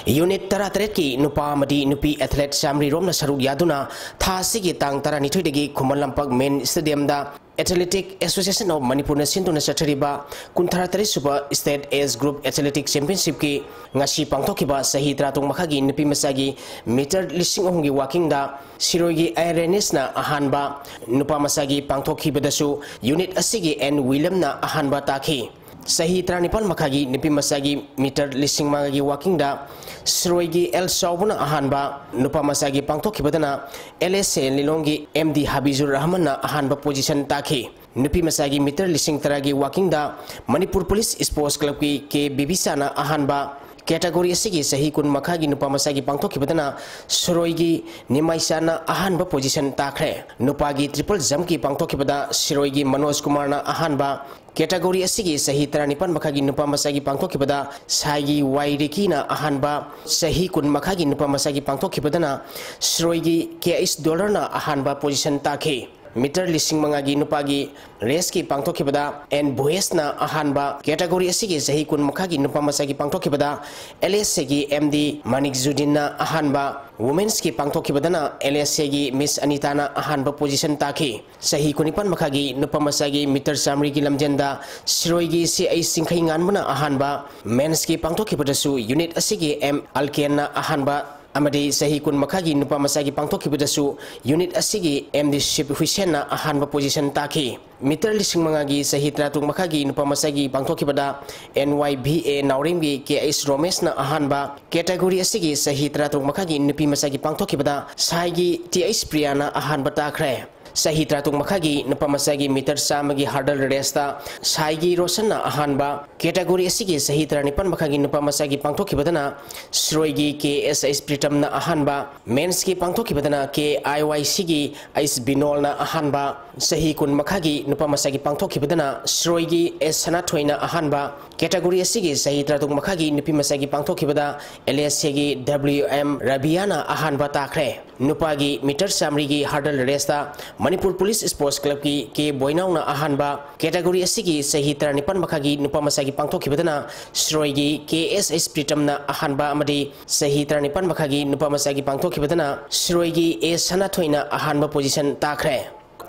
Unit ꯇꯔꯥꯇꯔꯦꯠꯀꯤ ꯅꯨꯄꯥ ꯑꯃꯗꯤ ꯅꯨꯄꯤ athlete ꯆꯥꯃꯔꯤ ꯔꯣꯝꯅ ꯁꯔꯨꯛ ꯌꯥꯗꯨꯅ ꯊꯥ ꯑꯁꯤꯒꯤ ꯇꯥꯡ ꯇꯔꯥꯅꯤꯊꯣꯏꯗꯒꯤ Khuman Lampak main stadiumꯗ Athletic Association of Manipurꯅ ꯁꯤꯟꯗꯨꯅ ꯆꯠꯊꯔꯤꯕ ꯀꯨꯟꯊ꯭ꯔꯥ ꯇꯔꯦꯠ ꯁꯨꯕ State Age Group Athletic Championshipꯀꯤ ꯉꯁꯤ ꯄꯥꯡꯊꯣꯛꯈꯤꯕ ꯆꯍꯤ ꯇꯔꯥꯇꯔꯨꯛ ꯃꯈꯥꯒꯤ ꯅꯨꯄꯤ ꯃꯆꯥꯒꯤ meter ꯂꯤꯁꯤꯡ ꯑꯍꯨꯝꯒꯤ walkingꯗ ꯁꯤꯔꯣꯏꯒꯤ ꯑꯥꯏ ꯔꯦꯅꯤꯁꯅ ꯑꯍꯥꯟꯕ, ꯅꯨꯄꯥ ꯃꯆꯥꯒꯤ ꯄꯥꯡꯊꯣꯛꯈꯤꯕꯗꯁꯨ unit ꯑꯁꯤꯒꯤ ꯑꯦꯟ ꯋꯤꯂꯝꯅ ꯑꯍꯥꯟꯕ ꯇꯥꯈꯤ꯫ ꯆꯍꯤ ꯇꯔꯥꯅꯤꯄꯥꯟ ꯃꯈꯥꯒꯤ ꯅꯨꯄꯤ ꯃꯆꯥꯒꯤ meter ꯂꯤꯁꯤꯡ ꯃꯉꯥꯒꯤ walkingꯗ ꯁꯤꯔꯣꯏꯒꯤ ꯑꯦꯜ ꯆꯥꯎꯕꯅ ꯑꯍꯥꯟꯕ, ꯅꯨꯄꯥ ꯃꯆꯥꯒꯤ ꯄꯥꯡꯊꯣꯛꯈꯤꯕꯗꯅ ꯑꯦꯜ ꯑꯦꯁ ꯑꯦ ꯂꯤꯂꯣꯡꯒꯤ ꯑꯦꯝ ꯗꯤ ꯍꯥꯕꯤꯖꯨꯔ ꯔꯍꯃꯟꯅ ꯑꯍꯥꯟꯕ position ꯇꯥꯈꯤ꯫ ꯅꯨꯄꯤ ꯃꯆꯥꯒꯤ meter ꯂꯤꯁꯤꯡ ꯇꯔꯥꯒꯤ walkingꯗ ꯃꯅꯤꯄꯨꯔ ꯄꯨꯂꯤꯁ Sports Clubꯀꯤ ꯀꯦ ꯕꯤꯕꯤꯁꯥꯅ ꯑꯍꯥꯟꯕ, category ꯑꯁꯤꯒꯤ ꯆꯍꯤ ꯀꯨꯟ ꯃꯈꯥꯒꯤ ꯅꯨꯄꯥ ꯃꯆꯥꯒꯤ ꯄꯥꯡꯊꯣꯛꯈꯤꯕꯗꯅ ꯁꯤꯔꯣꯏꯒꯤ ꯅꯤꯃꯥꯏꯆꯥꯅ ꯑꯍꯥꯟꯕ position ꯇꯥꯈ꯭ꯔꯦ꯫ ꯅꯨꯄꯥꯒꯤ triple jumpꯀꯤ ꯄꯥꯡꯊꯣꯛꯈꯤꯕꯗ ꯁꯤꯔꯣꯏꯒꯤ ꯃꯅꯣꯖ ꯀꯨꯃꯥꯔꯅ ꯑꯍꯥꯟꯕ, category ꯑꯁꯤꯒꯤ ꯆꯍꯤ ꯇꯔꯥꯅꯤꯄꯥꯟ ꯃꯈꯥꯒꯤ ꯅꯨꯄꯥ ꯃꯆꯥꯒꯤ ꯄꯥꯡꯊꯣꯛꯈꯤꯕꯗ ꯁꯥꯏꯒꯤ ꯋꯥꯏ ꯔꯤꯀꯤꯅ ꯑꯍꯥꯟꯕ, ꯆꯍꯤ ꯀꯨꯟ ꯃꯈꯥꯒꯤ ꯅꯨꯄꯥ ꯃꯆꯥꯒꯤ ꯄꯥꯡꯊꯣꯛꯈꯤꯕꯗꯅ ꯁꯤꯔꯣꯏꯒꯤ ꯀꯦ ꯑꯩꯆ ꯗꯣꯂꯔꯅ ꯑꯍꯥꯟꯕ position ꯇꯥꯈꯤ꯫ Meter ꯂꯤꯁꯤꯡ ꯃꯉꯥꯒꯤ ꯅꯨꯄꯥꯒꯤ raceꯀꯤ ꯄꯥꯡꯊꯣꯛꯈꯤꯕꯗ ꯑꯦꯟ ꯚꯣꯌꯦꯁꯅ ꯑꯍꯥꯟꯕ, category ꯑꯁꯤꯒꯤ ꯆꯍꯤ ꯀꯨꯟ ꯃꯈꯥꯒꯤ ꯅꯨꯄꯥ ꯃꯆꯥꯒꯤ ꯄꯥꯡꯊꯣꯛꯈꯤꯕꯗ ꯑꯦꯜ ꯑꯦꯁ ꯑꯦꯒꯤ ꯑꯦꯝ ꯗꯤ ꯃꯥꯅꯤꯛꯖꯨꯗꯤꯟꯅ ꯑꯍꯥꯟꯕ, women'sꯀꯤ ꯄꯥꯡꯊꯣꯛꯈꯤꯕꯗꯅ ꯑꯦꯜ ꯑꯦꯁ ꯑꯦꯒꯤ ꯃꯤꯁ ꯑꯅꯤꯇꯥꯅ ꯑꯍꯥꯟꯕ position ꯇꯥꯈꯤ꯫ ꯆꯍꯤ ꯀꯨꯟꯅꯤꯄꯥꯟ ꯃꯈꯥꯒꯤ ꯅꯨꯄꯥ ꯃꯆꯥꯒꯤ meter ꯆꯥꯃꯔꯤꯒꯤ ꯂꯝꯖꯦꯟꯗ ꯁꯤꯔꯣꯏꯒꯤ ꯁꯤ ꯑꯩ ꯆꯤꯡꯈꯩꯉꯥꯟꯕꯅ ꯑꯍꯥꯟꯕ, men'sꯀꯤ ꯄꯥꯡꯊꯣꯛꯈꯤꯕꯗꯁꯨ unit ꯑꯁꯤꯒꯤ ꯑꯦꯝ ꯑꯜꯀꯦꯟꯅ ꯑꯍꯥꯟꯕ ꯑꯃꯗꯤ ꯆꯍꯤ ꯀꯨꯟ ꯃꯈꯥꯒꯤ ꯅꯨꯄꯥ ꯃꯆꯥꯒꯤ ꯄꯥꯡꯊꯣꯛꯈꯤꯕꯗꯁꯨ unit ꯑꯁꯤꯒꯤ ꯑꯦꯝ ꯗꯤ ꯁꯤꯞ ꯍꯨꯏꯁꯦꯟꯅ ꯑꯍꯥꯟꯕ position ꯇꯥꯈꯤ꯫ Meter ꯂꯤꯁꯤꯡ ꯃꯉꯥꯒꯤ ꯆꯍꯤ ꯇꯔꯥꯇꯔꯨꯛ ꯃꯈꯥꯒꯤ ꯅꯨꯄꯥ ꯃꯆꯥꯒꯤ ꯄꯥꯡꯊꯣꯛꯈꯤꯕꯗ ꯑꯦꯟ ꯋꯥꯏ ꯚꯤ ꯑꯦ ꯅꯥꯎꯔꯦꯝꯒꯤ ꯀꯦ ꯑꯩꯆ ꯔꯣꯃꯦꯁꯅ ꯑꯍꯥꯟꯕ, category ꯑꯁꯤꯒꯤ ꯆꯍꯤ ꯇꯔꯥꯇꯔꯨꯛ ꯃꯈꯥꯒꯤ ꯅꯨꯄꯤ ꯃꯆꯥꯒꯤ ꯄꯥꯡꯊꯣꯛꯈꯤꯕꯗ ꯁꯥꯏꯒꯤ ꯇꯤ ꯑꯩꯆ ꯄ꯭ꯔꯤꯌꯥꯅ ꯑꯍꯥꯟꯕ ꯇꯥꯈ꯭ꯔꯦ꯫ ꯆꯍꯤ ꯇꯔꯥꯇꯔꯨꯛ ꯃꯈꯥꯒꯤ ꯅꯨꯄꯥ ꯃꯆꯥꯒꯤ meter ꯆꯥꯝꯃꯒꯤ hurdle raceꯇ ꯁꯥꯏꯒꯤ ꯔꯣꯁꯟꯅ ꯑꯍꯥꯟꯕ, category ꯑꯁꯤꯒꯤ ꯆꯍꯤ ꯇꯔꯥꯅꯤꯄꯥꯟ ꯃꯈꯥꯒꯤ ꯅꯨꯄꯥ ꯃꯆꯥꯒꯤ ꯄꯥꯡꯊꯣꯛꯈꯤꯕꯗꯅ ꯁꯤꯔꯣꯏꯒꯤ ꯀꯦ ꯑꯦꯁ ꯑꯩꯆ ꯄ꯭ꯔꯤꯇꯝꯅ ꯑꯍꯥꯟꯕ, men'sꯀꯤ ꯄꯥꯡꯊꯣꯛꯈꯤꯕꯗꯅ ꯀꯦ ꯑꯥꯏ ꯋꯥꯏ ꯁꯤꯒꯤ ꯑꯩꯆ ꯕꯤꯅꯣꯜꯅ ꯑꯍꯥꯟꯕ, ꯆꯍꯤ ꯀꯨꯟ ꯃꯈꯥꯒꯤ ꯅꯨꯄꯥ ꯃꯆꯥꯒꯤ ꯄꯥꯡꯊꯣꯛꯈꯤꯕꯗꯅ ꯁꯤꯔꯣꯏꯒꯤ ꯑꯦꯁ ꯁꯅꯥꯊꯣꯏꯅ ꯑꯍꯥꯟꯕ, category ꯑꯁꯤꯒꯤ ꯆꯍꯤ ꯇꯔꯥꯇꯔꯨꯛ ꯃꯈꯥꯒꯤ ꯅꯨꯄꯤ ꯃꯆꯥꯒꯤ ꯄꯥꯡꯊꯣꯛꯈꯤꯕꯗ ꯑꯦꯜ ꯑꯦꯁ ꯑꯦꯒꯤ ꯗꯕ꯭ꯂꯤꯎ ꯑꯦꯝ ꯔꯕꯤꯌꯥꯅ ꯑꯍꯥꯟꯕ ꯇꯥꯈ꯭ꯔꯦ꯫ ꯅꯨꯄꯥꯒꯤ meter ꯆꯥꯃꯔꯤꯒꯤ hurdle raceꯇ ꯃꯅꯤꯄꯨꯔ ꯄꯨꯂꯤꯁ Sports Clubꯀꯤ ꯀꯦ ꯕꯣꯏꯅꯥꯎꯅ ꯑꯍꯥꯟꯕ, category ꯑꯁꯤꯒꯤ ꯆꯍꯤ ꯇꯔꯥꯅꯤꯄꯥꯟ ꯃꯈꯥꯒꯤ ꯅꯨꯄꯥ ꯃꯆꯥꯒꯤ ꯄꯥꯡꯊꯣꯛꯈꯤꯕꯗꯅ ꯁꯤꯔꯣꯏꯒꯤ ꯀꯦ ꯑꯦꯁ ꯑꯩꯆ ꯄ꯭ꯔꯤꯇꯝꯅ ꯑꯍꯥꯟꯕ ꯑꯃꯗꯤ ꯆꯍꯤ ꯇꯔꯥꯅꯤꯄꯥꯟ ꯃꯈꯥꯒꯤ ꯅꯨꯄꯥ ꯃꯆꯥꯒꯤ ꯄꯥꯡꯊꯣꯛꯈꯤꯕꯗꯅ ꯁꯤꯔꯣꯏꯒꯤ ꯑꯦ ꯁꯅꯥꯊꯣꯏꯅ ꯑꯍꯥꯟꯕ position ꯇꯥꯈ꯭ꯔꯦ꯫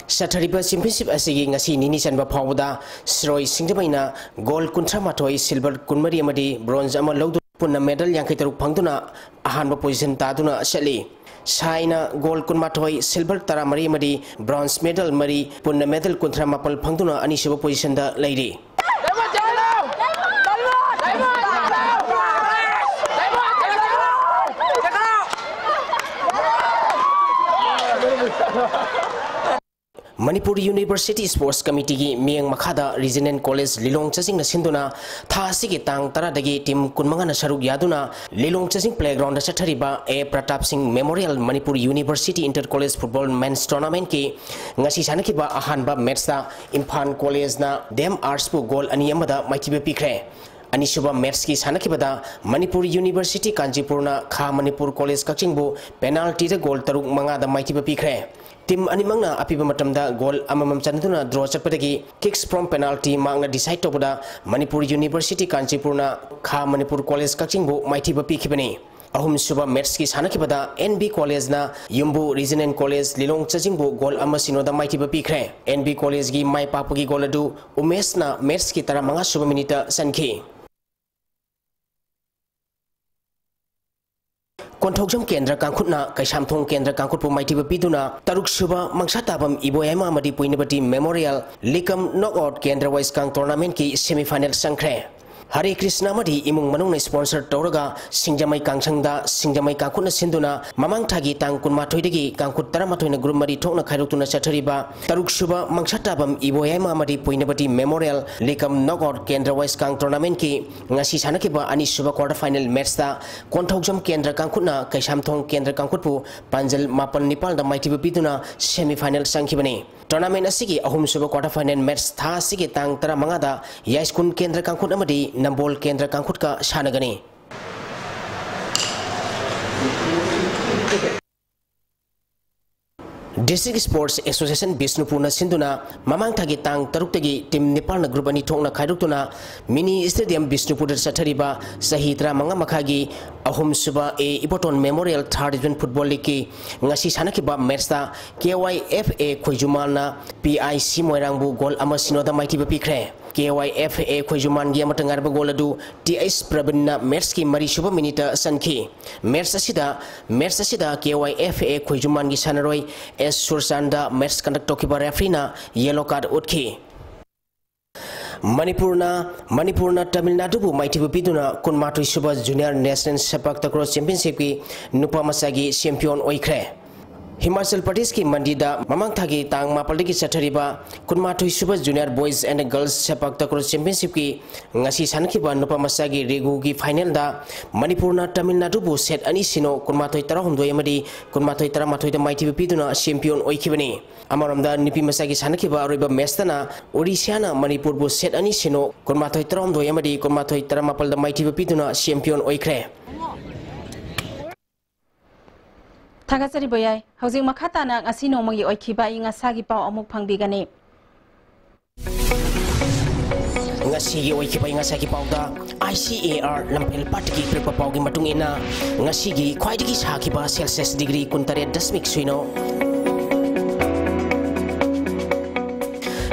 ꯆꯠꯊꯔꯤꯕ ꯆꯦꯝꯄꯤꯌꯟꯁꯤꯞ ꯑꯁꯤꯒꯤ ꯉꯁꯤ ꯅꯤꯅꯤ ꯆꯟꯕ ꯐꯥꯎꯕꯗ ꯁꯤꯔꯣꯏ ꯁꯤꯡꯖꯃꯩꯅ ꯒꯣꯜ ꯀꯨꯟꯊ꯭ꯔꯥ ꯃꯥꯊꯣꯏ, ꯁꯤꯜꯚꯔ ꯀꯨꯟꯃꯔꯤ ꯑꯃꯗꯤ ꯕ꯭ꯔꯣꯟꯖ ꯑꯃ ꯂꯧꯗꯨꯅ ꯄꯨꯟꯅ ꯃꯦꯗꯜ ꯌꯥꯡꯈꯩ ꯇꯔꯨꯛ ꯐꯪꯗꯨꯅ ꯑꯍꯥꯟꯕ ꯄꯣꯖꯤꯁꯟ ꯇꯥꯗꯨꯅ ꯆꯠꯂꯤ꯫ ꯁꯥꯏꯅ ꯒꯣꯜ ꯀꯨꯟꯃꯥꯊꯣꯏ, ꯁꯤꯜꯚꯔ ꯇꯔꯥꯃꯔꯤ ꯑꯃꯗꯤ ꯕ꯭ꯔꯣꯟꯖ ꯃꯦꯗꯜ ꯃꯔꯤ, ꯄꯨꯟꯅ ꯃꯦꯗꯜ ꯀꯨꯟꯊ꯭ꯔꯥ ꯃꯥꯄꯜ ꯐꯪꯗꯨꯅ ꯑꯅꯤꯁꯨꯕ ꯄꯣꯖꯤꯁꯟꯗ ꯂꯩꯔꯤ꯫ ꯃꯅꯤꯄꯨꯔ ꯌꯨꯅꯤꯚꯔꯁꯤꯇꯤ ꯁ꯭ꯄꯣꯔꯠꯁ ꯀꯃꯤꯇꯤꯒꯤ ꯃꯤꯠꯌꯦꯡ ꯃꯈꯥꯗ ꯔꯤꯖꯅꯦꯜ ꯀꯣꯂꯦꯖ ꯂꯤꯂꯣꯡ ꯆꯥꯖꯤꯡꯅ ꯁꯤꯟꯗꯨꯅ ꯊꯥ ꯑꯁꯤꯒꯤ ꯇꯥꯡ ꯇꯔꯥꯗꯒꯤ ꯇꯤꯝ ꯀꯨꯟꯃꯉꯥꯅ ꯁꯔꯨꯛ ꯌꯥꯗꯨꯅ ꯂꯤꯂꯣꯡ ꯆꯥꯖꯤꯡ ꯄ꯭ꯂꯦꯒ꯭ꯔꯥꯎꯟꯗ ꯆꯠꯊꯔꯤꯕ A Pratap Singh memorial Manipur university inter college football men's ꯇꯣꯔꯅꯥꯃꯦꯟꯠꯀꯤ ꯉꯁꯤ ꯁꯥꯟꯅꯈꯤꯕ ꯑꯍꯥꯟꯕ ꯃꯦꯠꯁꯇ ꯏꯝꯐꯥꯜ ꯀꯣꯂꯦꯖꯅ ꯗꯤ ꯑꯦꯝ ꯑꯥꯔꯠꯁꯄꯨ ꯒꯣꯜ ꯑꯅꯤ ꯑꯃꯗ ꯃꯥꯏꯊꯤꯕ ꯄꯤꯈ꯭ꯔꯦ꯫ ꯑꯅꯤꯁꯨꯕ ꯃꯦꯠꯁꯀꯤ ꯁꯥꯟꯅꯈꯤꯕꯗ ꯃꯅꯤꯄꯨꯔ ꯌꯨꯅꯤꯚꯔꯁꯤꯇꯤ ꯀꯥꯟꯆꯤꯄꯨꯔꯅ ꯈꯥ ꯃꯅꯤꯄꯨꯔ ꯀꯣꯂꯦꯖ ꯀꯛꯆꯤꯡꯕꯨ ꯄꯦꯅꯥꯜꯇꯤꯗ ꯒꯣꯜ ꯇꯔꯨꯛ ꯃꯉꯥꯗ ꯃꯥꯏꯊꯤꯕ ꯄꯤꯈ꯭ꯔꯦ꯫ ꯇꯤꯝ ꯑꯅꯤꯃꯛꯅ ꯑꯄꯤꯕ ꯃꯇꯝꯗ ꯒꯣꯜ ꯑꯃꯃꯝ ꯆꯟꯅꯗꯨꯅ ꯗ꯭ꯔꯣ ꯆꯠꯄꯗꯒꯤ ꯀꯤꯛꯁ ꯐ꯭ꯔꯣꯝ ꯄꯦꯅꯥꯜꯇꯤ ꯃꯥꯔꯛꯅ ꯗꯤꯁꯥꯏꯗ ꯇꯧꯕꯗ ꯃꯅꯤꯄꯨꯔ ꯌꯨꯅꯤꯚꯔꯁꯤꯇꯤ ꯀꯥꯟꯆꯤꯄꯨꯔꯅ ꯈꯥ ꯃꯅꯤꯄꯨꯔ ꯀꯣꯂꯦꯖ ꯀꯛꯆꯤꯡꯕꯨ ꯃꯥꯏꯊꯤꯕ ꯄꯤꯈꯤꯕꯅꯤ꯫ ꯑꯍꯨꯝꯁꯨꯕ ꯃꯦꯠꯁꯀꯤ ꯁꯥꯟꯅꯈꯤꯕꯗ ꯑꯦꯟ ꯕꯤ ꯀꯣꯂꯦꯖꯅ ꯌꯨꯝꯕꯨ ꯔꯤꯖꯅꯦꯜ ꯀꯣꯂꯦꯖ ꯂꯤꯂꯣꯡ ꯆꯥꯖꯤꯡꯕꯨ ꯒꯣꯜ ꯑꯃ ꯁꯤꯅꯣꯗ ꯃꯥꯏꯊꯤꯕ ꯄꯤꯈ꯭ꯔꯦ꯫ ꯑꯦꯟ ꯕꯤ ꯀꯣꯂꯦꯖꯒꯤ ꯃꯥꯏ ꯄꯥꯛꯄꯒꯤ ꯒꯣꯜ ꯑꯗꯨ ꯎꯃꯦꯁꯅ ꯃꯦꯠꯁꯀꯤ ꯇꯔꯥꯃꯉꯥꯁꯨꯕ ꯃꯤꯅꯤꯠꯇ ꯆꯟꯈꯤ꯫ ꯀꯣꯟꯊꯧꯖꯝ ꯀꯦꯟꯗ꯭ꯔ ꯀꯥꯡꯈꯨꯠꯅ ꯀꯩꯁꯥꯝꯊꯣꯡ ꯀꯦꯟꯗ꯭ꯔ ꯀꯥꯡꯈꯨꯠꯄꯨ ꯃꯥꯏꯊꯤꯕ ꯄꯤꯗꯨꯅ ꯇꯔꯨꯛꯁꯨꯕ ꯃꯪꯁꯥꯇꯥꯕꯝ ꯏꯕꯣꯌꯥꯏꯃ ꯑꯃꯗꯤ ꯄꯨꯏꯅꯕꯇꯤ ꯃꯦꯃꯣꯔꯤꯌꯦꯜ ꯂꯤꯀꯝ ꯅꯣꯛ ꯑꯥꯎꯠ ꯀꯦꯟꯗ꯭ꯔ ꯋꯥꯏꯁ ꯀꯥꯡ ꯇꯣꯔꯅꯥꯃꯦꯟꯠꯀꯤ ꯁꯦꯃꯤ ꯐꯥꯏꯅꯦꯜ ꯆꯪꯈ꯭ꯔꯦ꯫ ꯍꯔꯦ ꯀ꯭ꯔꯤꯁꯅ ꯑꯃꯗꯤ ꯏꯃꯨꯡ ꯃꯅꯨꯡꯅ ꯁ꯭ꯄꯣꯟꯁꯔ ꯇꯧꯔꯒ ꯁꯤꯡꯖꯃꯩ ꯀꯥꯡꯁꯪꯗ ꯁꯤꯡꯖꯃꯩ ꯀꯥꯡꯈꯨꯠꯅ ꯁꯤꯟꯗꯨꯅ ꯃꯃꯥꯡ ꯊꯥꯒꯤ ꯇꯥꯡ ꯀꯨꯟꯃꯥꯊꯣꯏꯗꯒꯤ ꯀꯥꯡꯈꯨꯠ ꯇꯔꯥꯃꯥꯊꯣꯏꯅ ꯒ꯭ꯔꯨꯞ ꯃꯔꯤ ꯊꯣꯛꯅ ꯈꯥꯏꯗꯣꯛꯇꯨꯅ ꯆꯠꯊꯔꯤꯕ ꯇꯔꯨꯛꯁꯨꯕ ꯃꯪꯁꯥꯇꯥꯕꯝ ꯏꯕꯣꯌꯥꯏꯃ ꯑꯃꯗꯤ ꯄꯨꯏꯅꯕꯇꯤ ꯃꯦꯃꯣꯔꯤꯌꯦꯜ ꯂꯤꯀꯝ ꯅꯣꯛ ꯑꯥꯎꯠ ꯀꯦꯟꯗ꯭ꯔ ꯋꯥꯏꯁ ꯀꯥꯡ ꯇꯣꯔꯅꯥꯃꯦꯟꯠꯀꯤ ꯉꯁꯤ ꯁꯥꯟꯅꯈꯤꯕ ꯑꯅꯤꯁꯨꯕ ꯀ꯭ꯋꯥꯔꯇꯔ ꯐꯥꯏꯅꯦꯜ ꯃꯦꯠꯁꯇ ꯀꯣꯟꯊꯧꯖꯝ ꯀꯦꯟꯗ꯭ꯔ ꯀꯥꯡꯈꯨꯠꯅ ꯀꯩꯁꯥꯝꯊꯣꯡ ꯀꯦꯟꯗ꯭ꯔ ꯀꯥꯡꯈꯨꯠꯄꯨ ꯄꯥꯟꯖꯜ ꯃꯥꯄꯜ ꯅꯤꯄꯥꯜꯗ ꯃꯥꯏꯊꯤꯕ ꯄꯤꯗꯨꯅ ꯁꯦꯃꯤ ꯐꯥꯏꯅꯦꯜ ꯆꯪꯈꯤꯕꯅꯤ꯫ ꯇꯣꯔꯅꯥꯃꯦꯟꯠ ꯑꯁꯤꯒꯤ ꯑꯍꯨꯝꯁꯨꯕ ꯀ꯭ꯋꯥꯔꯇꯔ ꯐꯥꯏꯅꯦꯜ ꯃꯦꯠꯁ ꯊꯥ ꯑꯁꯤꯒꯤ ꯇꯥꯡ ꯇꯔꯥꯃꯉꯥꯗ ꯌꯥꯏꯁ꯭ꯀꯨꯜ ꯀꯦꯟꯗ꯭ꯔ ꯀꯥꯡꯈꯨꯠ ꯑꯃꯗꯤ ꯅꯝꯕꯣꯜ ꯀꯦꯟꯗ꯭ꯔ ꯀꯥꯡꯈꯨꯠꯀ ꯁꯥꯟꯅꯒꯅꯤ꯫ District Sports Association ꯕꯤꯁꯅꯨꯄꯨꯔꯅ ꯁꯤꯟꯗꯨꯅ ꯃꯃꯥꯡ ꯊꯥꯒꯤ ꯇꯥꯡ ꯇꯔꯨꯛꯇꯒꯤ team ꯅꯤꯄꯥꯟꯅ group ꯑꯅꯤ ꯊꯣꯛꯅ ꯈꯥꯏꯗꯣꯛꯇꯨꯅ mini stadium ꯕꯤꯁꯅꯨꯄꯨꯔꯗ ꯆꯠꯊꯔꯤꯕ ꯆꯍꯤ ꯇꯔꯥꯃꯉꯥ ꯃꯈꯥꯒꯤ ꯑꯍꯨꯝꯁꯨꯕ A Iboton Memorial Third Division Football Leagueꯀꯤ ꯉꯁꯤ ꯁꯥꯟꯅꯈꯤꯕ matchꯇ K Y F A ꯈꯣꯏꯖꯨꯃꯥꯟꯅ P I C ꯃꯣꯏꯔꯥꯡꯕꯨ goal ꯑꯃ ꯁꯤꯅꯣꯗ ꯃꯥꯏꯊꯤꯕ ꯄꯤꯈ꯭ꯔꯦ꯫ K Y F A ꯈꯣꯏꯖꯨꯃꯥꯟꯒꯤ ꯑꯃꯠꯇ ꯉꯥꯏꯔꯕ goal ꯑꯗꯨ T H ꯄ꯭ꯔꯕꯤꯟꯅ matchꯀꯤ ꯃꯔꯤꯁꯨꯕ minuteꯇ ꯆꯟꯈꯤ꯫ Match ꯑꯁꯤꯗ, match ꯑꯁꯤꯗ K Y F A ꯈꯣꯏꯖꯨꯃꯥꯟꯒꯤ ꯁꯥꯟꯅꯔꯣꯏ S ꯁꯨꯔꯆꯥꯟꯗ match conduct ꯇꯧꯈꯤꯕ refereeꯅ yellow card ꯎꯠꯈꯤ꯫ ꯃꯅꯤꯄꯨꯔꯅ, ꯃꯅꯤꯄꯨꯔꯅ ꯇꯥꯃꯤꯜ ꯅꯥꯗꯨꯕꯨ ꯃꯥꯏꯊꯤꯕ ꯄꯤꯗꯨꯅ ꯀꯨꯟꯃꯥꯊꯣꯏ ꯁꯨꯕ Junior National Sepak Takraw Championshipꯀꯤ ꯅꯨꯄꯥ ꯃꯆꯥꯒꯤ champion ꯑꯣꯏꯈ꯭ꯔꯦ꯫ ꯍꯤꯃꯥꯆꯜ ꯄ꯭ꯔꯗꯦꯁꯀꯤ ꯃꯟꯗꯤꯗ ꯃꯃꯥꯡ ꯊꯥꯒꯤ ꯇꯥꯡ ꯃꯥꯄꯜꯗꯒꯤ ꯆꯠꯊꯔꯤꯕ ꯀꯨꯟꯃꯥꯊꯣꯏ ꯁꯨꯕ Junior Boys and Girls Sepak Takraw Championshipꯀꯤ ꯉꯁꯤ ꯁꯥꯟꯅꯈꯤꯕ ꯅꯨꯄꯥ ꯃꯆꯥꯒꯤ ꯔꯦꯒꯨꯒꯤ finalꯗ ꯃꯅꯤꯄꯨꯔꯅ ꯇꯥꯃꯤꯜ ꯅꯥꯗꯨꯕꯨ set ꯑꯅꯤ ꯁꯤꯅꯣ, ꯀꯨꯟꯃꯥꯊꯣꯏ ꯇꯔꯥꯍꯨꯝꯗꯣꯏ ꯑꯃꯗꯤ ꯀꯨꯟꯃꯥꯊꯣꯏ ꯇꯔꯥꯃꯥꯊꯣꯏꯗ ꯃꯥꯏꯊꯤꯕ ꯄꯤꯗꯨꯅ champion ꯑꯣꯏꯈꯤꯕꯅꯤ꯫ ꯑꯃꯔꯣꯝꯗ ꯅꯨꯄꯤ ꯃꯆꯥꯒꯤ ꯁꯥꯟꯅꯈꯤꯕ ꯑꯔꯣꯏꯕ matchꯇꯅ ꯑꯣꯔꯤꯁꯤꯌꯥꯅ ꯃꯅꯤꯄꯨꯔꯕꯨ set ꯑꯅꯤ ꯁꯤꯅꯣ, ꯀꯨꯟꯃꯥꯊꯣꯏ ꯇꯔꯥꯍꯨꯝꯗꯣꯏ ꯑꯃꯗꯤ ꯀꯨꯟꯃꯥꯊꯣꯏ ꯇꯔꯥꯃꯥꯄꯜꯗ ꯃꯥꯏꯊꯤꯕ ꯄꯤꯗꯨꯅ champion ꯑꯣꯏꯈ꯭ꯔꯦ꯫ ꯊꯥꯒꯠꯆꯔꯤ ꯕꯣꯌꯥꯏ꯫ ꯍꯧꯖꯤꯛ ꯃꯈꯥ ꯇꯥꯅ ꯉꯁꯤ ꯅꯣꯡꯃꯒꯤ ꯑꯣꯏꯈꯤꯕ ꯑꯏꯪ ꯑꯁꯥꯒꯤ ꯄꯥꯎ ꯑꯃꯨꯛ ꯐꯪꯕꯤꯒꯅꯤ꯫ ꯉꯁꯤꯒꯤ ꯑꯣꯏꯈꯤꯕ ꯑꯏꯪ ꯑꯁꯥꯒꯤ ꯄꯥꯎꯗ I C A R ꯂꯝꯐꯦꯜ ꯄꯥꯠꯇꯒꯤ ꯄꯤꯔꯛꯄ ꯄꯥꯎꯒꯤ ꯃꯇꯨꯡ ꯏꯟꯅ, ꯉꯁꯤꯒꯤ ꯈ꯭ꯋꯥꯏꯗꯒꯤ ꯁꯥꯈꯤꯕ Celsius degree ꯀꯨꯟꯇꯔꯦꯠ ꯗꯁꯃꯤꯛ ꯁꯤꯅꯣ,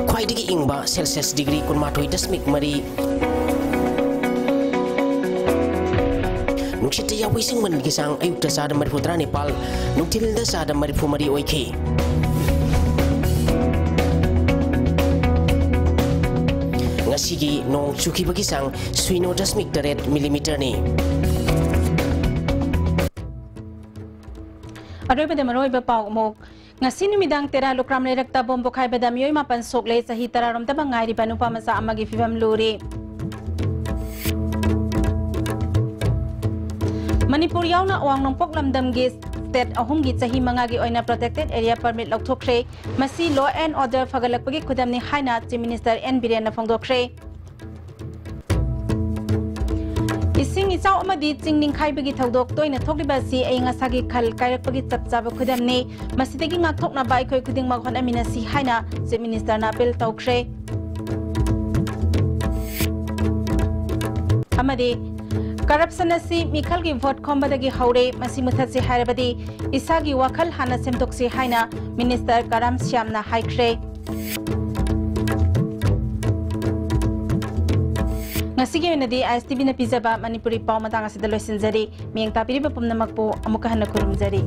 ꯈ꯭ꯋꯥꯏꯗꯒꯤ ꯏꯪꯕ Celsius degree ꯀꯨꯟꯃꯥꯊꯣꯏ ꯗꯁꯃꯤꯛ ꯃꯔꯤ, ꯅꯨꯡꯁꯤꯠꯇ ꯌꯥꯎꯕ ꯏꯁꯤꯡ ꯃꯅꯤꯜꯒꯤ ꯆꯥꯡ ꯑꯌꯨꯛꯇ ꯆꯥꯗ ꯃꯔꯤꯐꯨ ꯇꯔꯥꯅꯤꯄꯥꯜ, ꯅꯨꯡꯊꯤꯜꯗ ꯆꯥꯗ ꯃꯔꯤꯐꯨ ꯃꯔꯤ ꯑꯣꯏꯈꯤ꯫ ꯉꯁꯤꯒꯤ ꯅꯣꯡ ꯆꯨꯈꯤꯕꯒꯤ ꯆꯥꯡ ꯁꯤꯅꯣ ꯗꯁꯃꯤꯛ ꯇꯔꯦꯠ millimeterꯅꯤ꯫ ꯑꯔꯣꯏꯕꯗ ꯃꯔꯨꯑꯣꯏꯕ ꯄꯥꯎ ꯑꯃꯨꯛ꯫ ꯉꯁꯤ ꯅꯨꯃꯤꯗꯥꯡ ꯇꯦꯔꯥ ꯂꯨꯀ꯭ꯔꯥꯝ ꯂꯩꯔꯛꯇ bomb ꯄꯣꯈꯥꯏꯕꯗ ꯃꯤꯑꯣꯏ ꯃꯥꯄꯟ ꯁꯣꯛꯂꯦ, ꯆꯍꯤ ꯇꯔꯥꯔꯣꯝꯗꯕ ꯉꯥꯏꯔꯤꯕ ꯅꯨꯄꯥ ꯃꯆꯥ ꯑꯃꯒꯤ ꯐꯤꯕꯝ ꯂꯨꯔꯤ꯫ ꯃꯅꯤꯄꯨꯔ ꯌꯥꯎꯅ ꯑꯋꯥꯡ ꯅꯣꯡꯄꯣꯛ ꯂꯝꯗꯝꯒꯤ state ꯑꯍꯨꯝꯒꯤ ꯆꯍꯤ ꯃꯉꯥꯒꯤ ꯑꯣꯏꯅ protected area permit ꯂꯧꯊꯣꯛꯈ꯭ꯔꯦ꯫ ꯃꯁꯤ law and order ꯐꯒꯠꯂꯛꯄꯒꯤ ꯈꯨꯗꯝꯅꯤ ꯍꯥꯏꯅ Chief Minister N ꯕꯤꯔꯦꯟꯅ ꯐꯣꯡꯗꯣꯛꯈ꯭ꯔꯦ꯫ ꯏꯁꯤꯡ ꯏꯆꯥꯎ ꯑꯃꯗꯤ ꯆꯤꯡ ꯅꯤꯡꯈꯥꯏꯕꯒꯤ ꯊꯧꯗꯣꯛ ꯇꯣꯏꯅ ꯊꯣꯛꯂꯤꯕ ꯑꯁꯤ ꯑꯏꯪ ꯑꯁꯥꯒꯤ ꯈꯜ ꯀꯥꯏꯔꯛꯄꯒꯤ ꯆꯞ ꯆꯥꯕ ꯈꯨꯗꯝꯅꯤ꯫ ꯃꯁꯤꯗꯒꯤ ꯉꯥꯛꯊꯣꯛꯅꯕ ꯑꯩꯈꯣꯏ ꯈꯨꯗꯤꯡꯃꯛ ꯍꯣꯠꯅꯃꯤꯟꯅꯁꯤ ꯍꯥꯏꯅ Chief Minister ꯅ appeal ꯇꯧꯈ꯭ꯔꯦ꯫ ꯑꯃꯗꯤ corruption ꯑꯁꯤ ꯃꯤꯈꯜꯒꯤ vote ꯈꯣꯝꯕꯗꯒꯤ ꯍꯧꯔꯦ, ꯃꯁꯤ ꯃꯨꯊꯠꯁꯤ ꯍꯥꯏꯔꯕꯗꯤ ꯏꯁꯥꯒꯤ ꯋꯥꯈꯜ ꯍꯥꯟꯅ ꯁꯦꯝꯗꯣꯛꯁꯤ ꯍꯥꯏꯅ Minister ꯀꯔꯥꯝ ꯁ꯭ꯌꯥꯝꯅ ꯍꯥꯏꯈ꯭ꯔꯦ꯫ ꯉꯁꯤꯒꯤ ꯑꯣꯏꯅꯗꯤ ISTV ꯅ ꯄꯤꯖꯕ ꯃꯅꯤꯄꯨꯔꯤ ꯄꯥꯎ ꯃꯇꯥꯡ ꯑꯁꯤꯗ ꯂꯣꯏꯁꯤꯟꯖꯔꯤ꯫ ꯃꯤꯠꯌꯦꯡ ꯇꯥꯕꯤꯔꯤꯕ ꯄꯨꯝꯅꯃꯛꯄꯨ ꯑꯃꯨꯛꯀ ꯍꯟꯅ ꯈꯨꯔꯨꯝꯖꯔꯤ꯫